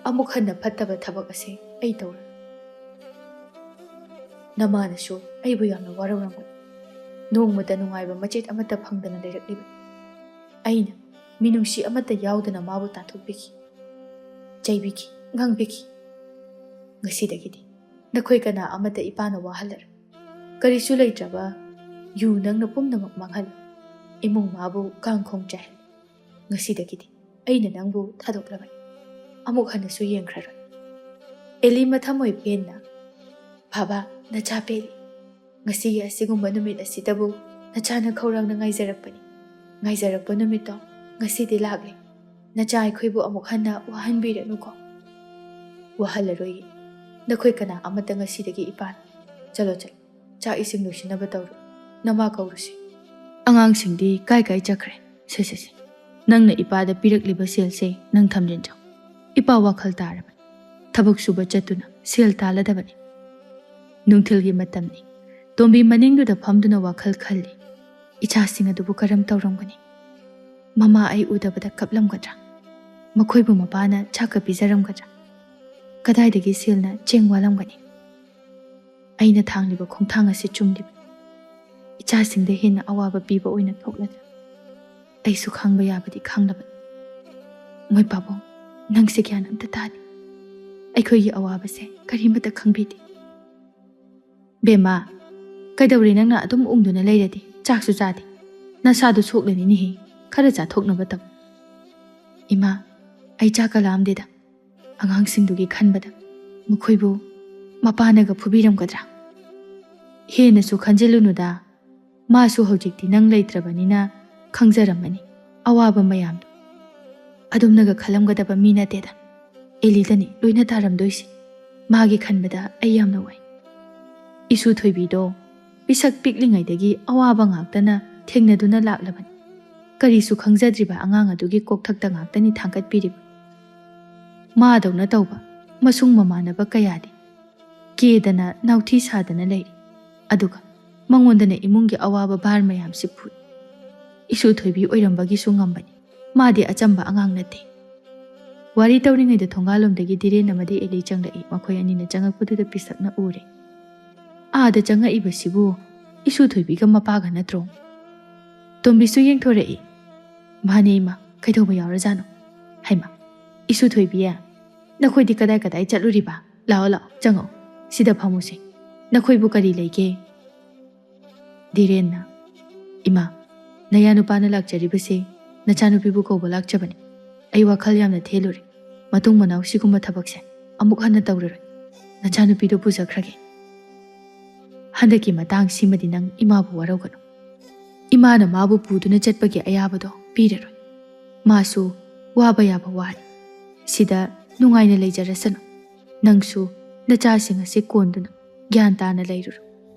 ꯑꯃꯨꯛ ꯍꯟꯅ ꯐꯠꯇꯕ ꯊꯕꯛ ꯑꯁꯦ ꯑꯩ ꯇꯧꯔꯣꯏ꯫ ꯅꯃꯥꯅꯁꯨ ꯑꯩꯕꯨ ꯌꯥꯝꯅ ꯋꯥꯔꯧꯔꯝꯒꯅꯤ꯫ ꯅꯣꯡꯃꯇ ꯅꯨꯡꯉꯥꯏꯕ ꯃꯆꯦꯠ ꯑꯃꯠꯇ ꯐꯪꯗꯅ ꯂꯩꯔꯛꯂꯤꯕꯅꯤ꯫ ꯑꯩꯅ ꯃꯤꯅꯨꯡꯁꯤ ꯑꯃꯠꯇ ꯌꯥꯎꯗꯅ ꯃꯥꯕꯨ ꯇꯥꯟꯊꯣꯛꯄꯤꯈꯤ, ꯆꯩꯕꯤꯈꯤ, ꯉꯥꯡꯕꯤꯈꯤ꯫ ꯉꯁꯤꯗꯒꯤꯗꯤ ꯅꯈꯣꯏ ꯀꯅꯥ ꯑꯃꯠꯇ ꯏꯄꯥꯅ ꯋꯥꯍꯜꯂꯔꯣꯏ꯫ ꯀꯔꯤꯁꯨ ꯂꯩꯇ꯭ꯔꯕ ꯌꯨ ꯅꯪꯅ ꯄꯨꯝꯅꯃꯛ ꯃꯥꯡꯍꯜꯂꯤ꯫ ꯏꯃꯨꯡ ꯃꯥꯕꯨ ꯀꯥꯡꯈꯣꯡ ꯆꯥꯏꯍꯜꯂꯤ꯫ ꯉꯁꯤꯗꯒꯤꯗꯤ ꯑꯩꯅ ꯅꯪꯕꯨ ꯊꯥꯗꯣꯛꯂꯕꯅꯤ꯫ ꯑꯃꯨꯛ ꯍꯟꯅꯁꯨ ꯌꯦꯡꯈ꯭ꯔꯔꯣꯏ꯫ ꯑꯦꯂꯤ ꯃꯊꯃꯣꯏ ꯄꯦꯟꯅ, "ꯕꯥꯕꯥ, ꯅꯆꯥ ꯄꯦꯜꯂꯤ꯫ ꯉꯁꯤꯒꯤ ꯑꯁꯤꯒꯨꯝꯕ ꯅꯨꯃꯤꯠ ꯑꯁꯤꯗꯕꯨ ꯅꯆꯥꯅ ꯈꯧꯔꯥꯡꯅ ꯉꯥꯏꯖꯔꯛꯄꯅꯤ꯫ ꯉꯥꯏꯖꯔꯛꯄ ꯅꯨꯃꯤꯠꯇꯣ ꯉꯁꯤꯗꯤ ꯂꯥꯛꯂꯦ꯫ ꯅꯆꯥ ꯑꯩꯈꯣꯏꯕꯨ ꯑꯃꯨꯛ ꯍꯟꯅ ꯋꯥꯍꯟꯕꯤꯔꯅꯨꯀꯣ꯫" "ꯋꯥꯍꯜꯂꯔꯣꯏꯌꯦ꯫ ꯅꯈꯣꯏ ꯀꯅꯥ ꯑꯃꯠꯇ ꯉꯁꯤꯗꯒꯤ ꯏꯄꯥꯅꯤ꯫ ꯆꯠꯂꯣ, ꯆꯠꯂꯣ꯫ ꯆꯥꯛ ꯏꯁꯤꯡ ꯂꯣꯏꯁꯤꯟꯅꯕ ꯇꯧꯔꯣ꯫ ꯅꯃꯥ ꯀꯧꯔꯨꯁꯤ꯫" "ꯑꯉꯥꯡꯁꯤꯡꯗꯤ ꯀꯥꯏ ꯀꯥꯏ ꯆꯠꯈ꯭ꯔꯦ? ꯁꯦ, ꯁꯦ, ꯁꯦ꯫ ꯅꯪꯅ ꯏꯄꯥꯗ ꯄꯤꯔꯛꯂꯤꯕ ꯁꯦꯜꯁꯦ ꯅꯪ ꯊꯝꯖꯤꯟꯖꯧ꯫ ꯏꯄꯥ ꯋꯥꯈꯜ ꯇꯥꯔꯕꯅꯤ꯫ ꯊꯕꯛ ꯁꯨꯕ ꯆꯠꯇꯨꯅ ꯁꯦꯜ ꯇꯥꯜꯂꯗꯕꯅꯤ꯫ ꯅꯨꯡꯊꯤꯜꯒꯤ ꯃꯇꯝꯅꯤ꯫ ꯇꯣꯝꯕꯤ ꯃꯅꯤꯡꯗꯨꯗ ꯐꯝꯗꯨꯅ ꯋꯥꯈꯜ ꯈꯜꯂꯤ꯫ ꯏꯆꯥꯁꯤꯡ ꯑꯗꯨꯕꯨ ꯀꯔꯝ ꯇꯧꯔꯝꯒꯅꯤ? ꯃꯃꯥ ꯑꯩ ꯎꯗꯕꯗ ꯀꯞꯂꯝꯒꯗ꯭ꯔꯥ? ꯃꯈꯣꯏꯕꯨ ꯃꯄꯥꯅ ꯆꯥꯛꯀ ꯄꯤꯖꯔꯝꯒꯗ꯭ꯔꯥ? ꯀꯗꯥꯏꯗꯒꯤ ꯁꯦꯜꯅ ꯆꯦꯡ ꯋꯥꯠꯂꯝꯒꯅꯤ? ꯑꯩꯅ ꯊꯥꯡꯂꯤꯕ ꯈꯣꯡꯊꯥꯡ ꯑꯁꯤ ꯆꯨꯝꯂꯤꯕꯅꯤ꯫ ꯏꯆꯥꯁꯤꯡꯗ ꯍꯦꯟꯅ ꯑꯋꯥꯕ ꯄꯤꯕ ꯑꯣꯏꯅ ꯊꯣꯛꯂꯗ꯭ꯔꯥ? ꯑꯩꯁꯨ ꯈꯥꯡꯕ ꯌꯥꯕꯗꯤ ꯈꯥꯡꯂꯕꯅꯤ꯫ ꯃꯣꯏ ꯄꯥꯕꯨꯡ, ꯅꯪꯁꯦ ꯒ꯭ꯌꯥꯟ ꯑꯝꯇ ꯇꯥꯗꯦ꯫ ꯑꯩꯈꯣꯏꯒꯤ ꯑꯋꯥꯕꯁꯦ ꯀꯔꯤꯃꯠꯇ ꯈꯪꯕꯤꯗꯦ꯫" "ꯕꯦꯝꯃ, ꯀꯩꯗꯧꯔꯦ ꯅꯪꯅ ꯑꯗꯨꯝ ꯎꯪꯗꯨꯅ ꯂꯩꯔꯗꯤ? ꯆꯥꯛꯁꯨ ꯆꯥꯗꯦ꯫ ꯅꯁꯥꯗꯣ ꯁꯣꯛꯂꯅꯤꯅꯦꯍꯦ꯫ ꯈꯔ ꯆꯥꯊꯣꯛꯅꯕ ꯇꯧ꯫" "ꯏꯃꯥ, ꯑꯩ ꯆꯥꯛꯀ ꯂꯥꯝꯗꯦꯗ꯫ ꯑꯉꯥꯡꯁꯤꯡꯗꯨꯒꯤ ꯈꯟꯕꯗ ꯃꯈꯣꯏꯕꯨ ꯃꯄꯥꯅꯒ ꯐꯨꯕꯤꯔꯝꯒꯗ꯭ꯔꯥ?" "ꯍꯦꯟꯅꯁꯨ ꯈꯟꯖꯤꯜꯂꯨꯅꯨꯗ꯫ ꯃꯥꯁꯨ ꯍꯧꯖꯤꯛꯇꯤ ꯅꯪ ꯂꯩꯇ꯭ꯔꯕꯅꯤꯅ ꯈꯪꯖꯔꯝꯃꯅꯤ ꯑꯋꯥꯕ ꯃꯌꯥꯝꯗꯣ꯫ ꯑꯗꯨꯝꯅꯒ ꯈꯜꯂꯝꯒꯗꯕ ꯃꯤ ꯅꯠꯇꯦꯗ꯫ ꯑꯦꯂꯤꯗꯅꯤ ꯂꯣꯏꯅ ꯇꯥꯔꯝꯗꯣꯏꯁꯦ꯫ ꯃꯥꯒꯤ ꯈꯟꯕꯗ ꯑꯩ ꯌꯥꯝꯅ ꯋꯥꯏ꯫ ꯏꯁꯨ ꯊꯣꯏꯕꯤꯗꯣ ꯄꯤꯁꯛ ꯄꯤꯛꯂꯤꯉꯩꯗꯒꯤ ꯑꯋꯥꯕ ꯉꯥꯛꯇꯅ ꯊꯦꯡꯅꯗꯨꯅ ꯂꯥꯛꯂꯕꯅꯤ꯫ ꯀꯔꯤꯁꯨ ꯈꯪꯖꯗ꯭ꯔꯤꯕ ꯑꯉꯥꯡ ꯑꯗꯨꯒꯤ ꯀꯣꯛꯊꯛꯇ ꯉꯥꯛꯇꯅꯤ ꯊꯥꯡꯒꯠꯄꯤꯔꯤꯕ꯫ ꯃꯥꯗꯧꯅ ꯇꯧꯕ ꯃꯁꯨꯡ ꯃꯃꯥꯟꯅꯕ ꯀꯌꯥꯗꯤ ꯀꯦꯗꯅ ꯅꯥꯎꯊꯤ ꯁꯥꯗꯅ ꯂꯩꯔꯤ꯫ ꯑꯗꯨꯒ ꯃꯉꯣꯟꯗꯅ ꯏꯃꯨꯡꯒꯤ ꯑꯋꯥꯕ ꯚꯥꯔ ꯃꯌꯥꯝꯁꯤ ꯄꯨꯏ꯫ ꯏꯁꯨ ꯊꯣꯏꯕꯤ ꯑꯣꯏꯔꯝꯕꯒꯤꯁꯨ ꯉꯝꯕꯅꯤ꯫ ꯃꯥꯗꯤ ꯑꯆꯝꯕ ꯑꯉꯥꯡ ꯅꯠꯇꯦ꯫ ꯋꯥꯔꯤ ꯇꯧꯔꯤꯉꯩꯗ ꯊꯣꯡꯒꯥꯜꯂꯣꯝꯗꯒꯤ ꯙꯤꯔꯦꯟ ꯑꯃꯗꯤ ꯑꯦꯂꯤ ꯆꯪꯂꯛꯏ꯫ ꯃꯈꯣꯏ ꯑꯅꯤꯅ ꯆꯪꯉꯛꯄꯗꯨꯗ ꯄꯤꯁꯛꯅ ꯎꯔꯦ꯫ "ꯑꯥꯗ ꯆꯪꯉꯛꯏꯕꯁꯤꯕꯨ ꯏꯁꯨ ꯊꯣꯏꯕꯤꯒ ꯃꯄꯥꯒ ꯅꯠꯇ꯭ꯔꯣ?" ꯇꯣꯝꯕꯤꯁꯨ ꯌꯦꯡꯊꯣꯔꯛꯏ꯫ "ꯃꯥꯅꯦ ꯏꯃꯥ, ꯀꯩꯗꯧꯕ ꯌꯥꯎꯔꯖꯥꯠꯅꯣ?" "ꯍꯩꯃꯥ, ꯏꯁꯨ ꯊꯣꯏꯕꯤ, ꯅꯈꯣꯏꯗꯤ ꯀꯗꯥꯏ ꯀꯗꯥꯏ ꯆꯠꯂꯨꯔꯤꯕ? ꯂꯥꯛꯑꯣ ꯂꯥꯛꯑꯣ, ꯆꯪꯉꯛꯑꯣ, ꯁꯤꯗ ꯐꯝꯃꯨꯁꯦ꯫ ꯅꯈꯣꯏꯕꯨ ꯀꯔꯤ ꯂꯩꯒꯦ?" ꯙꯤꯔꯦꯟꯅ, "ꯏꯃꯥ, ꯅꯌꯥ ꯅꯨꯄꯥꯅ ꯂꯥꯛꯆꯔꯤꯕꯁꯦ ꯅꯆꯥꯅꯨꯄꯤꯕꯨ ꯀꯧꯕ ꯂꯥꯛꯆꯕꯅꯤ꯫ ꯑꯩ ꯋꯥꯈꯜ ꯌꯥꯝꯅ ꯊꯦꯜꯂꯨꯔꯦ꯫ ꯃꯇꯨꯡ ꯃꯅꯥꯎ ꯁꯤꯒꯨꯝꯕ ꯊꯕꯛꯁꯦ ꯑꯃꯨꯛ ꯍꯟꯅ ꯇꯧꯔꯔꯣꯏ꯫ ꯅꯆꯥꯅꯨꯄꯤꯗꯨ ꯄꯨꯖꯈ꯭ꯔꯒꯦ꯫ ꯍꯟꯗꯛꯀꯤ ꯃꯇꯥꯡꯁꯤꯃꯗꯤ ꯅꯪ ꯏꯃꯥꯕꯨ ꯋꯥꯔꯧꯒꯅꯨ꯫ ꯏꯃꯥꯅ ꯃꯥꯕꯨ ꯄꯨꯗꯨꯅ ꯆꯠꯄꯒꯤ ꯑꯌꯥꯕꯗꯣ ꯄꯤꯔꯔꯣꯏ꯫ ꯃꯥꯁꯨ ꯋꯥꯕ ꯌꯥꯕ ꯋꯥꯔꯦ꯫ ꯁꯤꯗ ꯅꯨꯡꯉꯥꯏꯅ ꯂꯩꯖꯔꯁꯅꯨ꯫ ꯅꯪꯁꯨ ꯅꯆꯥꯁꯤꯡ ꯑꯁꯤ ꯀꯣꯟꯗꯨꯅ ꯒ꯭ꯌꯥꯟ ꯇꯥꯅ ꯂꯩꯔꯨꯔꯣ꯫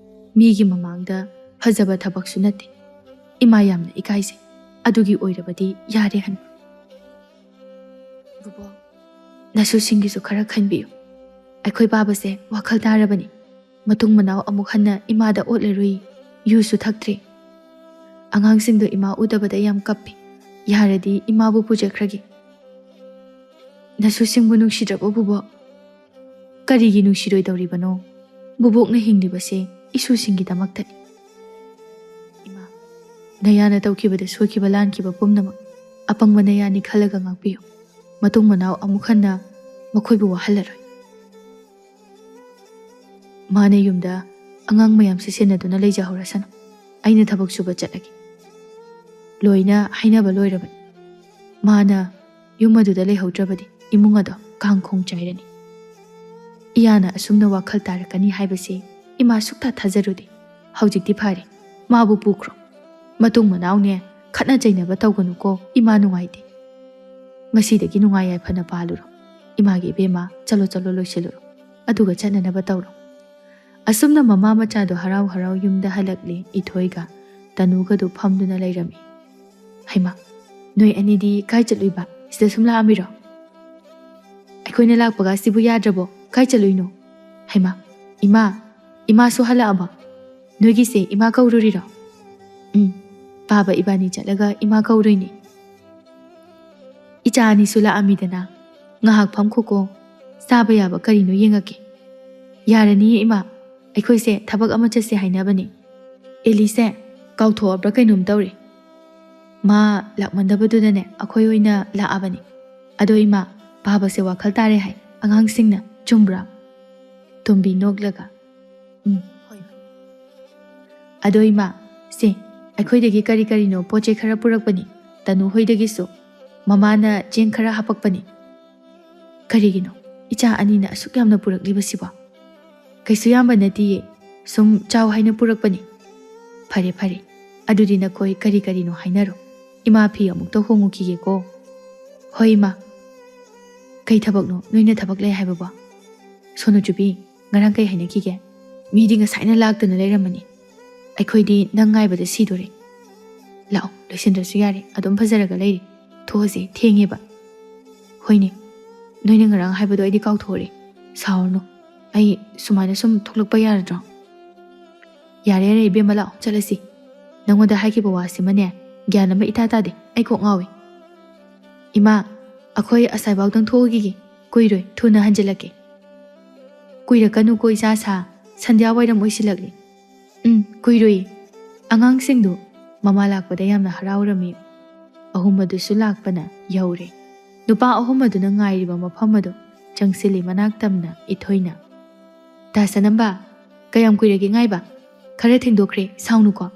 ꯃꯤꯒꯤ ꯃꯃꯥꯡꯗ ꯐꯖꯕ ꯊꯕꯛꯁꯨ ꯅꯠꯇꯦ꯫ ꯏꯃꯥ ꯌꯥꯝꯅ ꯏꯀꯥꯏꯖꯩ꯫ ꯑꯗꯨꯒꯤ ꯑꯣꯏꯔꯕꯗꯤ ꯌꯥꯔꯦ ꯍꯟꯕ꯫" "ꯕꯨꯕꯣꯛ, ꯅꯁꯨꯁꯤꯡꯒꯤꯁꯨ ꯈꯔ ꯈꯟꯕꯤꯌꯨ꯫ ꯑꯩꯈꯣꯏ ꯕꯥꯕꯁꯦ ꯋꯥꯈꯜ ꯇꯥꯔꯕꯅꯤ꯫ ꯃꯇꯨꯡ ꯃꯅꯥꯎ ꯑꯃꯨꯛ ꯍꯟꯅ ꯏꯃꯥꯗ ꯑꯣꯠꯂꯔꯨꯏ꯫ ꯌꯨꯁꯨ ꯊꯛꯇ꯭ꯔꯤ꯫ ꯑꯉꯥꯡꯁꯤꯡꯗꯣ ꯏꯃꯥ ꯎꯗꯕꯗ ꯌꯥꯝ ꯀꯞꯄꯤ꯫ ꯌꯥꯔꯗꯤ ꯏꯃꯥꯕꯨ ꯄꯨꯖꯈ꯭ꯔꯒꯦ꯫" "ꯅꯁꯨꯁꯤꯡꯕꯨ ꯅꯨꯡꯁꯤꯗ꯭ꯔꯕꯣ ꯕꯨꯕꯣꯛ?" "ꯀꯔꯤꯒꯤ ꯅꯨꯡꯁꯤꯔꯣꯏꯗꯧꯔꯤꯕꯅꯣ? ꯕꯨꯕꯣꯛꯅ ꯍꯤꯡꯂꯤꯕꯁꯦ ꯏꯁꯨꯁꯤꯡꯒꯤꯗꯃꯛꯇꯅꯤ꯫" "ꯏꯃꯥ, ꯅꯌꯥꯅ ꯇꯧꯈꯤꯕꯗ ꯁꯣꯏꯈꯤꯕ ꯂꯥꯟꯈꯤꯕ ꯄꯨꯝꯅꯃꯛ ꯑꯄꯪꯕ ꯅꯌꯥꯅꯤ ꯈꯜꯂꯒ ꯉꯥꯛꯄꯤꯌꯨ꯫ ꯃꯇꯨꯡ ꯃꯅꯥꯎ ꯑꯃꯨꯛ ꯍꯟꯅ ꯃꯈꯣꯏꯕꯨ ꯋꯥꯍꯜꯂꯔꯣꯏ꯫" ꯃꯥꯅ ꯌꯨꯝꯗ ꯑꯉꯥꯡ ꯃꯌꯥꯝꯁꯦ ꯁꯦꯟꯅꯗꯨꯅ ꯂꯩꯖꯍꯧꯔꯁꯅꯨ꯫ ꯑꯩꯅ ꯊꯕꯛ ꯁꯨꯕ ꯆꯠꯂꯒꯦ꯫ ꯂꯣꯏꯅ ꯍꯥꯏꯅꯕ ꯂꯣꯏꯔꯕꯅꯤ꯫ ꯃꯥꯅ ꯌꯨꯝ ꯑꯗꯨꯗ ꯂꯩꯍꯧꯗ꯭ꯔꯕꯗꯤ ꯏꯃꯨꯡ ꯑꯗꯣ ꯀꯥꯡꯈꯣꯡ ꯆꯥꯏꯔꯅꯤ꯫ ꯏꯌꯥꯅ ꯑꯁꯨꯝꯅ ꯋꯥꯈꯜ ꯇꯥꯔꯛꯀꯅꯤ ꯍꯥꯏꯕꯁꯤ ꯏꯃꯥ ꯁꯨꯛꯊꯥ ꯊꯥꯖꯔꯨꯗꯦ꯫ ꯍꯧꯖꯤꯛꯇꯤ ꯐꯔꯦ꯫ ꯃꯥꯕꯨ ꯄꯨꯈ꯭ꯔꯣ꯫ ꯃꯇꯨꯡ ꯃꯅꯥꯎꯅꯦ, ꯈꯠꯅ ꯆꯩꯅꯕ ꯇꯧꯒꯅꯨꯀꯣ, ꯏꯃꯥ ꯅꯨꯡꯉꯥꯏꯇꯦ꯫ ꯉꯁꯤꯗꯒꯤ ꯅꯨꯡꯉꯥꯏ ꯌꯥꯏꯐꯅ ꯄꯥꯜꯂꯨꯔꯣ꯫ ꯏꯃꯥꯒꯤ ꯏꯕꯦꯝꯃ, ꯆꯠꯂꯣ, ꯆꯠꯂꯣ, ꯂꯣꯏꯁꯤꯜꯂꯨꯔꯣ꯫ ꯑꯗꯨꯒ ꯆꯠꯅꯅꯕ ꯇꯧꯔꯣ꯫ ꯑꯁꯨꯝꯅ ꯃꯃꯥ ꯃꯆꯥꯗꯣ ꯍꯔꯥꯎ ꯍꯔꯥꯎ ꯌꯨꯝꯗ ꯍꯜꯂꯛꯂꯦ꯫ ꯏꯊꯣꯏꯒ ꯇꯅꯨꯒꯗꯨ ꯐꯝꯗꯨꯅ ꯂꯩꯔꯝꯃꯤ꯫ "ꯍꯩꯃꯥ, ꯅꯣꯏ ꯑꯅꯤꯗꯤ ꯀꯥꯏ ꯆꯠꯂꯨꯏꯕ? ꯁꯤꯗ ꯁꯨꯝ ꯂꯥꯛꯑꯝꯃꯤꯔꯣ? ꯑꯩꯈꯣꯏꯅ ꯂꯥꯛꯄꯒ ꯁꯤꯕꯨ ꯌꯥꯗ꯭ꯔꯕꯣ? ꯀꯥꯏ ꯆꯠꯂꯨꯏꯅꯣ? ꯍꯩꯃꯥ, ꯏꯃꯥ, ꯏꯃꯥꯁꯨ ꯍꯜꯂꯛꯑꯕ?" ꯅꯣꯏꯒꯤꯁꯦ ꯏꯃꯥ ꯀꯧꯔꯨꯔꯤꯔꯣ? ꯎꯝ, ꯄꯥꯕ ꯏꯕꯥꯅꯤ ꯆꯠꯂꯒ ꯏꯃꯥ ꯀꯧꯔꯨꯏꯅꯦ꯫ ꯏꯆꯥ ꯑꯅꯤꯁꯨ ꯂꯥꯛꯑꯝꯃꯤꯗꯅ, ꯉꯥꯏꯍꯥꯛ ꯐꯝꯈꯣꯀꯣ, ꯆꯥꯕ ꯌꯥꯕ ꯀꯔꯤꯅꯣ ꯌꯦꯡꯉꯛꯀꯦ꯫ ꯌꯥꯔꯅꯤꯌꯦ ꯏꯃꯥ, ꯑꯩꯈꯣꯏꯁꯦ ꯊꯕꯛ ꯑꯃ ꯆꯠꯁꯦ ꯍꯥꯏꯅꯕꯅꯦ꯫ ꯑꯦꯂꯤꯁꯦ ꯀꯥꯎꯊꯣꯛꯑꯕ꯭ꯔꯥ ꯀꯩꯅꯣꯝ ꯇꯧꯔꯦ꯫ ꯃꯥ ꯂꯥꯛꯃꯟꯗꯕꯗꯨꯗꯅꯦ ꯑꯩꯈꯣꯏ ꯑꯣꯏꯅ ꯂꯥꯛꯑꯕꯅꯦ꯫ ꯑꯗꯣ ꯏꯃꯥ, ꯄꯥꯕꯁꯦ ꯋꯥꯈꯜ ꯇꯥꯔꯦ ꯍꯥꯏ ꯑꯉꯥꯡꯁꯤꯡꯅ, ꯆꯨꯝꯕ꯭ꯔꯥ? ꯇꯣꯝꯕꯤ ꯅꯣꯛꯂꯒ, "ꯎꯝ, ꯍꯣꯏ, ꯍꯣꯏ꯫ ꯑꯗꯣ ꯏꯃꯥ, ꯁꯦ, ꯑꯩꯈꯣꯏꯗꯒꯤ ꯀꯔꯤ ꯀꯔꯤꯅꯣ ꯄꯣꯠ ꯆꯩ ꯈꯔ ꯄꯨꯔꯛꯄꯅꯤ, ꯇꯅꯨ ꯍꯣꯏꯗꯒꯤꯁꯨ꯫ ꯃꯃꯥꯅ ꯆꯦꯡ ꯈꯔ ꯍꯥꯄꯛꯄꯅꯤ꯫ ꯀꯔꯤꯒꯤꯅꯣ? ꯏꯆꯥ ꯑꯅꯤꯅ ꯑꯁꯨꯛ ꯌꯥꯝꯅ ꯄꯨꯔꯛꯂꯤꯕꯁꯤꯕꯣ?" "ꯀꯩꯁꯨ ꯌꯥꯝꯕ ꯅꯠꯇꯤꯌꯦ, ꯁꯨꯝ ꯆꯥꯎ ꯍꯥꯏꯅ ꯄꯨꯔꯛꯄꯅꯤ꯫" "ꯐꯔꯦ, ꯐꯔꯦ, ꯑꯗꯨꯗꯤ ꯅꯈꯣꯏ ꯀꯔꯤ ꯀꯔꯤꯅꯣ ꯍꯥꯏꯅꯔꯣ꯫ ꯏꯃꯥ ꯐꯤ ꯑꯃꯨꯛꯇ ꯍꯣꯡꯉꯨꯈꯤꯒꯦꯀꯣ꯫" "ꯍꯣꯏ ꯏꯃꯥ꯫ ꯀꯩ ꯊꯕꯛꯅꯣ ꯅꯣꯏꯅ ꯊꯕꯛ ꯂꯩ ꯍꯥꯏꯕꯕꯣ?" "ꯁꯣꯅꯨ ꯆꯨꯕꯤ, ꯉꯔꯥꯡ ꯀꯩ ꯍꯥꯏꯅꯈꯤꯒꯦ? ꯃꯤꯗꯤ ꯉꯁꯥꯏꯅ ꯂꯥꯛꯇꯅ ꯂꯩꯔꯝꯃꯅꯤ꯫ ꯑꯩꯈꯣꯏꯗꯤ ꯅꯪ ꯉꯥꯏꯕꯗ ꯁꯤꯗꯣꯔꯦ꯫ ꯂꯥꯛꯑꯣ, ꯂꯣꯏꯁꯤꯟꯗ꯭ꯔꯁꯨ ꯌꯥꯔꯦ, ꯑꯗꯨꯝ ꯐꯖꯔꯒ ꯂꯩꯔꯦ꯫ ꯊꯣꯛꯑꯁꯦ, ꯊꯦꯡꯉꯦꯕ꯫" "ꯍꯣꯏꯅꯦ, ꯅꯣꯏꯅ ꯉꯔꯥꯡ ꯍꯥꯏꯕꯗꯣ ꯑꯩꯗꯤ ꯀꯥꯎꯊꯣꯛꯎꯔꯦ꯫ ꯁꯥꯎꯔꯅꯨ, ꯑꯩ ꯁꯨꯃꯥꯏꯅ ꯁꯨꯝ ꯊꯣꯛꯂꯛꯄ ꯌꯥꯔꯗ꯭ꯔꯣ?" "ꯌꯥꯔꯦ, ꯌꯥꯔꯦ ꯏꯕꯦꯝꯃ, ꯂꯥꯛꯑꯣ, ꯆꯠꯂꯁꯤ꯫ ꯅꯪꯉꯣꯟꯗ ꯍꯥꯏꯈꯤꯕ ꯋꯥꯁꯤꯃꯅꯦ, ꯒ꯭ꯌꯥꯟ ꯑꯃ ꯏꯇꯥ ꯇꯥꯗꯦ, ꯑꯩ ꯀꯣꯛ ꯉꯥꯎꯏ꯫" "ꯏꯃꯥ, ꯑꯩꯈꯣꯏ ꯑꯁꯥꯏꯐꯥꯎꯗꯪ ꯊꯣꯛꯎꯈꯤꯒꯦ, ꯀꯨꯏꯔꯣꯏ, ꯊꯨꯅ ꯍꯟꯖꯤꯜꯂꯛꯀꯦ꯫" "ꯀꯨꯏꯔꯛꯀꯅꯨꯀꯣ ꯏꯆꯥ ꯁꯥ, ꯁꯟꯙ꯭ꯌꯥ ꯋꯥꯏꯔꯝ ꯑꯣꯏꯁꯤꯜꯂꯛꯂꯤ꯫" "ꯎꯝ, ꯀꯨꯏꯔꯣꯏꯌꯦ꯫" ꯑꯉꯥꯡꯁꯤꯡꯗꯨ ꯃꯃꯥ ꯂꯥꯛꯄꯗ ꯌꯥꯝꯅ ꯍꯔꯥꯎꯔꯝꯃꯤ꯫ ꯑꯍꯨꯝ ꯑꯗꯨꯁꯨ ꯂꯥꯛꯄꯅ ꯌꯧꯔꯦ꯫ ꯅꯨꯄꯥ ꯑꯍꯨꯝ ꯑꯗꯨꯅ ꯉꯥꯏꯔꯤꯕ ꯃꯐꯝ ꯑꯗꯨ ꯆꯪꯁꯤꯜꯂꯤ ꯃꯅꯥꯛ ꯇꯝꯅ ꯏꯊꯣꯏꯅ꯫ "ꯗꯥ ꯁꯅꯝꯕ, ꯀꯌꯥꯝ ꯀꯨꯏꯔꯒꯦ ꯉꯥꯏꯕ? ꯈꯔ ꯊꯦꯡꯗꯣꯛꯈ꯭ꯔꯦ, ꯁꯥꯎꯅꯨꯀꯣ꯫"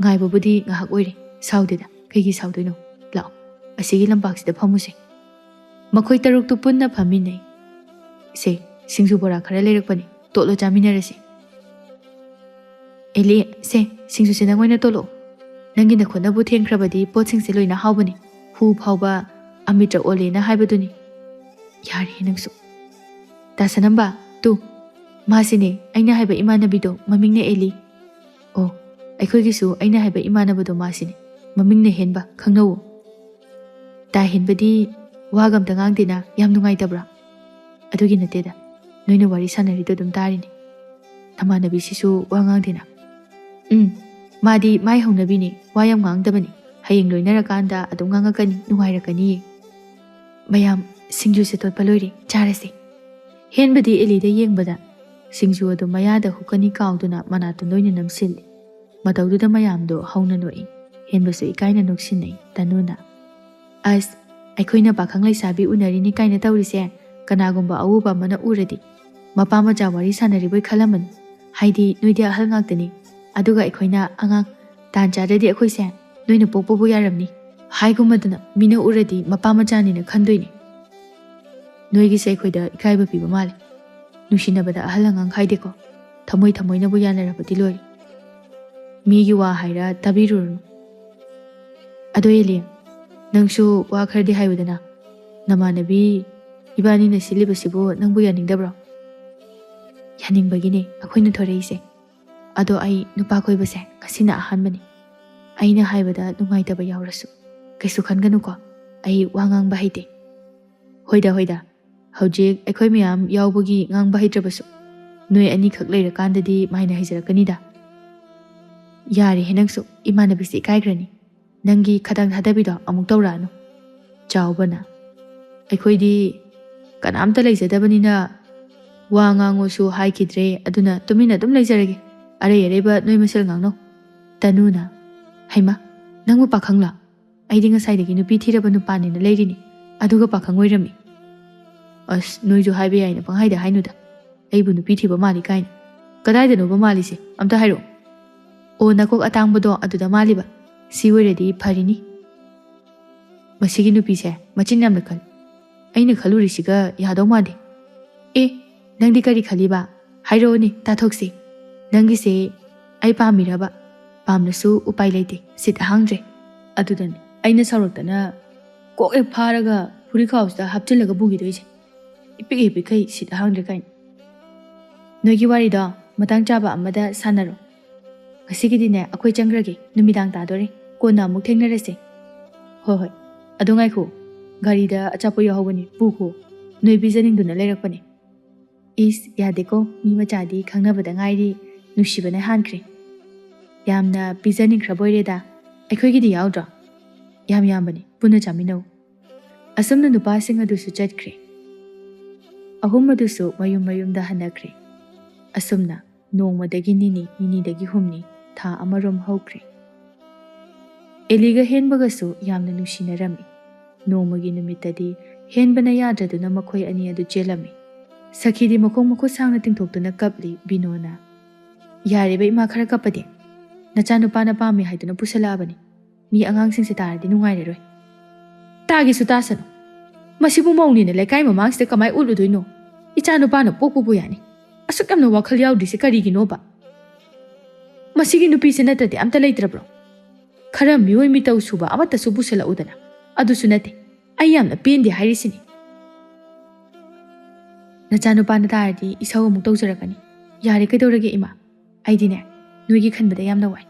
"ꯉꯥꯏꯕꯕꯨꯗꯤ ꯉꯥꯏꯍꯥꯛ ꯑꯣꯏꯔꯦ, ꯁꯥꯎꯗꯦꯗ, ꯀꯩꯒꯤ ꯁꯥꯎꯗꯣꯏꯅꯣ? ꯂꯥꯛꯑꯣ, ꯑꯁꯤꯒꯤ ꯂꯝꯄꯥꯛꯁꯤꯗ ꯐꯝꯃꯨꯁꯦ꯫" ꯃꯈꯣꯏ ꯇꯔꯨꯛꯇꯨ ꯄꯨꯟꯅ ꯐꯝꯃꯤꯟꯅꯩ꯫ "ꯁꯦ, ꯁꯤꯡꯖꯨ ꯕꯣꯔꯥ ꯈꯔ ꯂꯩꯔꯛꯄꯅꯤ, ꯇꯣꯠꯂꯣ ꯆꯥꯃꯤꯟꯅꯔꯁꯤ꯫" "ꯑꯦꯂꯤ, ꯁꯦ, ꯁꯤꯡꯖꯨꯁꯦ ꯅꯪ ꯑꯣꯏꯅ ꯇꯣꯠꯂꯛꯑꯣ꯫ ꯅꯪꯒꯤ ꯅꯈꯨꯠꯅꯕꯨ ꯊꯦꯡꯈ꯭ꯔꯕꯗꯤ ꯄꯣꯠꯁꯤꯡꯁꯦ ꯂꯣꯏꯅ ꯍꯥꯎꯕꯅꯤ꯫ ꯍꯨ ꯐꯥꯎꯕ ꯑꯃꯤꯇ꯭ꯔ ꯑꯣꯜꯂꯦꯅ ꯍꯥꯏꯕꯗꯨꯅꯤ꯫" "ꯌꯥꯔꯦ ꯅꯪꯁꯨ꯫" "ꯗꯥ ꯁꯅꯝꯕ, ꯇꯨ, ꯃꯥꯁꯤꯅꯦ ꯑꯩꯅ ꯍꯥꯏꯕ ꯏꯃꯥꯟꯅꯕꯤꯗꯣ, ꯃꯃꯤꯡꯅ ꯑꯦꯂꯤ꯫" "ꯑꯣ, ꯑꯩꯈꯣꯏꯒꯤꯁꯨ ꯑꯩꯅ ꯍꯥꯏꯕ ꯏꯃꯥꯟꯅꯕꯗꯣ ꯃꯥꯁꯤꯅꯦ, ꯃꯃꯤꯡꯅ ꯍꯦꯟꯕ, ꯈꯪꯅꯧꯋꯣ꯫" "ꯗꯥ ꯍꯦꯟꯕꯗꯤ ꯋꯥꯒ ꯑꯝꯇ ꯉꯥꯡꯗꯦꯅ, ꯌꯥꯝ ꯅꯨꯡꯉꯥꯏꯇꯕ꯭ꯔꯥ?" "ꯑꯗꯨꯒꯤ ꯅꯠꯇꯦꯗ, ꯅꯣꯏꯅ ꯋꯥꯔꯤ ꯁꯥꯟꯅꯔꯤꯗꯣ ꯑꯗꯨꯝ ꯇꯥꯔꯤꯅꯦ꯫" ꯅꯃꯥꯟꯅꯕꯤꯁꯤꯁꯨ ꯋꯥ ꯉꯥꯡꯗꯦꯅ꯫ "ꯎꯝ, ꯃꯥꯗꯤ ꯃꯥꯏ ꯍꯧꯅꯕꯤꯅꯤ, ꯋꯥ ꯌꯥꯝ ꯉꯥꯡꯗꯕꯅꯤ꯫ ꯍꯌꯦꯡ ꯂꯣꯏꯅꯔꯀꯥꯟꯗ ꯑꯗꯨꯝ ꯉꯥꯡꯉꯛꯀꯅꯤ, ꯅꯨꯡꯉꯥꯏꯔꯛꯀꯅꯤꯌꯦ꯫ ꯃꯌꯥꯝ ꯁꯤꯡꯖꯨꯁꯦ ꯇꯣꯠꯄ ꯂꯣꯏꯔꯦ, ꯆꯥꯔꯁꯦ꯫" ꯍꯦꯟꯕꯗꯤ ꯑꯦꯂꯤꯗ ꯌꯦꯡꯕꯗ ꯁꯤꯡꯖꯨ ꯑꯗꯨ ꯃꯌꯥꯗ ꯍꯨꯛꯀꯅꯤ ꯀꯥꯎꯗꯨꯅ ꯃꯅꯥꯇꯣꯟꯗ ꯑꯣꯏꯅ ꯅꯝꯁꯤꯜꯂꯤ꯫ ꯃꯇꯧꯗꯨꯗ ꯃꯌꯥꯝꯗꯣ ꯍꯧꯅ ꯅꯣꯛꯏ꯫ ꯍꯦꯟꯕꯁꯨ ꯏꯀꯥꯏꯅ ꯅꯣꯛꯁꯤꯟꯅꯩ꯫ ꯇꯅꯨꯅ, "ꯑꯁ, ꯑꯩꯈꯣꯏꯅ ꯄꯥꯈꯪ ꯂꯩꯁꯥꯕꯤ ꯎꯅꯔꯤꯅꯤ ꯀꯥꯏꯅ ꯇꯧꯔꯤꯁꯦ ꯀꯅꯥꯒꯨꯝꯕ ꯑꯎꯕ ꯑꯃꯅ ꯎꯔꯗꯤ ꯃꯄꯥ ꯃꯆꯥ ꯋꯥꯔꯤ ꯁꯥꯟꯅꯔꯤꯕꯣꯏ ꯈꯜꯂꯝꯃꯅꯤ꯫ ꯍꯥꯏꯗꯤ ꯅꯣꯏꯗꯤ ꯑꯍꯜ ꯉꯥꯛꯇꯅꯤ, ꯑꯗꯨꯒ ꯑꯩꯈꯣꯏꯅ ꯑꯉꯥꯡ꯫ ꯇꯥꯟ ꯆꯥꯗ꯭ꯔꯗꯤ ꯑꯩꯈꯣꯏꯁꯦ ꯅꯣꯏꯅ ꯄꯣꯛꯄꯕꯨ ꯌꯥꯔꯝꯅꯤ꯫ ꯍꯥꯏꯒꯨꯝꯃꯗꯅ ꯃꯤꯅ ꯎꯔꯗꯤ ꯃꯄꯥ ꯃꯆꯥꯅꯤꯅ ꯈꯟꯗꯣꯏꯅꯤ꯫ ꯅꯣꯏꯒꯤꯁꯦ ꯑꯩꯈꯣꯏꯗ ꯏꯀꯥꯏꯕ ꯄꯤꯕ ꯃꯥꯜꯂꯦ꯫ ꯅꯨꯡꯁꯤꯅꯕꯗ ꯑꯍꯜ ꯑꯉꯥꯡ ꯈꯥꯏꯗꯦꯀꯣ꯫ ꯊꯃꯣꯏ ꯊꯃꯣꯏꯅꯕꯨ ꯌꯥꯅꯔꯕꯗꯤ ꯂꯣꯏꯔꯦ꯫ ꯃꯤꯒꯤ ꯋꯥ ꯍꯥꯏꯔ ꯇꯥꯕꯤꯔꯨꯔꯅꯨ꯫ ꯑꯗꯣ ꯑꯦꯂꯤ, ꯅꯪꯁꯨ ꯋꯥ ꯈꯔꯗꯤ ꯍꯥꯏꯌꯨꯗꯅ꯫ ꯅꯃꯥꯟꯅꯕꯤ ꯏꯕꯥꯅꯤꯅ ꯁꯤꯜꯂꯤꯕꯁꯤꯕꯨ ꯅꯪꯕꯨ ꯌꯥꯅꯤꯡꯗꯕ꯭ꯔꯣ?" "ꯌꯥꯅꯤꯡꯕꯒꯤꯅꯦ ꯑꯩꯈꯣꯏꯅ ꯊꯣꯔꯛꯏꯁꯦ꯫ ꯑꯗꯣ ꯑꯩ ꯅꯨꯄꯥ ꯀꯣꯏꯕꯁꯦ ꯉꯁꯤꯅ ꯑꯍꯥꯟꯕꯅꯤ꯫ ꯑꯩꯅ ꯍꯥꯏꯕꯗ ꯅꯨꯡꯉꯥꯏꯇꯕ ꯌꯥꯎꯔꯁꯨ ꯀꯩꯁꯨ ꯈꯟꯒꯅꯨꯀꯣ꯫ ꯑꯩ ꯋꯥ ꯉꯥꯡꯕ ꯍꯩꯇꯦ꯫" "ꯍꯣꯏꯗ, ꯍꯣꯏꯗ꯫ ꯍꯧꯖꯤꯛ ꯑꯩꯈꯣꯏ ꯃꯌꯥꯝ ꯌꯥꯎꯕꯒꯤ ꯉꯥꯡꯕ ꯍꯩꯇ꯭ꯔꯕꯁꯨ ꯅꯣꯏ ꯑꯅꯤꯈꯛ ꯂꯩꯔꯀꯥꯟꯗꯗꯤ ꯃꯥꯏꯅ ꯍꯩꯖꯔꯛꯀꯅꯤꯗ꯫" "ꯌꯥꯔꯦꯍꯦ ꯅꯪꯁꯨ, ꯏꯃꯥꯟꯅꯕꯤꯁꯦ ꯏꯀꯥꯏꯈ꯭ꯔꯅꯤ꯫ ꯅꯪꯒꯤ ꯈꯗꯥꯡ ꯊꯥꯗꯕꯤꯗꯣ ꯑꯃꯨꯛ ꯇꯧꯔꯛꯑꯅꯨ꯫" ꯆꯥꯎꯕꯅ, "ꯑꯩꯈꯣꯏꯗꯤ ꯀꯅꯥꯝꯇ ꯂꯩꯖꯗꯕꯅꯤꯅ ꯋꯥ ꯉꯥꯡꯉꯣꯁꯨ ꯍꯥꯏꯈꯤꯗ꯭ꯔꯦ, ꯑꯗꯨꯅ ꯇꯨꯃꯤꯟꯅ ꯑꯗꯨꯝ ꯂꯩꯖꯔꯒꯦ꯫ ꯑꯔꯩ ꯑꯔꯩꯕ ꯅꯣꯏ ꯃꯁꯦꯜ ꯉꯥꯡꯅꯧ꯫" ꯇꯅꯨꯅ, "ꯍꯩꯃꯥ, ꯅꯪꯕꯨ ꯄꯥꯈꯪꯂꯣ? ꯑꯩꯗꯤ ꯉꯁꯥꯏꯗꯒꯤ ꯅꯨꯄꯤ ꯊꯤꯔꯕ ꯅꯨꯄꯥꯅꯦꯅ ꯂꯩꯔꯤꯅꯤ, ꯑꯗꯨꯒ ꯄꯥꯈꯪ ꯑꯣꯏꯔꯝꯃꯤ꯫" "ꯑꯁ, ꯅꯣꯏꯁꯨ ꯍꯥꯏꯕ ꯌꯥꯏꯅ ꯄꯪꯍꯥꯏꯗ ꯍꯥꯏꯅꯨꯗ꯫ ꯑꯩꯕꯨ ꯅꯨꯄꯤ ꯊꯤꯕ ꯃꯥꯜꯂꯤ ꯀꯥꯏꯅ꯫ ꯀꯗꯥꯏꯗꯅꯣꯕ ꯃꯥꯜꯂꯤꯁꯦ? ꯑꯝꯇ ꯍꯥꯏꯔꯛꯑꯣ꯫" "ꯑꯣ, ꯅꯀꯣꯛ ꯑꯇꯥꯡꯕꯗꯣ ꯑꯗꯨꯗ ꯃꯥꯜꯂꯤꯕ꯫ ꯁꯤ ꯑꯣꯏꯔꯗꯤ ꯐꯔꯤꯅꯤ꯫" "ꯃꯁꯤꯒꯤ ꯅꯨꯄꯤꯁꯦ ꯃꯆꯤꯟ ꯌꯥꯝꯅ ꯀꯜꯂꯤ꯫ ꯑꯩꯅ ꯈꯜꯂꯨꯔꯤꯁꯤꯒ ꯌꯥꯗꯧ ꯃꯥꯟꯗꯦ꯫ ꯑꯦ, ꯅꯪꯗꯤ ꯀꯔꯤ ꯈꯜꯂꯤꯕ? ꯍꯥꯏꯔꯛꯑꯣꯅꯦ, ꯇꯥꯊꯣꯛꯁꯤ꯫ ꯅꯪꯒꯤꯁꯦ ꯑꯩ ꯄꯥꯝꯃꯤꯔꯕ? ꯄꯥꯝꯂꯁꯨ ꯎꯄꯥꯏ ꯂꯩꯇꯦ, ꯁꯤꯠ ꯍꯥꯡꯗ꯭ꯔꯦ꯫" ꯑꯗꯨꯗꯅꯦ ꯑꯩꯅ ꯁꯥꯎꯔꯛꯇꯅ ꯀꯣꯛ ꯍꯦꯛ ꯐꯥꯔꯒ ꯐꯨꯔꯤꯠꯈꯥꯎꯁꯤꯗ ꯍꯥꯞꯆꯤꯜꯂꯒ ꯄꯨꯈꯤꯗꯣꯏꯁꯦ꯫ ꯏꯄꯤꯛ ꯍꯦꯛ ꯄꯤꯛꯈꯩ, ꯁꯤꯠ ꯍꯥꯡꯗ꯭ꯔꯦ ꯀꯥꯏꯅ꯫ "ꯅꯣꯏꯒꯤ ꯋꯥꯔꯤꯗꯣ ꯃꯇꯥꯡ ꯆꯥꯕ ꯑꯃꯗ ꯁꯥꯟꯅꯔꯣ꯫ ꯉꯁꯤꯒꯤꯗꯤꯅꯦ ꯑꯩꯈꯣꯏ ꯆꯪꯈ꯭ꯔꯒꯦ, ꯅꯨꯃꯤꯗꯥꯡ ꯇꯥꯗꯣꯔꯦ꯫ ꯀꯣꯟꯅ ꯑꯃꯨꯛ ꯊꯦꯡꯅꯔꯁꯦ꯫" "ꯍꯣꯏ, ꯍꯣꯏ꯫ ꯑꯗꯣ ꯉꯥꯏꯈꯣ, ꯒꯥꯔꯤꯗ ꯑꯆꯥꯄꯣꯠ ꯌꯥꯎꯍꯧꯕꯅꯤ, ꯄꯨꯈꯣ꯫ ꯅꯣꯏ ꯄꯤꯖꯅꯤꯡꯗꯨꯅ ꯂꯩꯔꯛꯄꯅꯦ꯫" ꯏꯁ, ꯌꯥꯗꯦꯀꯣ, ꯃꯤ ꯃꯆꯥꯗꯤ ꯈꯪꯅꯕꯗ ꯉꯥꯏꯔꯤ, ꯅꯨꯡꯁꯤꯕꯅ ꯍꯥꯟꯈ꯭ꯔꯦ꯫ ꯌꯥꯝꯅ ꯄꯤꯖꯅꯤꯡꯈ꯭ꯔꯕꯣꯏꯔꯦꯗ꯫ ꯑꯩꯈꯣꯏꯒꯤꯗꯤ ꯌꯥꯎꯗ꯭ꯔꯣ? ꯌꯥꯝ ꯌꯥꯝꯕꯅꯤ, ꯄꯨꯟꯅ ꯆꯥꯃꯤꯟꯅꯧ꯫ ꯑꯁꯨꯝꯅ ꯅꯨꯄꯥꯁꯤꯡ ꯑꯗꯨꯁꯨ ꯆꯠꯈ꯭ꯔꯦ꯫ ꯑꯍꯨꯝ ꯑꯗꯨꯁꯨ ꯃꯌꯨꯝ ꯃꯌꯨꯝꯗ ꯍꯟꯅꯈ꯭ꯔꯦ꯫ ꯑꯁꯨꯝꯅ ꯅꯣꯡꯃꯗꯒꯤ ꯅꯤꯅꯤ, ꯅꯤꯅꯤꯗꯒꯤ ꯍꯨꯝꯅꯤ, ꯊꯥ ꯑꯃꯔꯣꯝ ꯍꯧꯈ꯭ꯔꯦ꯫ ꯑꯦꯂꯤꯒ ꯍꯦꯟꯕꯒꯁꯨ ꯌꯥꯝꯅ ꯅꯨꯡꯁꯤꯅꯔꯝꯃꯤ꯫ ꯅꯣꯡꯃꯒꯤ ꯅꯨꯃꯤꯠꯇꯗꯤ ꯍꯦꯟꯕꯅ ꯌꯥꯗ꯭ꯔꯗꯨꯅ ꯃꯈꯣꯏ ꯑꯅꯤ ꯑꯗꯨ ꯆꯦꯜꯂꯝꯃꯤ꯫ ꯁꯈꯤꯗꯤ ꯃꯈꯣꯡ ꯃꯈꯨꯠ ꯁꯥꯡꯅ ꯇꯤꯡꯊꯣꯛꯇꯨꯅ ꯀꯞꯂꯤ꯫ ꯕꯤꯅꯣꯅ, "ꯌꯥꯔꯦꯕ ꯏꯃꯥ, ꯈꯔ ꯀꯞꯄꯗꯤ꯫ ꯅꯆꯥꯅꯨꯄꯥꯅ ꯄꯥꯝꯃꯤ ꯍꯥꯏꯗꯨꯅ ꯄꯨꯁꯜꯂꯛꯑꯕꯅꯤ꯫ ꯃꯤ ꯑꯉꯥꯡꯁꯤꯡꯁꯦ ꯇꯥꯔꯗꯤ ꯅꯨꯡꯉꯥꯏꯔꯔꯣꯏ꯫" "ꯇꯥꯒꯦꯁꯨ ꯇꯥꯁꯅꯨ꯫ ꯃꯁꯤꯕꯨ ꯃꯧꯅꯤꯅ ꯂꯩꯀꯥꯏ ꯃꯃꯥꯡꯁꯤꯗ ꯀꯃꯥꯏ ꯎꯠꯂꯨꯗꯣꯏꯅꯣ? ꯏꯆꯥꯅꯨꯄꯥꯅ ꯄꯣꯛꯄꯕꯨ ꯌꯥꯅꯤ꯫ ꯑꯁꯨꯛ ꯌꯥꯝꯅ ꯋꯥꯈꯜ ꯌꯥꯎꯗ꯭ꯔꯤꯁꯦ ꯀꯔꯤꯒꯤꯅꯣꯕ? ꯃꯁꯤꯒꯤ ꯅꯨꯄꯤꯁꯦ ꯅꯠꯇ꯭ꯔꯗꯤ ꯑꯝꯇ ꯂꯩꯇ꯭ꯔꯕ꯭ꯔꯣ? ꯈꯔ ꯃꯤꯑꯣꯏ ꯃꯤꯇꯧ ꯁꯨꯕ ꯑꯃꯠꯇꯁꯨ ꯄꯨꯁꯜꯂꯛꯎꯗꯅ꯫ ꯑꯗꯨꯁꯨ ꯅꯠꯇꯦ, ꯑꯩ ꯌꯥꯝꯅ ꯄꯦꯟꯗꯦ ꯍꯥꯏꯔꯤꯁꯤꯅꯤ꯫ ꯅꯆꯥꯅꯨꯄꯥꯅ ꯇꯥꯔꯗꯤ ꯏꯁꯧ ꯑꯃꯨꯛ ꯇꯧꯖꯔꯛꯀꯅꯤ꯫ ꯌꯥꯔꯦ, ꯀꯩꯗꯧꯔꯒꯦ ꯏꯃꯥ? ꯑꯩꯗꯤꯅꯦ, ꯅꯣꯏꯒꯤ ꯈꯟꯕꯗ ꯌꯥꯝꯅ ꯋꯥꯏ꯫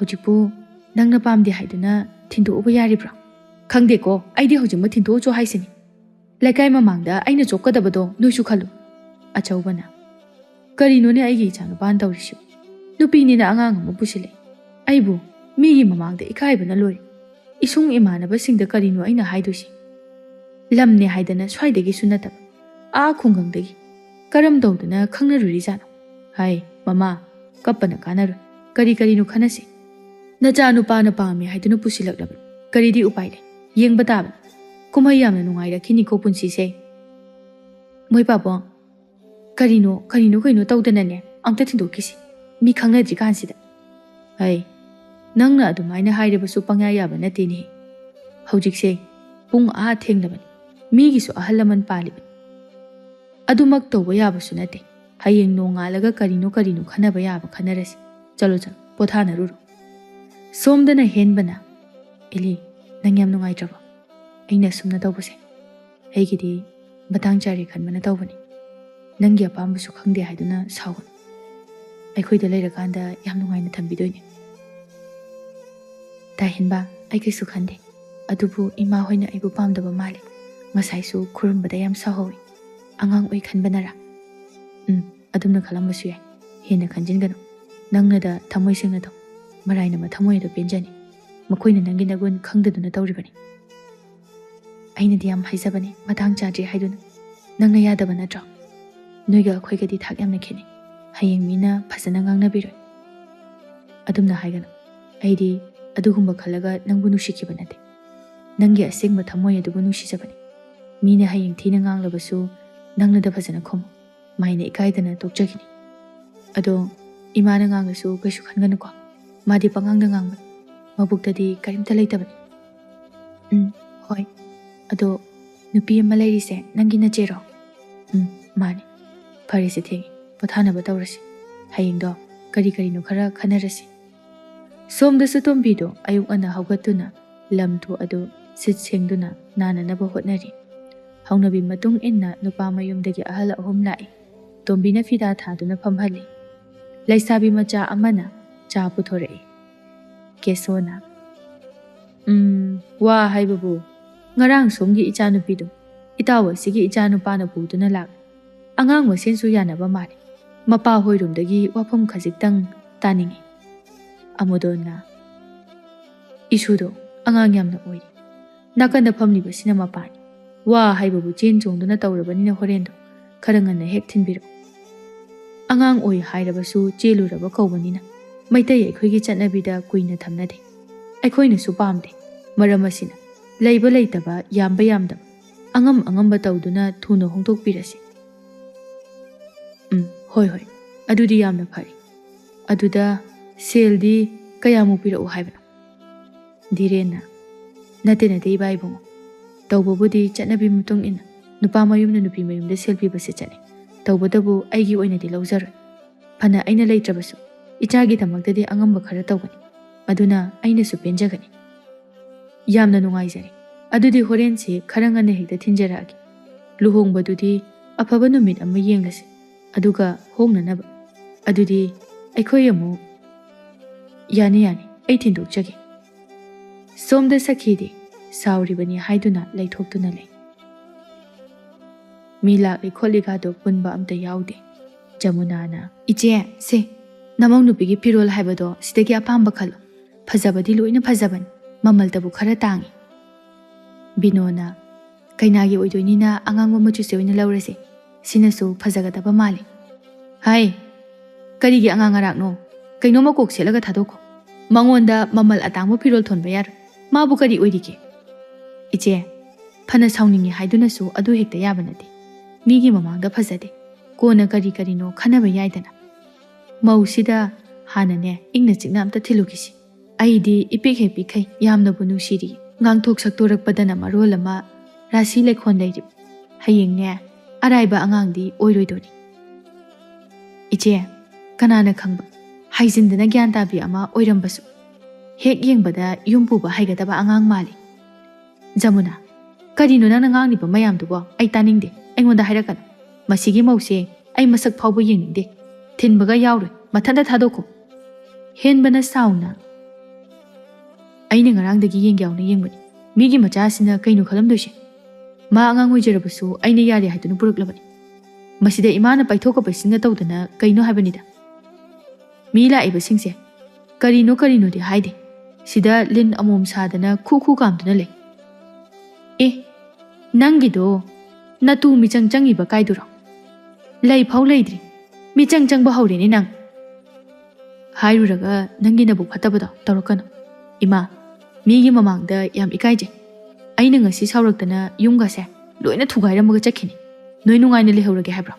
ꯍꯧꯖꯤꯛꯄꯨ ꯅꯪꯅ ꯄꯥꯝꯗꯦ ꯍꯥꯏꯗꯨꯅ ꯊꯤꯟꯗꯣꯛꯎꯕ ꯌꯥꯔꯤꯕ꯭ꯔꯣ?" "ꯈꯪꯗꯦꯀꯣ, ꯑꯩꯗꯤ ꯍꯧꯖꯤꯛꯃꯛ ꯊꯤꯟꯗꯣꯛꯎꯆꯣ ꯍꯥꯏꯁꯤꯅꯤ꯫ ꯂꯩꯀꯥꯏ ꯃꯃꯥꯡꯗ ꯑꯩꯅ ꯆꯣꯞꯀꯗꯕꯗꯣ ꯅꯣꯏꯁꯨ ꯈꯜꯂꯨ꯫" ꯑꯆꯧꯕꯅ, "ꯀꯔꯤꯅꯣꯅꯦ ꯑꯩꯒꯤ ꯏꯆꯥꯅꯨꯄꯥꯅ ꯇꯧꯔꯤꯁꯤꯕꯨ? ꯅꯨꯄꯤꯅꯤꯅ ꯑꯉꯥꯡ ꯑꯃ ꯄꯨꯁꯤꯜꯂꯛꯏ꯫ ꯑꯩꯕꯨ ꯃꯤꯒꯤ ꯃꯃꯥꯡꯗ ꯏꯀꯥꯏꯕꯅ ꯂꯣꯏꯔꯦ꯫ ꯏꯁꯨꯡ ꯏꯃꯥꯟꯅꯕꯁꯤꯡꯗ ꯀꯔꯤꯅꯣ ꯑꯩꯅ ꯍꯥꯏꯗꯣꯏꯁꯤ? ꯂꯝꯅꯦ ꯍꯥꯏꯗꯅ ꯁ꯭ꯋꯥꯏꯗꯒꯤꯁꯨ ꯅꯠꯇꯕ, ꯑꯥ ꯈꯨꯡꯒꯪꯗꯒꯤ꯫ ꯀꯔꯝ ꯇꯧꯗꯅ ꯈꯪꯅꯔꯨꯔꯤꯖꯥꯠꯅꯣ? ꯍꯥꯏ, ꯃꯃꯥ, ꯀꯞꯄꯅ ꯀꯥꯟꯅꯔꯣꯏ꯫ ꯀꯔꯤ ꯀꯔꯤꯅꯣ ꯈꯟꯅꯁꯤ꯫ ꯅꯆꯥ ꯅꯨꯄꯥꯅ ꯄꯥꯝꯃꯤ ꯍꯥꯏꯗꯨꯅ ꯄꯨꯁꯤꯜꯂꯛꯂꯕꯅꯤ꯫ ꯀꯔꯤꯗꯤ ꯎꯄꯥꯏ ꯂꯩ? ꯌꯦꯡꯕ ꯇꯥꯕꯅꯤ꯫ ꯀꯨꯝꯍꯩ ꯌꯥꯝꯅ ꯅꯨꯡꯉꯥꯏꯔꯛꯈꯤꯅꯤꯀꯣ ꯄꯨꯟꯁꯤꯁꯦ꯫" "ꯃꯣꯏ ꯄꯥꯕꯨꯡ, ꯀꯔꯤꯅꯣ, ꯀꯔꯤꯅꯣ, ꯀꯩꯅꯣ ꯇꯧꯗꯅꯅꯦ, ꯑꯝꯇ ꯊꯤꯟꯗꯣꯛꯈꯤꯁꯤ꯫ ꯃꯤ ꯈꯪꯅꯗ꯭ꯔꯤ ꯀꯥꯟꯁꯤꯗ꯫" "ꯑꯩ, ꯅꯪꯅ ꯑꯗꯨꯃꯥꯏꯅ ꯍꯥꯏꯔꯕꯁꯨ ꯄꯪꯌꯥ ꯌꯥꯕ ꯅꯠꯇꯦꯅꯦ꯫ ꯍꯧꯖꯤꯛꯁꯦ ꯄꯨꯡ ꯑꯥ ꯊꯦꯡꯂꯕꯅꯤ꯫ ꯃꯤꯒꯤꯁꯨ ꯑꯍꯜ ꯂꯃꯟ ꯄꯥꯜꯂꯤꯕꯅꯤ꯫ ꯑꯗꯨꯃꯛ ꯇꯧꯕ ꯌꯥꯕꯁꯨ ꯅꯠꯇꯦ꯫ ꯍꯌꯦꯡ ꯅꯣꯡꯉꯥꯜꯂꯒ ꯀꯔꯤꯅꯣ ꯀꯔꯤꯅꯣ ꯈꯟꯅꯕ ꯌꯥꯕ ꯈꯟꯅꯔꯁꯤ꯫ ꯆꯠꯂꯣ, ꯆꯠꯂꯣ, ꯄꯣꯊꯥꯅꯔꯨꯔꯣ꯫" ꯁꯣꯝꯗꯅ ꯍꯦꯟꯕꯅ, "ꯑꯦꯂꯤ, ꯅꯪ ꯌꯥꯝ ꯅꯨꯡꯉꯥꯏꯇ꯭ꯔꯕꯣ? ꯑꯩꯅ ꯑꯁꯨꯝꯅ ꯇꯧꯕꯁꯦ ꯑꯩꯒꯤꯗꯤ ꯃꯇꯥꯡ ꯆꯥꯔꯦ ꯈꯟꯕꯅ ꯇꯧꯕꯅꯤ꯫ ꯅꯪꯒꯤ ꯑꯄꯥꯝꯕꯁꯨ ꯈꯪꯗꯦ ꯍꯥꯏꯗꯨꯅ ꯁꯥꯎꯒꯅꯨ꯫ ꯑꯩꯈꯣꯏꯗ ꯂꯩꯔꯀꯥꯟꯗ ꯌꯥꯝ ꯅꯨꯡꯉꯥꯏꯅ ꯊꯝꯕꯤꯗꯣꯏꯅꯦ꯫" "ꯇꯥꯍꯦꯟꯕ, ꯑꯩ ꯀꯩꯁꯨ ꯈꯟꯗꯦ꯫ ꯑꯗꯨꯕꯨ ꯏꯃꯥ ꯍꯣꯏꯅ ꯑꯩꯕꯨ ꯄꯥꯝꯗꯕ ꯃꯥꯜꯂꯦ꯫ ꯉꯁꯥꯏꯁꯨ ꯈꯨꯔꯨꯝꯕꯗ ꯌꯥꯝ ꯁꯥꯎꯍꯧꯋꯤ꯫ ꯑꯉꯥꯡ ꯑꯣꯏ ꯈꯟꯕꯅꯔꯥ?" ꯎꯝ, ꯑꯗꯨꯝꯅ ꯈꯜꯂꯝꯕꯁꯨ ꯌꯥꯏ꯫ ꯍꯦꯟꯅ ꯈꯟꯖꯤꯟꯒꯅꯨ꯫ ꯅꯪꯅꯗ ꯊꯃꯣꯏ ꯁꯦꯡꯅ ꯇꯧ꯫ ꯃꯔꯥꯏꯅ ꯃꯊꯃꯣꯏ ꯑꯗꯨ ꯄꯦꯟꯖꯅꯤ꯫ ꯃꯈꯣꯏꯅ ꯅꯪꯒꯤ ꯅꯒꯨꯟ ꯈꯪꯗꯗꯨꯅ ꯇꯧꯔꯤꯕꯅꯤ꯫ ꯑꯩꯅꯗꯤ ꯌꯥꯝ ꯍꯥꯏꯖꯕꯅꯤ, ꯃꯇꯥꯡ ꯆꯥꯗ꯭ꯔꯤ ꯍꯥꯏꯗꯨꯅ꯫ ꯅꯪꯅ ꯌꯥꯗꯕ ꯅꯠꯇ꯭ꯔꯣ? ꯅꯣꯏꯒ ꯑꯩꯈꯣꯏꯒꯗꯤ ꯊꯥꯛ ꯌꯥꯝꯅ ꯈꯦꯠꯅꯩ꯫ ꯍꯌꯦꯡ ꯃꯤꯅ ꯐꯖꯅ ꯉꯥꯡꯅꯕꯤꯔꯣꯏ꯫ ꯑꯗꯨꯝꯅ ꯍꯥꯏꯒꯅꯨ꯫ ꯑꯩꯗꯤ ꯑꯗꯨꯒꯨꯝꯕ ꯈꯜꯂꯒ ꯅꯪꯕꯨ ꯅꯨꯡꯁꯤꯈꯤꯕ ꯅꯠꯇꯦ꯫ ꯅꯪꯒꯤ ꯑꯁꯦꯡꯕ ꯊꯃꯣꯏ ꯑꯗꯨꯕꯨ ꯅꯨꯡꯁꯤꯖꯕꯅꯤ꯫ ꯃꯤꯅ ꯍꯌꯦꯡ ꯊꯤꯅ ꯉꯥꯡꯂꯕꯁꯨ ꯅꯪꯅꯗ ꯐꯖꯅ ꯈꯨꯝꯃꯨ꯫ ꯃꯥꯏꯅ ꯏꯀꯥꯏꯗꯅ ꯇꯣꯛꯆꯈꯤꯅꯤ꯫ ꯑꯗꯣ ꯏꯃꯥꯅ ꯉꯥꯡꯂꯁꯨ ꯀꯩꯁꯨ ꯈꯟꯒꯅꯨꯀꯣ꯫ ꯃꯥꯗꯤ ꯄꯉꯥꯡꯗ ꯉꯥꯡꯕꯅꯤ꯫ ꯃꯕꯨꯛꯇꯗꯤ ꯀꯔꯤꯝꯇ ꯂꯩꯇꯕꯅꯤ꯫ ꯎꯝ, ꯍꯣꯏ꯫ ꯑꯗꯣ ꯅꯨꯄꯤ ꯑꯃ ꯂꯩꯔꯤꯁꯦ ꯅꯪꯒꯤ ꯅꯆꯦꯔꯣ? ꯎꯝ, ꯃꯥꯅꯤ꯫ ꯐꯔꯦꯁꯦ, ꯊꯦꯡꯉꯦ꯫ ꯄꯣꯊꯥꯅꯕ ꯇꯧꯔꯁꯤ꯫ ꯍꯌꯦꯡꯗꯣ ꯀꯔꯤ ꯀꯔꯤꯅꯣ ꯈꯔ ꯈꯟꯅꯔꯁꯤ꯫ ꯁꯣꯝꯗꯁꯨ ꯇꯣꯝꯕꯤꯗꯣ ꯑꯌꯨꯛ ꯉꯟꯅ ꯍꯧꯒꯠꯇꯨꯅ ꯂꯝ ꯊꯣꯛ ꯑꯗꯨ ꯁꯤꯠ ꯁꯦꯡꯗꯨꯅ ꯅꯥꯟꯅꯅꯕ ꯍꯣꯠꯅꯔꯤ꯫ ꯍꯧꯅꯕꯤ ꯃꯇꯨꯡ ꯏꯟꯅ ꯅꯨꯄꯥ ꯃꯌꯨꯝꯗꯒꯤ ꯑꯍꯜ ꯑꯍꯨꯝ ꯂꯥꯛꯏ꯫ ꯇꯣꯝꯕꯤꯅ ꯐꯤꯗꯥ ꯊꯥꯗꯨꯅ ꯐꯝꯍꯜꯂꯤ꯫ ꯂꯩꯁꯥꯕꯤ ꯃꯆꯥ ꯑꯃꯅ ꯆꯥ ꯄꯨꯊꯣꯔꯛꯏ꯫ ꯀꯦꯁꯣꯅ, "ꯎꯝ, ꯋꯥ ꯍꯥꯏꯕꯕꯨ, ꯉꯔꯥꯡ ꯁꯣꯝꯒꯤ ꯏꯆꯥꯅꯨꯄꯤꯗꯨ ꯏꯇꯥꯎ ꯑꯁꯤꯒꯤ ꯏꯆꯥꯅꯨꯄꯥꯅ ꯄꯨꯗꯨꯅ ꯂꯥꯛꯂꯤ꯫ ꯑꯉꯥꯡ ꯃꯁꯦꯟꯁꯨ ꯌꯥꯅꯕ ꯃꯥꯜꯂꯤ꯫ ꯃꯄꯥ ꯍꯣꯏꯔꯣꯝꯗꯒꯤ ꯋꯥꯐꯝ ꯈꯖꯤꯛꯇꯪ ꯇꯥꯅꯤꯡꯏ꯫" ꯑꯃꯨꯗꯣꯟꯅ, "ꯏꯁꯨꯗꯣ ꯑꯉꯥꯡ ꯌꯥꯝꯅ ꯑꯣꯏꯔꯤ꯫ ꯅꯥꯀꯟꯗ ꯐꯝꯂꯤꯕꯁꯤꯅ ꯃꯄꯥꯅꯤ꯫ ꯋꯥ ꯍꯥꯏꯕꯕꯨ ꯆꯦꯟ ꯆꯣꯡꯗꯨꯅ ꯇꯧꯔꯕꯅꯤꯅ ꯍꯣꯔꯦꯟꯗꯣ ꯈꯔ ꯉꯟꯅ ꯍꯦꯛ ꯊꯤꯟꯕꯤꯔꯛꯎ꯫ ꯑꯉꯥꯡ ꯑꯣꯏ ꯍꯥꯏꯔꯕꯁꯨ ꯆꯦꯜꯂꯨꯔꯕ ꯀꯧꯕꯅꯤꯅ ꯃꯩꯇꯩ ꯑꯩꯈꯣꯏꯒꯤ ꯆꯠꯅꯕꯤꯗ ꯀꯨꯏꯅ ꯊꯝꯅꯗꯦ꯫ ꯑꯩꯈꯣꯏꯅꯁꯨ ꯄꯥꯝꯗꯦ꯫ ꯃꯔꯝ ꯑꯁꯤꯅ ꯂꯩꯕ ꯂꯩꯇꯕ, ꯌꯥꯝꯕ ꯌꯥꯝꯗꯕ, ꯑꯉꯝ ꯑꯉꯝꯕ ꯇꯧꯗꯨꯅ ꯊꯨꯅ ꯍꯣꯡꯗꯣꯛꯄꯤꯔꯁꯤ꯫" "ꯎꯝ, ꯍꯣꯏ, ꯍꯣꯏ, ꯑꯗꯨꯗꯤ ꯌꯥꯝꯅ ꯐꯔꯦ꯫ ꯑꯗꯨꯗ ꯁꯦꯜꯗꯤ ꯀꯌꯥꯃꯨꯛ ꯄꯤꯔꯛꯎ ꯍꯥꯏꯕꯅꯣ?" ꯙꯤꯔꯦꯟꯅ, "ꯅꯠꯇꯦ, ꯅꯠꯇꯦ, ꯏꯕꯥ ꯏꯕꯨꯡꯉꯣ꯫ ꯇꯧꯕꯕꯨꯗꯤ ꯆꯠꯅꯕꯤ ꯃꯇꯨꯡ ꯏꯟꯅ ꯅꯨꯄꯥ ꯃꯌꯨꯝꯅ ꯅꯨꯄꯤ ꯃꯌꯨꯝꯗ ꯁꯦꯜ ꯄꯤꯕꯁꯦ ꯆꯠꯅꯩ꯫ ꯇꯧꯕꯇꯕꯨ ꯑꯩꯒꯤ ꯑꯣꯏꯅꯗꯤ ꯂꯧꯖꯔꯣꯏ꯫ ꯐꯅ ꯑꯩꯅ ꯂꯩꯇ꯭ꯔꯕꯁꯨ ꯏꯆꯥꯒꯤꯗꯃꯛꯇꯗꯤ ꯑꯉꯝꯕ ꯈꯔ ꯇꯧꯒꯅꯤ꯫ ꯑꯗꯨꯅ ꯑꯩꯅꯁꯨ ꯄꯦꯟꯖꯒꯅꯤ꯫" "ꯌꯥꯝꯅ ꯅꯨꯡꯉꯥꯏꯖꯔꯦ꯫ ꯑꯗꯨꯗꯤ ꯍꯣꯔꯦꯟꯁꯦ ꯈꯔ ꯉꯟꯅ ꯍꯦꯛꯇ ꯊꯤꯟꯖꯔꯛꯑꯒꯦ꯫ ꯂꯨꯍꯣꯡꯕꯗꯨꯗꯤ ꯑꯐꯕ ꯅꯨꯃꯤꯠ ꯑꯃ ꯌꯦꯡꯂꯁꯤ, ꯑꯗꯨꯒ ꯍꯣꯡꯅꯅꯕ꯫ ꯑꯗꯨꯗꯤ ꯑꯩꯈꯣꯏ ꯑꯃꯨꯛ..." "ꯌꯥꯅꯤ, ꯌꯥꯅꯤ, ꯑꯩ ꯊꯤꯟꯗꯣꯛꯆꯒꯦ꯫" ꯁꯣꯝꯗ ꯁꯈꯤꯗꯤ ꯁꯥꯎꯔꯤꯕꯅꯤ ꯍꯥꯏꯗꯨꯅ ꯂꯩꯊꯣꯛꯇꯨꯅ ꯂꯩ꯫ ꯃꯤ ꯂꯥꯛꯂꯤ ꯈꯣꯠꯂꯤꯒꯗꯣ ꯄꯨꯟꯕ ꯑꯝꯇ ꯌꯥꯎꯗꯦ꯫ ꯖꯃꯨꯅꯥꯅ, "ꯏꯆꯦ, ꯁꯦ, ꯅꯃꯧ ꯅꯨꯄꯤꯒꯤ ꯐꯤꯔꯣꯜ ꯍꯥꯏꯕꯗꯣ ꯁꯤꯗꯒꯤ ꯑꯄꯥꯝꯕ ꯈꯜꯂꯣ꯫ ꯐꯖꯕꯗꯤ ꯂꯣꯏꯅ ꯐꯖꯕꯅꯤ, ꯃꯃꯜꯇꯕꯨ ꯈꯔ ꯇꯥꯡꯉꯤ꯫" ꯕꯤꯅꯣꯅ, "ꯀꯩꯅꯥꯒꯤ ꯑꯣꯏꯗꯣꯏꯅꯤꯅ ꯑꯉꯥꯡꯕ ꯃꯆꯨꯁꯦ ꯑꯣꯏꯅ ꯂꯧꯔꯁꯦ, ꯁꯤꯅꯁꯨ ꯐꯖꯒꯗꯕ ꯃꯥꯜꯂꯤ꯫" "ꯍꯥꯏ, ꯀꯔꯤꯒꯤ ꯑꯉꯥꯡ ꯑꯔꯥꯛꯅꯣ? ꯀꯩꯅꯣꯝꯃ ꯀꯣꯛ ꯁꯦꯠꯂꯒ ꯊꯥꯗꯣꯛꯈꯣ꯫ ꯃꯉꯣꯟꯗ ꯃꯃꯜ ꯑꯇꯥꯡꯕ ꯐꯤꯔꯣꯜ ꯊꯣꯟꯕ ꯌꯥꯔꯣꯏ꯫ ꯃꯥꯕꯨ ꯀꯔꯤ ꯑꯣꯏꯔꯤꯒꯦ?" "ꯏꯆꯦ, ꯐꯅ ꯁꯥꯎꯅꯤꯡꯉꯤ ꯍꯥꯏꯗꯨꯅꯁꯨ ꯑꯗꯨ ꯍꯦꯛꯇ ꯌꯥꯕ ꯅꯠꯇꯦ꯫ ꯃꯤꯒꯤ ꯃꯃꯥꯡꯗ ꯐꯖꯗꯦ, ꯀꯣꯟꯅ ꯀꯔꯤ ꯀꯔꯤꯅꯣ ꯈꯟꯅꯕ ꯌꯥꯏꯗꯅ꯫" "ꯃꯧꯁꯤꯗ ꯍꯥꯟꯅꯅꯦ ꯏꯪꯅ ꯆꯤꯛꯅ ꯑꯝꯇ ꯊꯤꯜꯂꯨꯈꯤꯁꯤ꯫ ꯑꯩꯗꯤ ꯏꯄꯤꯛ ꯍꯦꯛ ꯄꯤꯛꯈꯩ, ꯌꯥꯝꯅꯕꯨ ꯅꯨꯡꯁꯤꯔꯤ꯫ ꯉꯥꯡꯊꯣꯛ ꯁꯛꯇꯣꯔꯛꯄꯗꯅ ꯃꯔꯣꯜ ꯑꯃ ꯔꯥꯁꯤ ꯂꯩꯈꯣꯟ ꯂꯩꯔꯤꯕ꯫ ꯍꯌꯦꯡꯅꯦ ꯑꯔꯥꯏꯕ ꯑꯉꯥꯡꯗꯤ ꯑꯣꯏꯔꯣꯏꯗꯣꯔꯤ꯫" "ꯏꯆꯦ, ꯀꯅꯥꯅ ꯈꯪꯕ, ꯍꯥꯏꯖꯤꯟꯗꯅ ꯒ꯭ꯌꯥꯟ ꯇꯥꯕꯤ ꯑꯃ ꯑꯣꯏꯔꯝꯕꯁꯨ꯫ ꯍꯦꯛ ꯌꯦꯡꯕꯗ ꯌꯨꯝ ꯄꯨꯕ ꯍꯩꯒꯗꯕ ꯑꯉꯥꯡ ꯃꯥꯜꯂꯤ꯫" "ꯖꯃꯨꯅꯥ, ꯀꯔꯤꯅꯣ ꯅꯪꯅ ꯉꯥꯡꯂꯤꯕ ꯃꯌꯥꯝꯗꯨꯕꯣ? ꯑꯩ ꯇꯥꯅꯤꯡꯗꯦ꯫ ꯑꯩꯉꯣꯟꯗ ꯍꯥꯏꯔꯛꯀꯅꯨ꯫ ꯃꯁꯤꯒꯤ ꯃꯧꯁꯦ ꯑꯩ ꯃꯁꯛ ꯐꯥꯎꯕ ꯌꯦꯡꯅꯤꯡꯗꯦ꯫ ꯊꯤꯟꯕꯒ ꯌꯥꯎꯔꯣꯏ꯫ ꯃꯊꯟꯇ ꯊꯥꯗꯣꯛꯈꯣ꯫" ꯍꯦꯟꯕꯅ ꯁꯥꯎꯅ, "ꯑꯩꯅ ꯉꯔꯥꯡꯗꯒꯤ ꯌꯦꯡꯒꯦ ꯌꯥꯎꯅ ꯌꯦꯡꯕꯅꯤ꯫ ꯃꯤꯒꯤ ꯃꯆꯥꯁꯤꯅ ꯀꯩꯅꯣ ꯈꯜꯂꯝꯗꯣꯏꯁꯦ? ꯃꯥ ꯑꯉꯥꯡ ꯑꯣꯏꯖꯔꯕꯁꯨ ꯑꯩꯅ ꯌꯥꯔꯦ ꯍꯥꯏꯗꯨꯅ ꯄꯨꯔꯛꯂꯕꯅꯤ꯫ ꯃꯁꯤꯗ ꯏꯃꯥꯅ ꯄꯥꯏꯊꯣꯛꯀ ꯄꯩꯁꯤꯟꯒ ꯇꯧꯗꯅ ꯀꯩꯅꯣ ꯍꯥꯏꯕꯅꯤꯗ꯫ ꯃꯤ ꯂꯥꯛꯏꯕꯁꯤꯡꯁꯦ ꯀꯔꯤꯅꯣ ꯀꯔꯤꯅꯣꯗꯤ ꯍꯥꯏꯗꯦ꯫ ꯁꯤꯗ ꯂꯤꯟ ꯑꯃꯣꯝ ꯁꯥꯗꯅ ꯈꯨ ꯈꯨ ꯀꯥꯝꯗꯨꯅ ꯂꯩ꯫ ꯑꯦ, ꯅꯪꯒꯤꯗꯣ ꯅꯇꯨ ꯃꯤꯆꯪ ꯆꯪꯉꯤꯕ ꯀꯥꯏꯗꯨꯔꯣ? ꯂꯩ ꯐꯥꯎ ꯂꯩꯗ꯭ꯔꯤ, ꯃꯤꯆꯪ ꯆꯪꯕ ꯍꯧꯔꯦꯅꯦ ꯅꯪ꯫" "ꯍꯥꯏꯔꯨꯔꯒ ꯅꯪꯒꯤ ꯅꯕꯨꯛ ꯐꯠꯇꯕꯗꯣ ꯇꯧꯔꯛꯀꯅꯨ꯫ ꯏꯃꯥ, ꯃꯤꯒꯤ ꯃꯃꯥꯡꯗ ꯌꯥꯝ ꯏꯀꯥꯏꯖꯩ꯫ ꯑꯩꯅ ꯉꯁꯤ ꯁꯥꯎꯔꯛꯇꯅ ꯌꯨꯝꯒꯁꯦ ꯂꯣꯏꯅ ꯊꯨꯒꯥꯏꯔꯝꯃꯒ ꯆꯠꯈꯤꯅꯤ꯫ ꯅꯣꯏ ꯅꯨꯡꯉꯥꯏꯅ ꯂꯩꯍꯧꯔꯒꯦ ꯍꯥꯏꯕ꯭ꯔꯣ?"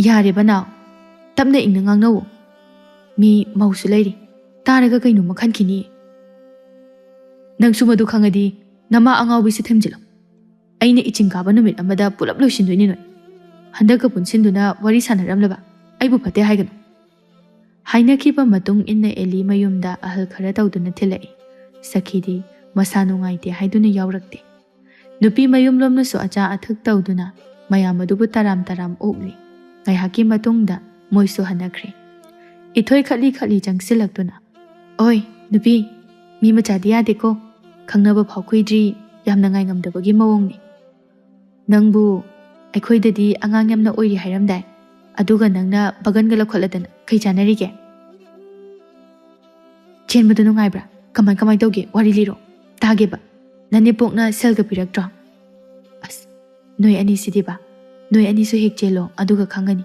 "ꯌꯥꯔꯦꯕ ꯅꯥꯎ, ꯇꯞꯅ ꯏꯪꯅ ꯉꯥꯡꯅꯧꯑꯣ꯫ ꯃꯤ ꯃꯧꯁꯨ ꯂꯩꯔꯤ, ꯇꯥꯔꯒ ꯀꯩꯅꯣꯝꯃ ꯈꯟꯈꯤꯅꯤ꯫ ꯅꯪꯁꯨ ꯃꯗꯨ ꯈꯪꯉꯗꯤ ꯅꯃꯥ ꯑꯉꯥꯎꯕꯤꯁꯦ ꯊꯦꯝꯖꯤꯜꯂꯣ꯫ ꯑꯩꯅ ꯏꯆꯤꯡ ꯀꯥꯕ ꯅꯨꯃꯤꯠ ꯑꯃꯗ ꯄꯨꯂꯞ ꯂꯣꯏꯁꯤꯟꯗꯣꯏꯅꯤ ꯅꯣꯏ꯫ ꯍꯟꯗꯛꯀ ꯄꯨꯟꯁꯤꯟꯗꯨꯅ ꯋꯥꯔꯤ ꯁꯥꯟꯅꯔꯝꯂꯕ ꯑꯩꯕꯨ ꯐꯠꯇꯦ ꯍꯥꯏꯒꯅꯨ꯫" ꯍꯥꯏꯅꯈꯤꯕ ꯃꯇꯨꯡ ꯏꯟꯅ ꯑꯦꯂꯤ ꯃꯌꯨꯝꯗ ꯑꯍꯜ ꯈꯔ ꯇꯧꯗꯨꯅ ꯊꯤꯜꯂꯛꯏ꯫ ꯁꯈꯤꯗꯤ ꯃꯁꯥ ꯅꯨꯡꯉꯥꯏꯇꯦ ꯍꯥꯏꯗꯨꯅ ꯌꯥꯎꯔꯛꯇꯦ꯫ ꯅꯨꯄꯤ ꯃꯌꯨꯝꯂꯣꯝꯅꯁꯨ ꯑꯆꯥ ꯑꯊꯛ ꯇꯧꯗꯨꯅ ꯃꯌꯥꯝ ꯑꯗꯨꯕꯨ ꯇꯔꯥꯝ ꯇꯔꯥꯝ ꯑꯣꯛꯂꯤ꯫ ꯉꯥꯏꯍꯥꯛꯀꯤ ꯃꯇꯨꯡꯗ ꯃꯣꯏꯁꯨ ꯍꯟꯅꯈ꯭ꯔꯦ꯫ ꯏꯊꯣꯏ ꯈꯠꯂꯤ ꯈꯠꯂꯤ ꯆꯪꯁꯤꯜꯂꯛꯇꯨꯅ, "ꯑꯣꯏ, ꯅꯨꯄꯤ, ꯃꯤ ꯃꯆꯥꯗꯤ ꯌꯥꯗꯦꯀꯣ꯫ ꯈꯪꯅꯕ ꯐꯥꯎ ꯀꯨꯏꯗ꯭ꯔꯤ, ꯌꯥꯝꯅ ꯉꯥꯏꯉꯝꯗꯕꯒꯤ ꯃꯑꯣꯡꯅꯤ꯫ ꯅꯪꯕꯨ ꯑꯩꯈꯣꯏꯗꯗꯤ ꯑꯉꯥꯡ ꯌꯥꯝꯅ ꯑꯣꯏꯔꯤ ꯍꯥꯏꯔꯝꯗꯥꯏ? ꯑꯗꯨꯒ ꯅꯪꯅ ꯕꯒꯟꯒ ꯂꯧꯈꯠꯂꯗꯅ ꯀꯩ ꯆꯥꯟꯅꯔꯤꯒꯦ? ꯆꯦꯟꯕꯗꯣ ꯅꯨꯡꯉꯥꯏꯕ꯭ꯔꯥ? ꯀꯃꯥꯏ ꯀꯃꯥꯏ ꯇꯧꯒꯦ? ꯋꯥꯔꯤ ꯂꯤꯔꯣ, ꯇꯥꯒꯦꯕ꯫ ꯅꯅꯦꯄꯣꯛꯅ ꯁꯦꯜꯒ ꯄꯤꯔꯛꯇ꯭ꯔꯣ? ꯑꯁ, ꯅꯣꯏ ꯑꯅꯤꯁꯤꯗꯤꯕ꯫ ꯅꯣꯏ ꯑꯅꯤꯁꯨ ꯍꯦꯛ ꯆꯦꯜꯂꯣ, ꯑꯗꯨꯒ ꯈꯪꯒꯅꯤ꯫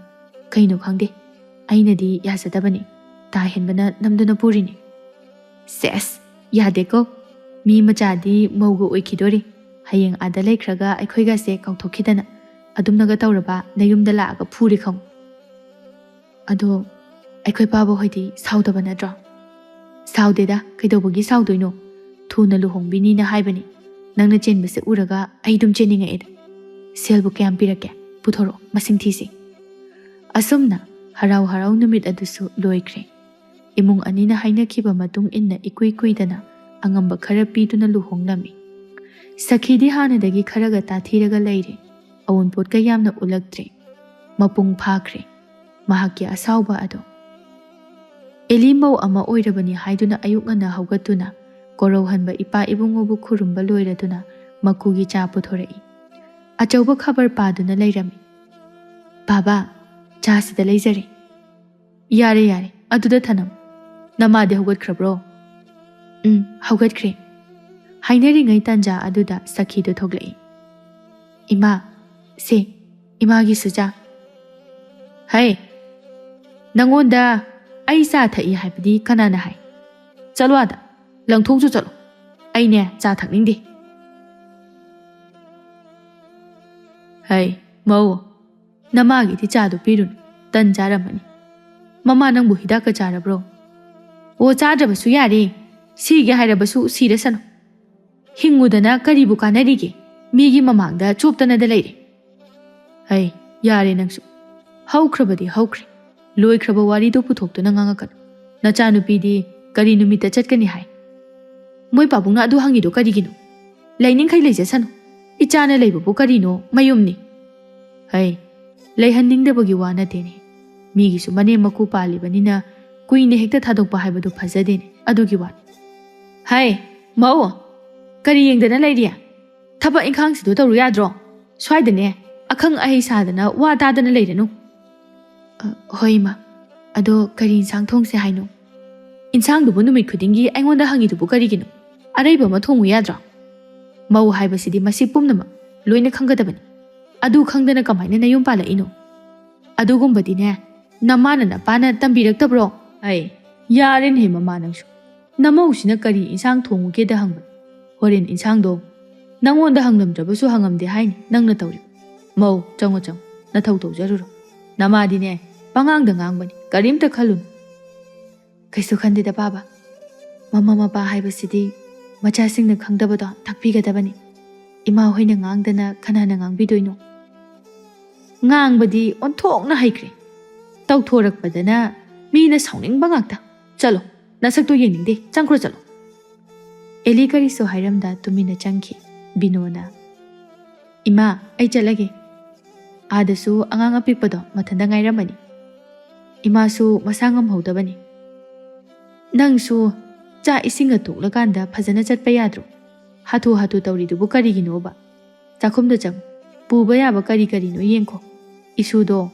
ꯀꯩꯅꯣ ꯈꯪꯗꯦ, ꯑꯩꯅꯗꯤ ꯌꯥꯖꯗꯕꯅꯤ꯫ ꯇꯥ ꯍꯦꯟꯕꯅ ꯅꯝꯗꯨꯅ ꯄꯨꯔꯤꯅꯤ꯫ ꯁꯦꯁ, ꯌꯥꯗꯦꯀꯣ꯫ ꯃꯤ ꯃꯆꯥꯗꯤ ꯃꯧꯒ ꯑꯣꯏꯈꯤꯗꯣꯔꯤ꯫ ꯍꯌꯦꯡ ꯑꯥꯗ ꯂꯩꯈ꯭ꯔꯒ ꯑꯩꯈꯣꯏꯒꯁꯦ ꯀꯥꯎꯊꯣꯛꯈꯤꯗꯅ꯫ ꯑꯗꯨꯝꯅꯒ ꯇꯧꯔꯕ ꯅꯌꯨꯝꯗ ꯂꯥꯛꯑꯒ ꯐꯨꯔꯦ ꯈꯪꯉꯨ꯫ ꯑꯗꯣ ꯑꯩꯈꯣꯏ ꯄꯥꯕ ꯍꯣꯏꯗꯤ ꯁꯥꯎꯗꯕ ꯅꯠꯇ꯭ꯔꯣ? ꯁꯥꯎꯗꯦꯗ, ꯀꯩꯗꯧꯕꯒꯤ ꯁꯥꯎꯗꯣꯏꯅꯣ? ꯊꯨꯅ ꯂꯨꯍꯣꯡꯕꯤꯅꯤꯅ ꯍꯥꯏꯕꯅꯤ꯫ ꯅꯪꯅ ꯆꯦꯟꯕꯁꯦ ꯎꯔꯒ ꯑꯩ ꯑꯗꯨꯝ ꯆꯦꯟꯅꯤꯡꯉꯛꯑꯦꯗ꯫ ꯁꯦꯜꯕꯨ ꯀꯌꯥꯝ ꯄꯤꯔꯛꯀꯦ? ꯄꯨꯊꯣꯔꯛꯑꯣ, ꯃꯁꯤꯡ ꯊꯤꯁꯤ꯫ ꯑꯁꯨꯝꯅ ꯍꯔꯥꯎ ꯍꯔꯥꯎ ꯅꯨꯃꯤꯠ ꯑꯗꯨꯁꯨ ꯂꯣꯏꯈ꯭ꯔꯦ꯫ ꯏꯃꯨꯡ ꯑꯅꯤꯅ ꯍꯥꯏꯅꯈꯤꯕ ꯃꯇꯨꯡ ꯏꯟꯅ ꯏꯀꯨꯏ ꯀꯨꯏꯗꯅ ꯑꯉꯝꯕ ꯈꯔ ꯄꯤꯗꯨꯅ ꯂꯨꯍꯣꯡꯂꯝꯃꯤ꯫ ꯁꯈꯤꯗꯤ ꯍꯥꯟꯅꯗꯒꯤ ꯈꯔꯒ ꯇꯥꯊꯤꯔꯒ ꯂꯩꯔꯦ꯫ ꯑꯋꯨꯟꯄꯣꯠꯀ ꯌꯥꯝꯅ ꯎꯠꯂꯛꯇ꯭ꯔꯦ꯫ ꯃꯄꯨꯡ ꯐꯥꯈ꯭ꯔꯦ ꯃꯍꯥꯛꯀꯤ ꯑꯁꯥꯎꯕ ꯑꯗꯣ꯫ ꯑꯦꯂꯤ ꯃꯧ ꯑꯃ ꯑꯣꯏꯔꯕꯅꯤ ꯍꯥꯏꯗꯨꯅ ꯑꯌꯨꯛ ꯉꯟꯅ ꯍꯧꯒꯠꯇꯨꯅ ꯀꯣꯔꯧꯍꯟꯕ ꯏꯄꯥ ꯏꯕꯨꯡꯉꯣꯕꯨ ꯈꯨꯔꯨꯝꯕ ꯂꯣꯏꯔꯗꯨꯅ ꯃꯀꯨꯒꯤ ꯆꯥ ꯄꯨꯊꯣꯔꯛꯏ꯫ ꯑꯆꯧꯕ ꯈꯕꯔ ꯄꯥꯗꯨꯅ ꯂꯩꯔꯝꯃꯤ꯫ "ꯕꯥꯕꯥ, ꯆꯥꯁꯤꯗ ꯂꯩꯖꯔꯦ꯫" "ꯌꯥꯔꯦ, ꯌꯥꯔꯦ, ꯑꯗꯨꯗ ꯊꯅꯝ꯫ ꯅꯃꯥꯗꯤ ꯍꯧꯒꯠꯈ꯭ꯔꯕ꯭ꯔꯣ?" "ꯎꯝ, ꯍꯧꯒꯠꯈ꯭ꯔꯦ꯫" ꯍꯥꯏꯅꯔꯤꯉꯩ ꯇꯥꯟꯖꯥ ꯑꯗꯨꯗ ꯁꯈꯤꯗꯨ ꯊꯣꯛꯂꯛꯏ꯫ "ꯏꯃꯥ, ꯁꯦ, ꯏꯃꯥꯒꯤꯁꯨ ꯆꯥ꯫" "ꯍꯩ, ꯅꯪꯉꯣꯟꯗ ꯑꯩ ꯆꯥ ꯊꯛꯏ ꯍꯥꯏꯕꯗꯤ ꯀꯅꯥꯅ ꯍꯥꯏ? ꯆꯠꯂꯣ ꯑꯥꯗ, ꯂꯪꯊꯣꯛꯆꯨ ꯆꯠꯂꯣ꯫ ꯑꯩꯅꯦ ꯆꯥ ꯊꯛꯅꯤꯡꯗꯦ꯫" "ꯍꯩ, ꯃꯧ, ꯅꯃꯥꯒꯤꯗꯤ ꯆꯥꯗꯣ ꯄꯤꯔꯨꯅꯨ, ꯇꯟ ꯆꯥꯔꯝꯃꯅꯤ꯫ ꯃꯃꯥ ꯅꯪꯕꯨ ꯍꯤꯗꯥꯛꯀ ꯆꯥꯔꯕ꯭ꯔꯣ?" "ꯑꯣ, ꯆꯥꯗ꯭ꯔꯕꯁꯨ ꯌꯥꯔꯦ, ꯁꯤꯒꯦ ꯍꯥꯏꯔꯕꯁꯨ ꯁꯤꯔꯁꯅꯨ꯫ ꯍꯤꯡꯉꯨꯗꯅ ꯀꯔꯤꯕꯨ ꯀꯥꯟꯅꯔꯤꯒꯦ? ꯃꯤꯒꯤ ꯃꯃꯥꯡꯗ ꯆꯣꯞꯇꯅꯗ ꯂꯩꯔꯦ꯫" "ꯍꯩ, ꯌꯥꯔꯦ ꯅꯪꯁꯨ꯫ ꯍꯧꯈ꯭ꯔꯕꯗꯤ ꯍꯧꯈ꯭ꯔꯦ꯫ ꯂꯣꯏꯈ꯭ꯔꯕ ꯋꯥꯔꯤꯗꯨ ꯄꯨꯊꯣꯛꯇꯨꯅ ꯉꯥꯡꯉꯛꯀꯅꯨ꯫ ꯅꯆꯥꯅꯨꯄꯤꯗꯤ ꯀꯔꯤ ꯅꯨꯃꯤꯠꯇ ꯆꯠꯀꯅꯤ ꯍꯥꯏ? ꯃꯣꯏ ꯄꯥꯕꯨꯡꯅ ꯑꯗꯨ ꯍꯪꯉꯤꯗꯣ ꯀꯔꯤꯒꯤꯅꯣ? ꯂꯩꯅꯤꯡꯈꯩ ꯂꯩꯖꯁꯅꯨ꯫ ꯏꯆꯥꯅ ꯂꯩꯕꯕꯨ ꯀꯔꯤꯅꯣ ꯃꯌꯨꯝꯅꯤ꯫" "ꯍꯩ, ꯂꯩꯍꯟꯅꯤꯡꯗꯕꯒꯤ ꯋꯥ ꯅꯠꯇꯦꯅꯦ꯫ ꯃꯤꯒꯤꯁꯨ ꯃꯅꯦꯝ ꯃꯀꯨ ꯄꯥꯜꯂꯤꯕꯅꯤꯅ ꯀꯨꯏꯅ ꯍꯦꯛꯇ ꯊꯥꯗꯣꯛꯄ ꯍꯥꯏꯕꯗꯨ ꯐꯖꯗꯦꯅꯦ, ꯑꯗꯨꯒꯤ ꯋꯥꯅꯤ꯫" "ꯍꯩ, ꯃꯧ, ꯀꯔꯤ ꯌꯦꯡꯗꯅ ꯂꯩꯔꯤ? ꯊꯕꯛ ꯏꯪꯈꯥꯡꯁꯤꯗꯣ ꯇꯧꯔꯨ ꯌꯥꯗ꯭ꯔꯣ? ꯁ꯭ꯋꯥꯏꯗꯅꯦ ꯑꯈꯪ ꯑꯍꯩ ꯁꯥꯗꯅ ꯋꯥ ꯇꯥꯗꯅ ꯂꯩꯔꯅꯨ꯫ "ꯑ, ꯍꯣꯏ, ꯏꯃꯥ꯫ ꯑꯗꯣ ꯀꯔꯤ ꯏꯟꯁꯥꯡ ꯊꯣꯡꯁꯦ ꯍꯥꯏꯅꯣ? ꯏꯟꯁꯥꯡꯗꯨꯕꯨ ꯅꯨꯃꯤꯠ ꯈꯨꯗꯤꯡꯒꯤ ꯑꯩꯉꯣꯟꯗ ꯍꯪꯉꯤꯗꯨꯕꯨ ꯀꯔꯤꯒꯤꯅꯣ? ꯑꯔꯩꯕ ꯑꯃ ꯊꯣꯡꯉꯨ ꯌꯥꯗ꯭ꯔꯣ? ꯃꯧ ꯍꯥꯏꯕꯁꯤꯗꯤ ꯃꯁꯤ ꯄꯨꯝꯅꯃꯛ ꯂꯣꯏꯅ ꯈꯪꯒꯗꯕꯅꯤ꯫ ꯑꯗꯨ ꯈꯪꯗꯅ ꯀꯃꯥꯏꯅ ꯅꯌꯨꯝ ꯄꯥꯜꯂꯛꯏꯅꯣ? ꯑꯗꯨꯒꯨꯝꯕꯗꯤꯅꯦ, ꯅꯃꯥꯅ ꯅꯄꯥꯅ ꯇꯝꯕꯤꯔꯛꯇꯕ꯭ꯔꯣ?" "ꯑꯩ, ꯌꯥꯔꯦꯅꯦꯍꯦ ꯃꯃꯥ ꯅꯪꯁꯨ꯫ ꯅꯃꯧꯁꯤꯅ ꯀꯔꯤ ꯏꯟꯁꯥꯡ ꯊꯣꯡꯉꯨꯒꯦꯗ ꯍꯪꯕ꯫ ꯍꯣꯔꯦꯟ ꯏꯟꯁꯥꯡꯗꯣ ꯅꯪꯉꯣꯟꯗ ꯍꯪꯂꯝꯗ꯭ꯔꯕꯁꯨ ꯍꯪꯉꯝꯗꯦ ꯍꯥꯏꯅꯤ ꯅꯪꯅ ꯇꯧꯔꯤꯕ꯫ ꯃꯧ, ꯆꯪꯉꯣ, ꯆꯪꯉꯣ, ꯅꯊꯧ ꯇꯧꯖꯔꯨꯔꯣ꯫ ꯅꯃꯥꯗꯤꯅꯦ, ꯄꯉꯥꯡꯗ ꯉꯥꯡꯕꯅꯤ, ꯀꯔꯤꯝꯇ ꯈꯜꯂꯨꯅꯨ꯫" "ꯀꯩꯁꯨ ꯈꯟꯗꯦꯗ ꯄꯥꯕ꯫ ꯃꯃꯥ ꯃꯄꯥ ꯍꯥꯏꯕꯁꯤꯗꯤ ꯃꯆꯥꯁꯤꯡꯅ ꯈꯪꯗꯕꯗꯣ ꯇꯥꯛꯄꯤꯒꯗꯕꯅꯤ꯫ ꯏꯃꯥ ꯍꯣꯏꯅ ꯉꯥꯡꯗꯅ ꯀꯅꯥꯅ ꯉꯥꯡꯕꯤꯗꯣꯏꯅꯣ? ꯉꯥꯡꯕꯗꯤ ꯑꯣꯟꯊꯣꯛꯅ ꯍꯩꯈ꯭ꯔꯦ꯫ ꯇꯧꯊꯣꯔꯛꯄꯗꯅ ꯃꯤꯅ ꯁꯥꯎꯅꯤꯡꯕ ꯉꯥꯛꯇ꯫ ꯆꯠꯂꯣ, ꯅꯁꯛꯇꯣ ꯌꯦꯡꯅꯤꯡꯗꯦ, ꯆꯪꯈ꯭ꯔꯣ ꯆꯠꯂꯣ꯫" ꯑꯦꯂꯤ ꯀꯔꯤꯁꯨ ꯍꯥꯏꯔꯝꯗ ꯇꯨꯃꯤꯟꯅ ꯆꯪꯈꯤ꯫ ꯕꯤꯅꯣꯅ, "ꯏꯃꯥ, ꯑꯩ ꯆꯠꯂꯒꯦ꯫ ꯑꯥꯗꯁꯨ ꯑꯉꯥꯡ ꯑꯄꯤꯛꯄꯗꯣ ꯃꯊꯟꯇ ꯉꯥꯏꯔꯝꯃꯅꯤ꯫ ꯏꯃꯥꯁꯨ ꯃꯁꯥ ꯉꯝꯍꯧꯗꯕꯅꯤ꯫ ꯅꯪꯁꯨ ꯆꯥꯛ ꯏꯁꯤꯡꯒ ꯇꯣꯛꯂꯀꯥꯟꯗ ꯐꯖꯅ ꯆꯠꯄ ꯌꯥꯗ꯭ꯔꯣ? ꯍꯥꯊꯨ ꯍꯥꯊꯨ ꯇꯧꯔꯤꯗꯨꯕꯨ ꯀꯔꯤꯒꯤꯅꯣꯕ? ꯆꯥꯛꯈꯨꯝꯗ ꯆꯪ, ꯄꯨꯕ ꯌꯥꯕ ꯀꯔꯤ ꯀꯔꯤꯅꯣ ꯌꯦꯡꯈꯣ꯫ ꯏꯁꯨꯗꯣ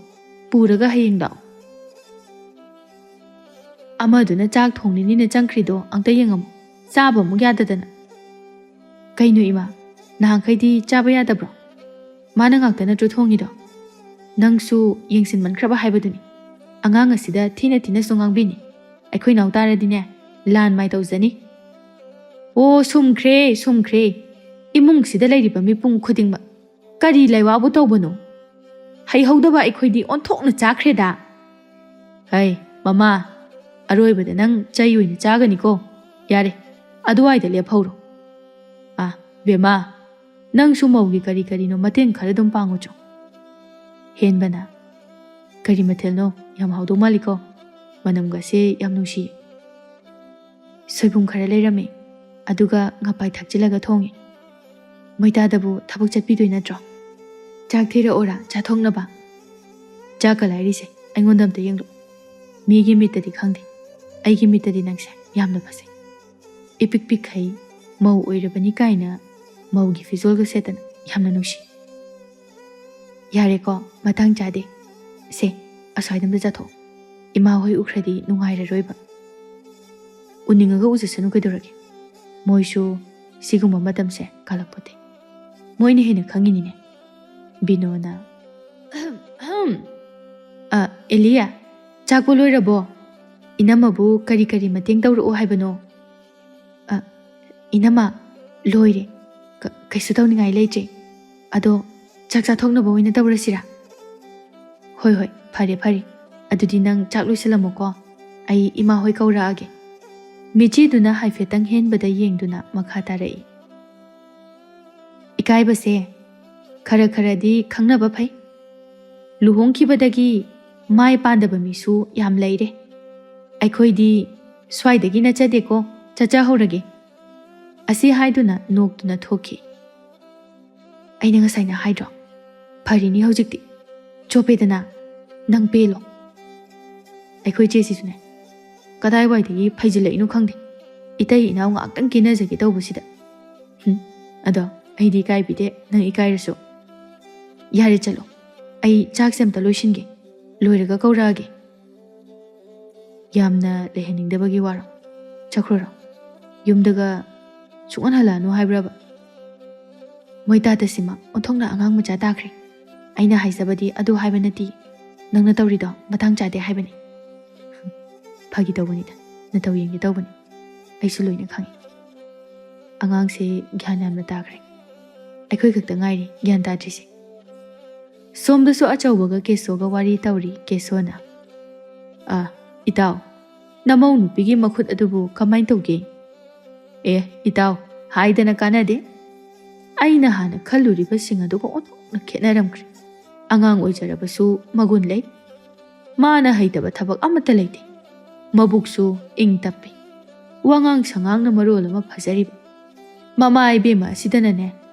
ꯄꯨꯔꯒ ꯍꯌꯦꯡ ꯂꯥꯛꯑꯣ꯫" ꯑꯃꯗꯨꯅ ꯆꯥꯛ ꯊꯣꯡꯂꯤꯅꯤꯅ ꯆꯪꯈ꯭ꯔꯤꯗꯣ ꯑꯝꯇ ꯌꯦꯡꯉꯝꯃꯨ꯫ ꯆꯥꯕ ꯑꯃꯨꯛ ꯌꯥꯗꯗꯅ꯫ "ꯀꯩꯅꯣ ꯏꯃꯥ, ꯅꯍꯥꯟꯈꯩꯗꯤ ꯆꯥꯕ ꯌꯥꯗꯕ꯭ꯔꯣ? ꯃꯥꯅ ꯉꯥꯛꯇ ꯅꯠꯇ꯭ꯔꯣ ꯊꯣꯡꯉꯤꯗꯣ? ꯅꯪꯁꯨ ꯌꯦꯡꯁꯤꯟꯃꯟꯈ꯭ꯔꯕ ꯍꯥꯏꯕꯗꯨꯅꯤ꯫ ꯑꯉꯥꯡ ꯑꯁꯤꯗ ꯊꯤꯅ ꯊꯤꯅꯁꯨ ꯉꯥꯡꯕꯤꯅꯤ꯫ ꯑꯩꯈꯣꯏ ꯅꯥꯎ ꯇꯥꯔꯗꯤꯅꯦ, ꯂꯥꯟ ꯃꯥꯏ ꯇꯧꯖꯅꯤ꯫" "ꯑꯣ, ꯁꯨꯝꯈ꯭ꯔꯦ, ꯁꯨꯝꯈ꯭ꯔꯦ꯫ ꯏꯃꯨꯡꯁꯤꯗ ꯂꯩꯔꯤꯕ ꯃꯤꯄꯨꯝ ꯈꯨꯗꯤꯡꯃꯛ ꯀꯔꯤ ꯂꯩꯋꯥꯕꯨ ꯇꯧꯕꯅꯣ? ꯍꯩꯍꯧꯗꯕ ꯑꯩꯈꯣꯏꯗꯤ ꯑꯣꯟꯊꯣꯛꯅ ꯆꯥꯈ꯭ꯔꯦꯗ꯫" "ꯍꯩ, ꯃꯃꯥ, ꯑꯔꯣꯏꯕꯗ ꯅꯪ ꯆꯩ ꯑꯣꯏꯅ ꯆꯥꯒꯅꯤꯀꯣ꯫ ꯌꯥꯔꯦ, ꯑꯗꯨꯋꯥꯏꯗ ꯂꯦꯞꯍꯧꯔꯣ꯫ ꯑꯥ, ꯕꯦꯝꯃ, ꯅꯪꯁꯨ ꯃꯧꯒꯤ ꯀꯔꯤ ꯀꯔꯤꯅꯣ ꯃꯇꯦꯡ ꯈꯔ ꯑꯗꯨꯝ ꯄꯥꯡꯉꯨꯆꯣ꯫" ꯍꯦꯟꯕꯅ, "ꯀꯔꯤ ꯃꯊꯦꯜꯅꯣ? ꯌꯥꯝ ꯍꯥꯎꯗꯧ ꯃꯥꯜꯂꯤꯀꯣ꯫ ꯃꯅꯝꯒꯁꯦ ꯌꯥꯝ ꯅꯨꯡꯁꯤ꯫" "ꯁꯣꯏꯕꯨꯝ ꯈꯔ ꯂꯩꯔꯝꯃꯦ, ꯑꯗꯨꯒ ꯉꯄꯥꯏ ꯊꯥꯛꯆꯤꯜꯂꯒ ꯊꯣꯡꯉꯦ꯫ ꯃꯩꯇꯥꯗꯕꯨ ꯊꯕꯛ ꯆꯠꯄꯤꯗꯣꯏ ꯅꯠꯇ꯭ꯔꯣ? ꯆꯥꯛ ꯊꯤꯔꯛꯑꯣꯔꯥ ꯆꯥꯊꯣꯛꯅꯕ?" "ꯆꯥꯛꯀ ꯂꯥꯏꯔꯤꯁꯦ, ꯑꯩꯉꯣꯟꯗ ꯑꯝꯇ ꯌꯦꯡꯂꯛꯑꯣ꯫ ꯃꯤꯒꯤ ꯃꯤꯠꯇꯗꯤ ꯈꯪꯗꯦ, ꯑꯩꯒꯤ ꯃꯤꯠꯇꯗꯤ ꯅꯪꯁꯦ ꯌꯥꯝꯅ ꯐꯖꯩ꯫ ꯏꯄꯤꯛ ꯄꯤꯛꯈꯩ ꯃꯧ ꯑꯣꯏꯔꯕꯅꯤ ꯀꯥꯏꯅ ꯃꯧꯒꯤ ꯐꯤꯖꯣꯜꯒ ꯁꯦꯠꯇꯅ ꯌꯥꯝꯅ ꯅꯨꯡꯁꯤ꯫" ꯌꯥꯔꯦꯀꯣ, ꯃꯇꯥꯡ ꯆꯥꯗꯦ꯫ ꯁꯦ, ꯑꯁ꯭ꯋꯥꯏꯗ ꯑꯝꯇ ꯆꯠꯊꯣꯛꯑꯣ꯫ ꯏꯃꯥ ꯍꯣꯏ ꯎꯈ꯭ꯔꯗꯤ ꯅꯨꯡꯉꯥꯏꯔꯔꯣꯏꯕ꯫ ꯎꯅꯤꯡꯉꯒ ꯎꯖꯁꯅꯨ ꯀꯩꯗꯧꯔꯒꯦ? ꯃꯣꯏꯁꯨ ꯁꯤꯒꯨꯝꯕ ꯃꯇꯝꯁꯦ ꯀꯥꯜꯂꯛꯄꯣꯠꯇꯦ꯫ ꯃꯣꯏꯅ ꯍꯦꯟꯅ ꯈꯪꯉꯤꯅꯤꯅꯦ꯫ ꯕꯤꯅꯣꯅ, "ꯑ, ꯑꯦꯂꯤꯌꯥ, ꯆꯥꯛꯄꯨ ꯂꯣꯏꯔꯕꯣ? ꯏꯅꯝꯃꯕꯨ ꯀꯔꯤ ꯀꯔꯤ ꯃꯇꯦꯡ ꯇꯧꯔꯛꯑꯣ ꯍꯥꯏꯕꯅꯣ?" "ꯑ, ꯏꯅꯝꯃ, ꯂꯣꯏꯔꯦ꯫ ꯀ-, ꯀꯩꯁꯨ ꯇꯧꯅꯤꯡꯉꯥꯏ ꯂꯩꯇ꯭ꯔꯦ꯫ ꯑꯗꯣ ꯆꯥꯛ ꯆꯥꯊꯣꯛꯅꯕ ꯑꯣꯏꯅ ꯇꯧꯔꯁꯤꯔꯥ?" "ꯍꯣꯏ, ꯍꯣꯏ, ꯐꯔꯦ, ꯐꯔꯦ꯫ ꯑꯗꯨꯗꯤ ꯅꯪ ꯆꯥꯛ ꯂꯣꯏꯁꯤꯜꯂꯝꯃꯣꯀꯣ꯫ ꯑꯩ ꯏꯃꯥ ꯍꯣꯏ ꯀꯧꯔꯛꯑꯒꯦ꯫" ꯃꯤꯆꯤꯗꯨꯅ ꯍꯥꯏꯐꯦꯠꯇꯪ ꯍꯦꯟꯕꯗ ꯌꯦꯡꯗꯨꯅ ꯃꯈꯥ ꯇꯥꯔꯛꯏ꯫ ꯏꯀꯥꯏꯕꯁꯦ ꯈꯔ ꯈꯔꯗꯤ ꯈꯪꯅꯕ ꯐꯩ꯫ ꯂꯨꯍꯣꯡꯈꯤꯕꯗꯒꯤ ꯃꯥꯏ ꯄꯥꯟꯗꯕ ꯃꯤꯁꯨ ꯌꯥꯝ ꯂꯩꯔꯦ꯫ ꯑꯩꯈꯣꯏꯗꯤ ꯁ꯭ꯋꯥꯏꯗꯒꯤ ꯅꯠꯆꯗꯦꯀꯣ, ꯆꯠꯆꯍꯧꯔꯒꯦ꯫ ꯑꯁꯤ ꯍꯥꯏꯗꯨꯅ ꯅꯣꯛꯇꯨꯅ ꯊꯣꯛꯈꯤ꯫ ꯑꯩꯅ ꯉꯁꯥꯏꯅ ꯍꯥꯏꯗ꯭ꯔꯣ? ꯐꯔꯤꯅꯤ ꯍꯧꯖꯤꯛꯇꯤ꯫ ꯆꯣꯞꯄꯦꯗꯅ, ꯅꯪ ꯄꯦꯜꯂꯣ꯫ ꯑꯩꯈꯣꯏ ꯆꯦꯁꯤꯁꯨꯅꯦ, ꯀꯗꯥꯏꯋꯥꯏꯗꯒꯤ ꯐꯩꯖꯤꯜꯂꯛꯏꯅꯣ ꯈꯪꯗꯦ꯫ ꯏꯇꯩ ꯏꯅꯥꯎ ꯉꯥꯛꯇꯪ ꯀꯦꯅꯖꯒꯦ ꯇꯧꯕꯁꯤꯗ꯫ ꯍꯨꯝ, ꯑꯗꯣ ꯑꯩꯗꯤ ꯏꯀꯥꯏꯕꯤꯗꯦ, ꯅꯪ ꯏꯀꯥꯏꯔꯁꯨ꯫ ꯌꯥꯔꯦ, ꯆꯠꯂꯣ꯫ ꯑꯩ ꯆꯥꯛꯁꯦ ꯑꯝꯇ ꯂꯣꯏꯁꯤꯟꯒꯦ, ꯂꯣꯏꯔꯒ ꯀꯧꯔꯛꯑꯒꯦ꯫ ꯌꯥꯝꯅ ꯂꯩꯍꯟꯅꯤꯡꯗꯕꯒꯤ ꯋꯥꯔꯣ? ꯆꯠꯈ꯭ꯔꯣꯔꯣ? ꯌꯨꯝꯗꯒ ꯁꯨꯡꯍꯟ ꯍꯜꯂꯛꯑꯅꯨ ꯍꯥꯏꯕ꯭ꯔꯕ? ꯃꯣꯏ ꯇꯥꯇꯁꯤꯃ ꯑꯣꯟꯊꯣꯛꯅ ꯑꯉꯥꯡ ꯃꯆꯥ ꯇꯥꯈ꯭ꯔꯦ꯫ ꯑꯩꯅ ꯍꯥꯏꯖꯕꯗꯤ ꯑꯗꯨ ꯍꯥꯏꯕ ꯅꯠꯇꯦ꯫ ꯅꯪꯅ ꯇꯧꯔꯤꯗꯣ ꯃꯇꯥꯡ ꯆꯥꯗꯦ ꯍꯥꯏꯕꯅꯤ꯫ ꯐꯥꯒꯤ ꯇꯧꯕꯅꯤꯗ, ꯅꯇꯧ ꯌꯦꯡꯒꯦ ꯇꯧꯕꯅꯤ꯫ ꯑꯩꯁꯨ ꯂꯣꯏꯅ ꯈꯪꯉꯤ꯫ ꯑꯉꯥꯡꯁꯦ ꯒ꯭ꯌꯥꯟ ꯌꯥꯝꯅ ꯇꯥꯈ꯭ꯔꯦ꯫ ꯑꯩꯈꯣꯏ ꯈꯛꯇ ꯉꯥꯏꯔꯤ ꯒ꯭ꯌꯥꯟ ꯇꯥꯗ꯭ꯔꯤꯁꯦ꯫ ꯁꯣꯝꯗꯁꯨ ꯑꯆꯧꯕꯒ ꯀꯦꯁꯣꯒ ꯋꯥꯔꯤ ꯇꯧꯔꯤ꯫ ꯀꯦꯁꯣꯅ, "ꯑ, ꯏꯇꯥꯎ, ꯅꯃꯧ ꯅꯨꯄꯤꯒꯤ ꯃꯈꯨꯠ ꯑꯗꯨꯕꯨ ꯀꯃꯥꯏꯅ ꯇꯧꯒꯦ?" "ꯑꯦ, ꯏꯇꯥꯎ, ꯍꯥꯏꯗꯅ ꯀꯥꯟꯅꯗꯦ꯫ ꯑꯩꯅ ꯍꯥꯟꯅ ꯈꯜꯂꯨꯔꯤꯕꯁꯤꯡ ꯑꯗꯨꯒ ꯑꯣꯟꯊꯣꯛꯅ ꯈꯦꯠꯅꯔꯝꯈ꯭ꯔꯦ꯫ ꯑꯉꯥꯡ ꯑꯣꯏꯖꯔꯕꯁꯨ ꯃꯒꯨꯟ ꯂꯩ꯫ ꯃꯥꯅ ꯍꯩꯇꯕ ꯊꯕꯛ ꯑꯃꯠꯇ ꯂꯩꯇꯦ꯫ ꯃꯕꯨꯛꯁꯨ ꯏꯪ ꯇꯞꯄꯤ꯫ ꯋꯥꯉꯥꯡ ꯁꯉꯥꯡꯅ ꯃꯔꯣꯜ ꯑꯃ ꯐꯖꯔꯤꯕ꯫ ꯃꯃꯥ ꯏꯕꯦꯝꯃ ꯑꯁꯤꯗꯅꯅꯦ,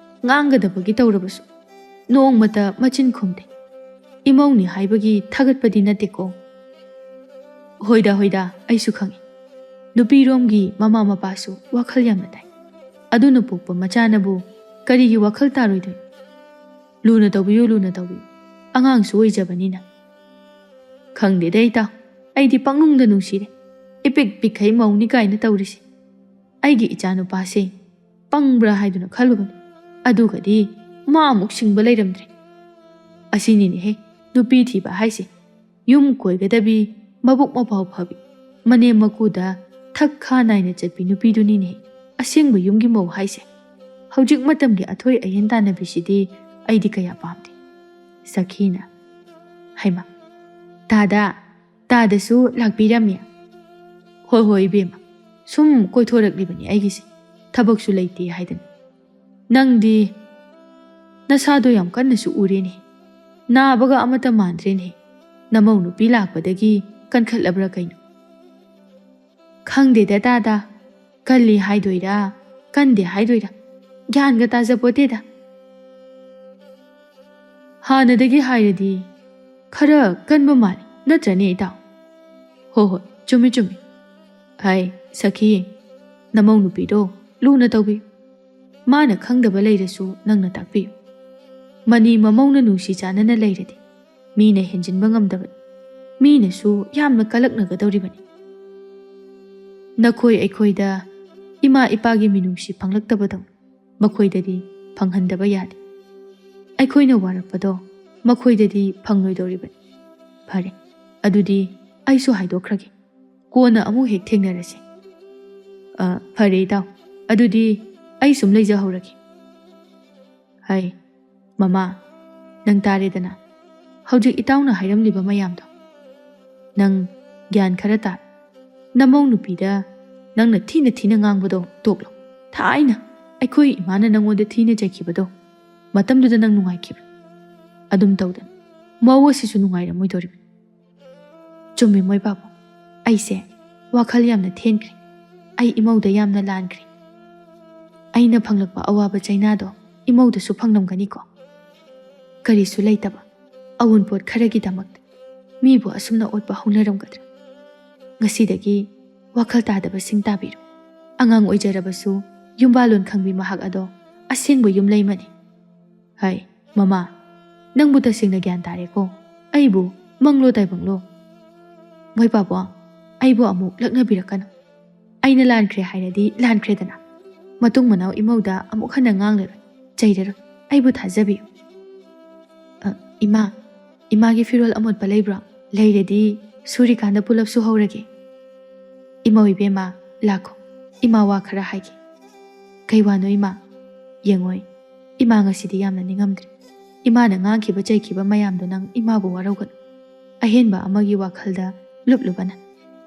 ꯉꯥꯡꯒꯗꯕꯒꯤ ꯇꯧꯔꯕꯁꯨ ꯅꯣꯡꯃꯇ ꯃꯆꯤꯟ ꯈꯨꯝꯗꯦ꯫ ꯏꯃꯧꯅꯤ ꯍꯥꯏꯕꯒꯤ ꯊꯥꯒꯠꯄꯗꯤ ꯅꯠꯇꯦꯀꯣ꯫" "ꯍꯣꯏꯗ, ꯍꯣꯏꯗ, ꯑꯩꯁꯨ ꯈꯪꯏ꯫ ꯅꯨꯄꯤꯔꯣꯝꯒꯤ ꯃꯃꯥ ꯃꯄꯥꯁꯨ ꯋꯥꯈꯜ ꯌꯥꯝꯅ ꯇꯥꯏ꯫ ꯑꯗꯨꯅ ꯄꯣꯛꯄ ꯃꯆꯥꯅꯕꯨ ꯀꯔꯤꯒꯤ ꯋꯥꯈꯜ ꯇꯥꯔꯣꯏꯗꯣꯏꯅꯣ? ꯂꯨꯅ ꯇꯧꯕꯤꯌꯨ, ꯂꯨꯅ ꯇꯧꯕꯤꯌꯨ꯫ ꯑꯉꯥꯡꯁꯨ ꯑꯣꯏꯖꯕꯅꯤꯅ꯫ "ꯈꯪꯗꯦꯗ ꯏꯇꯥꯎ, ꯑꯩꯗꯤ ꯄꯪꯅꯨꯡꯗ ꯅꯨꯡꯁꯤꯔꯦ꯫ ꯏꯄꯤꯛ ꯄꯤꯛꯈꯩ ꯃꯧꯅꯤ ꯀꯥꯏꯅ ꯇꯧꯔꯤꯁꯦ꯫ ꯑꯩꯒꯤ ꯏꯆꯥꯅꯨꯄꯥꯁꯦ ꯄꯪꯕ꯭ꯔꯥ ꯍꯥꯏꯗꯨꯅ ꯈꯜꯂꯨꯕꯅꯤ꯫ ꯑꯗꯨꯒꯗꯤ ꯃꯥ ꯑꯃꯨꯛ ꯁꯤꯡꯕ ꯂꯩꯔꯝꯗ꯭ꯔꯦ꯫ ꯑꯁꯤꯅꯤꯅꯦꯍꯦ ꯅꯨꯄꯤ ꯊꯤꯕ ꯍꯥꯏꯁꯦ꯫ ꯌꯨꯝ ꯀꯣꯏꯒꯗꯕꯤ, ꯃꯕꯨꯛ ꯃꯄꯥꯎ ꯐꯕꯤ, ꯃꯅꯦꯝ ꯃꯀꯨꯗ ꯊꯛ ꯈꯥ ꯅꯥꯏꯅ ꯆꯠꯄꯤ ꯅꯨꯄꯤꯗꯨꯅꯤꯅꯦ ꯑꯁꯦꯡꯕ ꯌꯨꯝꯒꯤ ꯃꯧ ꯍꯥꯏꯁꯦ꯫ ꯍꯧꯖꯤꯛ ꯃꯇꯝꯒꯤ ꯑꯊꯣꯏ ꯑꯍꯦꯟ ꯇꯥꯟꯅꯕꯤꯁꯤꯗꯤ ꯑꯩꯗꯤ ꯀꯌꯥ ꯄꯥꯝꯗꯦ"꯫ ꯁꯈꯤꯅ, "ꯍꯩꯃ, ꯇꯥꯗ, ꯇꯥꯗꯁꯨ ꯂꯥꯛꯄꯤꯔꯝꯃꯤ?" "ꯍꯣꯏ ꯍꯣꯏ ꯏꯕꯦꯝꯃ, ꯁꯨꯝ ꯀꯣꯏꯊꯣꯔꯛꯂꯤꯕꯅꯤ ꯑꯩꯒꯤꯁꯦ, ꯊꯕꯛꯁꯨ ꯂꯩꯇꯦ ꯍꯥꯏꯗꯅ꯫ ꯅꯪꯗꯤ ꯅꯁꯥꯗꯣ ꯌꯥꯝ ꯀꯟꯅꯁꯨ ꯎꯔꯦꯅꯦ, ꯅꯥꯕꯒ ꯑꯃꯠꯇ ꯃꯥꯟꯗ꯭ꯔꯦꯅꯦ꯫ ꯅꯃꯧ ꯅꯨꯄꯤ ꯂꯥꯛꯄꯗꯒꯤ ꯀꯟꯈꯠꯂꯕ꯭ꯔꯥ ꯀꯩꯅꯣ?" "ꯈꯪꯗꯦꯗ ꯇꯥꯗ, ꯀꯜꯂꯤ ꯍꯥꯏꯗꯣꯏꯔꯥ ꯀꯟꯗꯦ ꯍꯥꯏꯗꯣꯏꯔꯥ, ꯒ꯭ꯌꯥꯟꯒ ꯇꯥꯖꯄꯣꯠꯇꯦꯗ꯫ ꯍꯥꯟꯅꯗꯒꯤ ꯍꯥꯏꯔꯗꯤ ꯈꯔ ꯀꯟꯕ ꯃꯥꯜꯂꯤ, ꯅꯠꯇ꯭ꯔꯅꯦ ꯏꯇꯥꯎ?" "ꯍꯣ ꯍꯣꯏ, ꯆꯨꯝꯃꯤ ꯆꯨꯝꯃꯤ꯫ ꯍꯥꯏ ꯁꯈꯤ, ꯅꯃꯧ ꯅꯨꯄꯤꯗꯣ ꯂꯨꯅ ꯇꯧꯕꯤꯌꯨ꯫ ꯃꯥꯅ ꯈꯪꯗꯕ ꯂꯩꯔꯁꯨ ꯅꯪꯅ ꯇꯥꯛꯄꯤꯌꯨ꯫ ꯃꯅꯤ ꯃꯃꯧꯅ ꯅꯨꯡꯁꯤ ꯆꯥꯟꯅꯅ ꯂꯩꯔꯗꯤ ꯃꯤꯅ ꯍꯦꯟꯖꯤꯟꯕ ꯉꯝꯗꯕꯅꯤ꯫ ꯃꯤꯅꯁꯨ ꯌꯥꯝꯅ ꯀꯂꯛꯅꯒꯗꯧꯔꯤꯕꯅꯤ꯫ ꯅꯈꯣꯏ ꯑꯩꯈꯣꯏꯗ ꯏꯃꯥ ꯏꯄꯥꯒꯤ ꯃꯤꯅꯨꯡꯁꯤ ꯐꯪꯂꯛꯇꯕꯗꯧꯅ ꯃꯈꯣꯏꯗꯗꯤ ꯐꯪꯍꯟꯗꯕ ꯌꯥꯗꯦ꯫ ꯑꯩꯈꯣꯏꯅ ꯋꯥꯔꯛꯄꯗꯣ ꯃꯈꯣꯏꯗꯗꯤ ꯐꯪꯂꯣꯏꯗꯧꯔꯤꯕꯅꯤ꯫ ꯐꯔꯦ, ꯑꯗꯨꯗꯤ ꯑꯩꯁꯨ ꯍꯥꯏꯗꯣꯛꯈ꯭ꯔꯒꯦ꯫ ꯀꯣꯟꯅ ꯑꯃꯨꯛ ꯍꯦꯛ ꯊꯦꯡꯅꯔꯁꯤ꯫" "ꯑ, ꯐꯔꯦ ꯏꯇꯥꯎ, ꯑꯗꯨꯗꯤ ꯑꯩ ꯁꯨꯝ ꯂꯩꯖꯍꯧꯔꯒꯦ꯫" "ꯍꯥꯏ, ꯃꯃꯥ, ꯅꯪ ꯇꯥꯔꯦꯗꯅ ꯍꯧꯖꯤꯛ ꯏꯇꯥꯎꯅ ꯍꯥꯏꯔꯝꯂꯤꯕ ꯃꯌꯥꯝꯗꯣ꯫ ꯅꯪ ꯒ꯭ꯌꯥꯟ ꯈꯔ ꯇꯥ꯫ ꯅꯃꯧ ꯅꯨꯄꯤꯗ ꯅꯪꯅ ꯊꯤꯅ ꯊꯤꯅ ꯉꯥꯡꯕꯗꯣ ꯇꯣꯛꯂꯣ꯫ ꯊꯥꯏꯅ ꯑꯩꯈꯣꯏ ꯏꯃꯥꯅ ꯅꯪꯉꯣꯟꯗ ꯊꯤꯅ ꯆꯩꯈꯤꯕꯗꯣ, ꯃꯇꯝꯗꯨꯗ ꯅꯪ ꯅꯨꯡꯉꯥꯏꯈꯤꯕ꯭ꯔꯥ? ꯑꯗꯨꯝ ꯇꯧꯗꯅ ꯃꯧ ꯑꯁꯤꯁꯨ ꯅꯨꯡꯉꯥꯏꯔꯝꯃꯣꯏꯗꯧꯔꯤꯕꯅꯤ꯫" "ꯆꯨꯝꯃꯤ ꯃꯣꯏ ꯄꯥꯕꯨꯡ, ꯑꯩꯁꯦ ꯋꯥꯈꯜ ꯌꯥꯝꯅ ꯊꯦꯟꯈ꯭ꯔꯦ꯫ ꯑꯩ ꯏꯃꯧꯗ ꯌꯥꯝꯅ ꯂꯥꯟꯈ꯭ꯔꯦ꯫ ꯑꯩꯅ ꯐꯪꯂꯛꯄ ꯑꯋꯥꯕ ꯆꯩꯅꯥꯗꯣ ꯏꯃꯧꯗꯁꯨ ꯐꯪꯂꯝꯒꯅꯤꯀꯣ꯫ ꯀꯔꯤꯁꯨ ꯂꯩꯇꯕ ꯑꯋꯨꯟꯄꯣꯠ ꯈꯔꯒꯤꯗꯃꯛꯇ ꯃꯤꯕꯨ ꯑꯁꯨꯝꯅ ꯑꯣꯠꯄ ꯍꯧꯅꯔꯝꯒꯗ꯭ꯔꯥ? ꯉꯁꯤꯗꯒꯤ ꯋꯥꯈꯜ ꯇꯥꯗꯕꯁꯤꯡ ꯇꯥꯕꯤꯔꯣ꯫ ꯑꯉꯥꯡ ꯑꯣꯏꯖꯔꯕꯁꯨ ꯌꯨꯝꯕꯥꯂꯣꯟ ꯈꯪꯕꯤ ꯃꯍꯥꯛ ꯑꯗꯣ ꯑꯁꯦꯡꯕ ꯌꯨꯝꯂꯩꯃꯅꯤ꯫" "ꯍꯥꯏ, ꯃꯃꯥ, ꯅꯪꯕꯨ ꯇꯁꯦꯡꯅ ꯒ꯭ꯌꯥꯟ ꯇꯥꯔꯦꯀꯣ꯫ ꯑꯩꯕꯨ ꯃꯪꯂꯣ ꯇꯥꯏꯕꯪꯂꯣ? ꯃꯣꯏ ꯄꯥꯕꯣ, ꯑꯩꯕꯨ ꯑꯃꯨꯛ ꯂꯛꯅꯕꯤꯔꯛꯀꯅꯨ꯫ ꯑꯩꯅ ꯂꯥꯟꯈ꯭ꯔꯦ ꯍꯥꯏꯔꯗꯤ ꯂꯥꯟꯈ꯭ꯔꯦꯗꯅ꯫ ꯃꯇꯨꯡ ꯃꯅꯥꯎ ꯏꯃꯧꯗ ꯑꯃꯨꯛ ꯍꯟꯅ ꯉꯥꯡꯂꯔꯣꯏ, ꯆꯩꯔꯔꯣꯏ꯫ ꯑꯩꯕꯨ ꯊꯥꯖꯕꯤꯌꯨ꯫ ꯑ, ꯏꯃꯥ, ꯏꯃꯥꯒꯤ ꯐꯤꯔꯣꯜ ꯑꯃꯣꯠꯄ ꯂꯩꯕ꯭ꯔꯣ? ꯂꯩꯔꯗꯤ ꯁꯨꯔꯤꯀꯥꯟꯗ ꯄꯨꯂꯞ ꯁꯨꯍꯧꯔꯒꯦ꯫ ꯏꯃꯧ ꯏꯕꯦꯝꯃ, ꯂꯥꯛꯈꯣ꯫ ꯏꯃꯥ ꯋꯥ ꯈꯔ ꯍꯥꯏꯒꯦ꯫ ꯀꯩ ꯋꯥꯅꯣ ꯏꯃꯥ? ꯌꯦꯡꯉꯣꯏ, ꯏꯃꯥ ꯉꯁꯤꯗꯤ ꯌꯥꯝꯅ ꯅꯤꯡꯉꯝꯗ꯭ꯔꯦ꯫ ꯏꯃꯥꯅ ꯉꯥꯡꯈꯤꯕ ꯆꯩꯈꯤꯕ ꯃꯌꯥꯝꯗꯣ ꯅꯪ ꯏꯃꯥꯕꯨ ꯋꯥꯔꯧꯒꯅꯨ꯫ ꯑꯍꯦꯟꯕ ꯑꯃꯒꯤ ꯋꯥꯈꯜꯗ ꯂꯨꯞꯂꯨꯕꯅ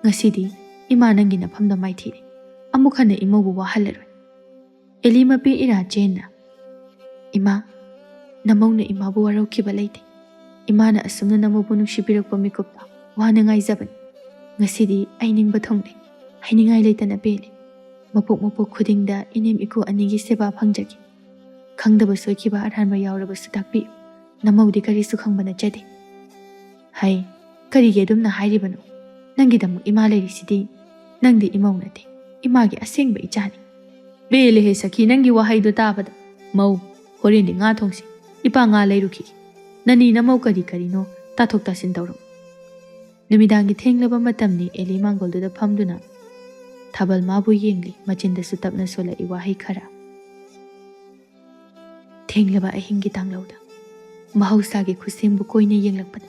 ꯉꯁꯤꯗꯤ ꯏꯃꯥ ꯅꯪꯒꯤ ꯅꯐꯝꯗ ꯃꯥꯏꯊꯤꯔꯦ꯫ ꯑꯃꯨꯛ ꯍꯟꯅ ꯏꯃꯧꯕꯨ ꯋꯥꯍꯜꯂꯔꯣꯏ꯫ ꯑꯦꯂꯤ ꯃꯄꯤ ꯏꯔꯥ ꯆꯦꯟꯅ, "ꯏꯃꯥ, ꯅꯃꯧꯅ ꯏꯃꯥꯕꯨ ꯋꯥꯔꯧꯈꯤꯕ ꯂꯩꯇꯦ꯫ ꯏꯃꯥꯅ ꯑꯁꯨꯝꯅ ꯅꯃꯧꯕꯨ ꯅꯨꯡꯁꯤꯕꯤꯔꯛꯄ ꯃꯤꯀꯨꯞꯇ ꯋꯥꯅ ꯉꯥꯏꯖꯕꯅꯤ꯫ ꯉꯁꯤꯗꯤ ꯑꯩ ꯅꯤꯡꯕ ꯊꯨꯡꯂꯦ꯫ ꯍꯥꯏꯅꯤꯡꯉꯥꯏ ꯂꯩꯇꯅ ꯄꯦꯜꯂꯦ꯫ ꯃꯄꯣꯛ ꯃꯄꯣꯛ ꯈꯨꯗꯤꯡꯗ ꯏꯅꯦꯝ ꯏꯀꯨ ꯑꯅꯤꯒꯤ ꯁꯦꯕꯥ ꯐꯪꯖꯒꯦ꯫ ꯈꯪꯗꯕ ꯁꯣꯏꯈꯤꯕ ꯑꯔꯥꯟꯕ ꯌꯥꯎꯔꯕꯁꯨ ꯇꯥꯛꯄꯤꯌꯨ꯫ ꯅꯃꯧꯗꯤ ꯀꯔꯤꯁꯨ ꯈꯪꯕ ꯅꯠꯆꯗꯦ꯫" "ꯍꯩ, ꯀꯔꯤꯒꯤ ꯑꯗꯨꯝꯅ ꯍꯥꯏꯔꯤꯕꯅꯣ? ꯅꯪꯒꯤꯗꯃꯛ ꯏꯃꯥ ꯂꯩꯔꯤꯁꯤꯗꯤ꯫ ꯅꯪꯗꯤ ꯏꯃꯧ ꯅꯠꯇꯦ, ꯏꯃꯥꯒꯤ ꯑꯁꯦꯡꯕ ꯏꯆꯥꯅꯤ꯫" "ꯄꯦꯜꯂꯦꯍꯦ ꯁꯈꯤ, ꯅꯪꯒꯤ ꯋꯥꯍꯩꯗꯣ ꯇꯥꯕꯗ꯫ ꯃꯧ, ꯍꯣꯔꯦꯟꯗꯤ ꯉꯥ ꯊꯣꯡꯁꯤ꯫ ꯏꯄꯥ ꯉꯥ ꯂꯩꯔꯨꯈꯤꯒꯦ꯫ ꯅꯅꯤ ꯅꯃꯧ ꯀꯔꯤ ꯀꯔꯤꯅꯣ ꯇꯥꯊꯣꯛ ꯇꯥꯁꯤꯟ ꯇꯧꯔꯝꯃꯨ꯫" ꯅꯨꯃꯤꯗꯥꯡꯒꯤ ꯊꯦꯡꯂꯕ ꯃꯇꯝꯅꯤ꯫ ꯑꯦꯂꯤ ꯃꯥꯡꯒꯣꯜꯗꯨꯗ ꯐꯝꯗꯨꯅ ꯊꯥꯕꯜ ꯃꯥꯕꯨ ꯌꯦꯡꯂꯤ꯫ ꯃꯆꯤꯟꯗꯁꯨ ꯇꯞꯅ ꯁꯣꯜꯂꯛꯏ ꯋꯥꯍꯩ ꯈꯔ꯫ ꯊꯦꯡꯂꯕ ꯑꯍꯤꯡꯒꯤ ꯇꯥꯡꯂꯧꯗ ꯃꯍꯧꯁꯥꯒꯤ ꯈꯨꯠꯁꯦꯝꯕꯨ ꯀꯣꯏꯅ ꯌꯦꯡꯂꯛꯄꯗ,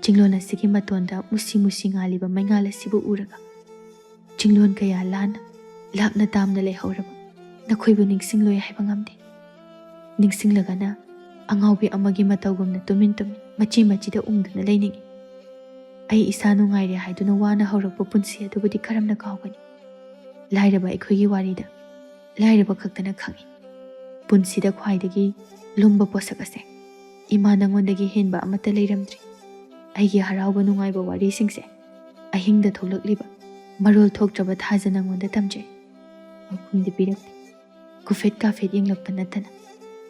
ꯆꯤꯡꯂꯣꯟ ꯑꯁꯤꯒꯤ ꯃꯇꯣꯟꯗ ꯃꯨꯁꯤ ꯃꯨꯁꯤ ꯉꯥꯜꯂꯤꯕ ꯃꯩꯉꯥꯜ ꯑꯁꯤꯕꯨ ꯎꯔꯒ, ꯆꯤꯡꯂꯣꯟ ꯀꯌꯥ ꯂꯥꯟꯅ ꯂꯥꯞꯅ ꯇꯥꯝꯅ ꯂꯩꯍꯧꯔꯕ ꯅꯈꯣꯏꯕꯨ ꯅꯤꯡꯁꯤꯡꯂꯣꯏ ꯍꯥꯏꯕ ꯉꯝꯗꯦ꯫ ꯅꯤꯡꯁꯤꯡꯂꯒꯅ ꯑꯉꯥꯎꯕꯤ ꯑꯃꯒꯤ ꯃꯇꯧꯒꯨꯝꯅ ꯇꯨꯃꯤꯟ ꯇꯨꯃꯤꯟ ꯃꯆꯤ ꯃꯆꯤꯗ ꯎꯪꯗꯨꯅ ꯂꯩꯅꯤꯡꯏ꯫ ꯑꯩ ꯏꯁꯥ ꯅꯨꯡꯉꯥꯏꯔꯦ ꯍꯥꯏꯗꯨꯅ ꯋꯥꯅ ꯍꯧꯔꯛꯄ ꯄꯨꯟꯁꯤ ꯑꯗꯨꯕꯨꯗꯤ ꯀꯔꯝꯅ ꯀꯥꯎꯒꯅꯤ? ꯂꯥꯏꯔꯕ ꯑꯩꯈꯣꯏꯒꯤ ꯋꯥꯔꯤꯗ ꯂꯥꯏꯔꯕ ꯈꯛꯇꯅ ꯈꯪꯏ꯫ ꯄꯨꯟꯁꯤꯗ ꯈ꯭ꯋꯥꯏꯗꯒꯤ ꯂꯨꯝꯕ ꯄꯣꯠꯁꯛ ꯑꯁꯦ ꯏꯃꯥ, ꯅꯉꯣꯟꯗꯒꯤ ꯍꯦꯟꯕ ꯑꯃꯠꯇ ꯂꯩꯔꯝꯗ꯭ꯔꯤ꯫ ꯑꯩꯒꯤ ꯍꯔꯥꯎꯕ ꯅꯨꯡꯉꯥꯏꯕ ꯋꯥꯔꯤꯁꯤꯡꯁꯦ ꯑꯍꯤꯡꯗ ꯊꯣꯛꯂꯛꯂꯤꯕ ꯃꯔꯣꯜ ꯊꯣꯛꯇ꯭ꯔꯕ ꯊꯥꯖ ꯅꯉꯣꯟꯗ ꯇꯝꯖꯩ꯫ ꯄꯥꯎꯈꯨꯝꯗꯤ ꯄꯤꯔꯛꯇꯦ꯫ ꯀꯨꯐꯦꯠ ꯀꯥꯐꯦꯠ ꯌꯦꯡꯂꯛꯄ ꯅꯠꯇꯅ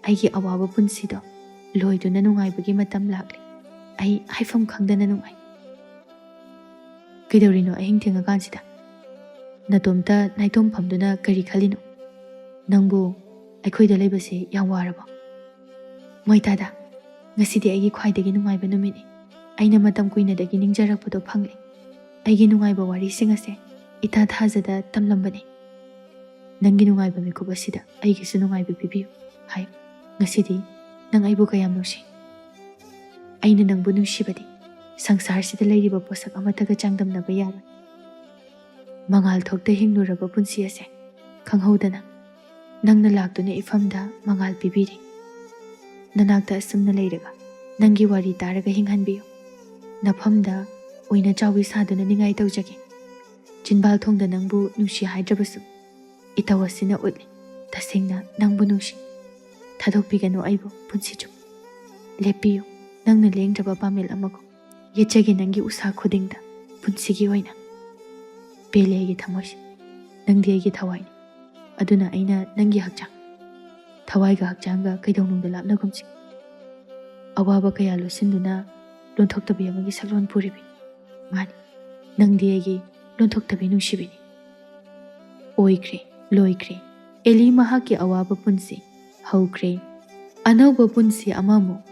ꯑꯩꯒꯤ ꯑꯋꯥꯕ ꯄꯨꯟꯁꯤꯗꯣ ꯂꯣꯏꯗꯨꯅ ꯅꯨꯡꯉꯥꯏꯕꯒꯤ ꯃꯇꯝ ꯂꯥꯛꯂꯦ꯫ ꯑꯩ ꯍꯥꯏꯐꯝ ꯈꯪꯗꯅ ꯅꯨꯡꯉꯥꯏ꯫ "ꯀꯩꯗꯧꯔꯤꯅꯣ ꯑꯍꯤꯡ ꯊꯦꯡꯉꯀꯥꯟꯁꯤꯗ? ꯅꯇꯣꯝꯇ ꯅꯥꯏꯇꯣꯝ ꯐꯝꯗꯨꯅ ꯀꯔꯤ ꯈꯜꯂꯤꯅꯣ? ꯅꯪꯕꯨ ꯑꯩꯈꯣꯏꯗ ꯂꯩꯕꯁꯦ ꯌꯥꯝ ꯋꯥꯔꯕꯣ?" "ꯃꯣꯏꯇꯥꯗ, ꯉꯁꯤꯗꯤ ꯑꯩꯒꯤ ꯈ꯭ꯋꯥꯏꯗꯒꯤ ꯅꯨꯡꯉꯥꯏꯕ ꯅꯨꯃꯤꯠꯅꯤ꯫ ꯑꯩꯅ ꯃꯇꯝ ꯀꯨꯏꯅꯗꯒꯤ ꯅꯤꯡꯖꯔꯛꯄꯗꯣ ꯐꯪꯂꯦ꯫ ꯑꯩꯒꯤ ꯅꯨꯡꯉꯥꯏꯕ ꯋꯥꯔꯤꯁꯤꯡ ꯑꯁꯦ ꯏꯊꯥ ꯊꯥꯖꯗ ꯇꯝꯂꯝꯕꯅꯤ꯫ ꯅꯪꯒꯤ ꯅꯨꯡꯉꯥꯏꯕ ꯃꯤꯀꯨꯞ ꯑꯁꯤꯗ ꯑꯩꯒꯤꯁꯨ ꯅꯨꯡꯉꯥꯏꯕ ꯄꯤꯕꯤꯌꯨ ꯍꯥꯏꯌꯨ꯫ ꯉꯁꯤꯗꯤ ꯅꯪ ꯑꯩꯕꯨ ꯀꯌꯥꯝ ꯅꯨꯡꯁꯤ꯫ ꯑꯩꯅ ꯅꯪꯕꯨ ꯅꯨꯡꯁꯤꯕꯗꯤ ꯁꯪꯁꯥꯔꯁꯤꯗ ꯂꯩꯔꯤꯕ ꯄꯣꯠꯁꯛ ꯑꯃꯠꯇꯒ ꯆꯥꯡꯗꯝꯅꯕ ꯌꯥꯔꯣꯏ꯫ ꯃꯉꯥꯜ ꯊꯣꯛꯇ ꯍꯤꯡꯂꯨꯔꯕ ꯄꯨꯟꯁꯤ ꯑꯁꯦ ꯈꯪꯍꯧꯗꯅ ꯅꯪꯅ ꯂꯥꯛꯇꯨꯅ ꯏꯐꯝꯗ ꯃꯉꯥꯜ ꯄꯤꯕꯤꯔꯤ꯫ ꯅꯅꯥꯛꯇ ꯑꯁꯨꯝꯅ ꯂꯩꯔꯒ ꯅꯪꯒꯤ ꯋꯥꯔꯤ ꯇꯥꯔꯒ ꯍꯤꯡꯍꯟꯕꯤꯌꯨ꯫ ꯅꯐꯝꯗ ꯑꯣꯏꯅ ꯆꯥꯎꯕꯤ ꯁꯥꯗꯨꯅ ꯅꯤꯡꯉꯥꯏ ꯇꯧꯖꯒꯦ꯫ ꯆꯤꯟꯕꯥꯜ ꯊꯣꯡꯗ ꯅꯪꯕꯨ ꯅꯨꯡꯁꯤ ꯍꯥꯏꯗ꯭ꯔꯕꯁꯨ ꯏꯇꯧ ꯑꯁꯤꯅ ꯎꯠꯂꯤ, ꯇꯁꯦꯡꯅ ꯅꯪꯕꯨ ꯅꯨꯡꯁꯤ꯫ ꯊꯥꯗꯣꯛꯄꯤꯒꯅꯨ ꯑꯩꯕꯨ ꯄꯨꯟꯁꯤ ꯆꯨꯞ꯫ ꯂꯦꯞꯄꯤꯌꯨ, ꯅꯪꯅ ꯂꯦꯡꯗ꯭ꯔꯕ ꯄꯥꯃꯦꯜ ꯑꯃꯒꯨꯝ꯫ ꯌꯦꯠꯆꯒꯦ ꯅꯪꯒꯤ ꯎꯁꯥ ꯈꯨꯗꯤꯡꯗ ꯄꯨꯟꯁꯤꯒꯤ ꯑꯣꯏꯅ꯫ ꯄꯦꯜꯂꯦ ꯑꯩꯒꯤ ꯊꯃꯣꯏꯁꯦ, ꯅꯪꯗꯤ ꯑꯩꯒꯤ ꯊꯋꯥꯏꯅꯤ꯫ ꯑꯗꯨꯅ ꯑꯩꯅ ꯅꯪꯒꯤ ꯍꯛꯆꯥꯡ, ꯊꯋꯥꯏꯒ ꯍꯛꯆꯥꯡꯒ ꯀꯩꯗꯧꯅꯨꯡꯗ ꯂꯥꯞꯅꯒꯨꯝꯁꯤ꯫ ꯑꯋꯥꯕ ꯀꯌꯥ ꯂꯣꯠꯁꯤꯟꯗꯨꯅ ꯂꯣꯟꯊꯣꯛꯇꯕꯤ ꯑꯃꯒꯤ ꯁꯛꯂꯣꯟ ꯄꯨꯔꯤꯕꯤ꯫ ꯃꯥꯅꯤ, ꯅꯪꯗꯤ ꯑꯩꯒꯤ ꯂꯣꯟꯊꯣꯛꯇꯕꯤ ꯅꯨꯡꯁꯤꯕꯤꯅꯤ꯫ ꯑꯣꯏꯈ꯭ꯔꯦ, ꯂꯣꯏꯈ꯭ꯔꯦ꯫ ꯑꯦꯂꯤ ꯃꯍꯥꯛꯀꯤ ꯑꯋꯥꯕ ꯄꯨꯟꯁꯤ ꯍꯧꯈ꯭ꯔꯦ꯫ ꯑꯅꯧꯕ ꯄꯨꯟꯁꯤ ꯑꯃꯃꯨꯛ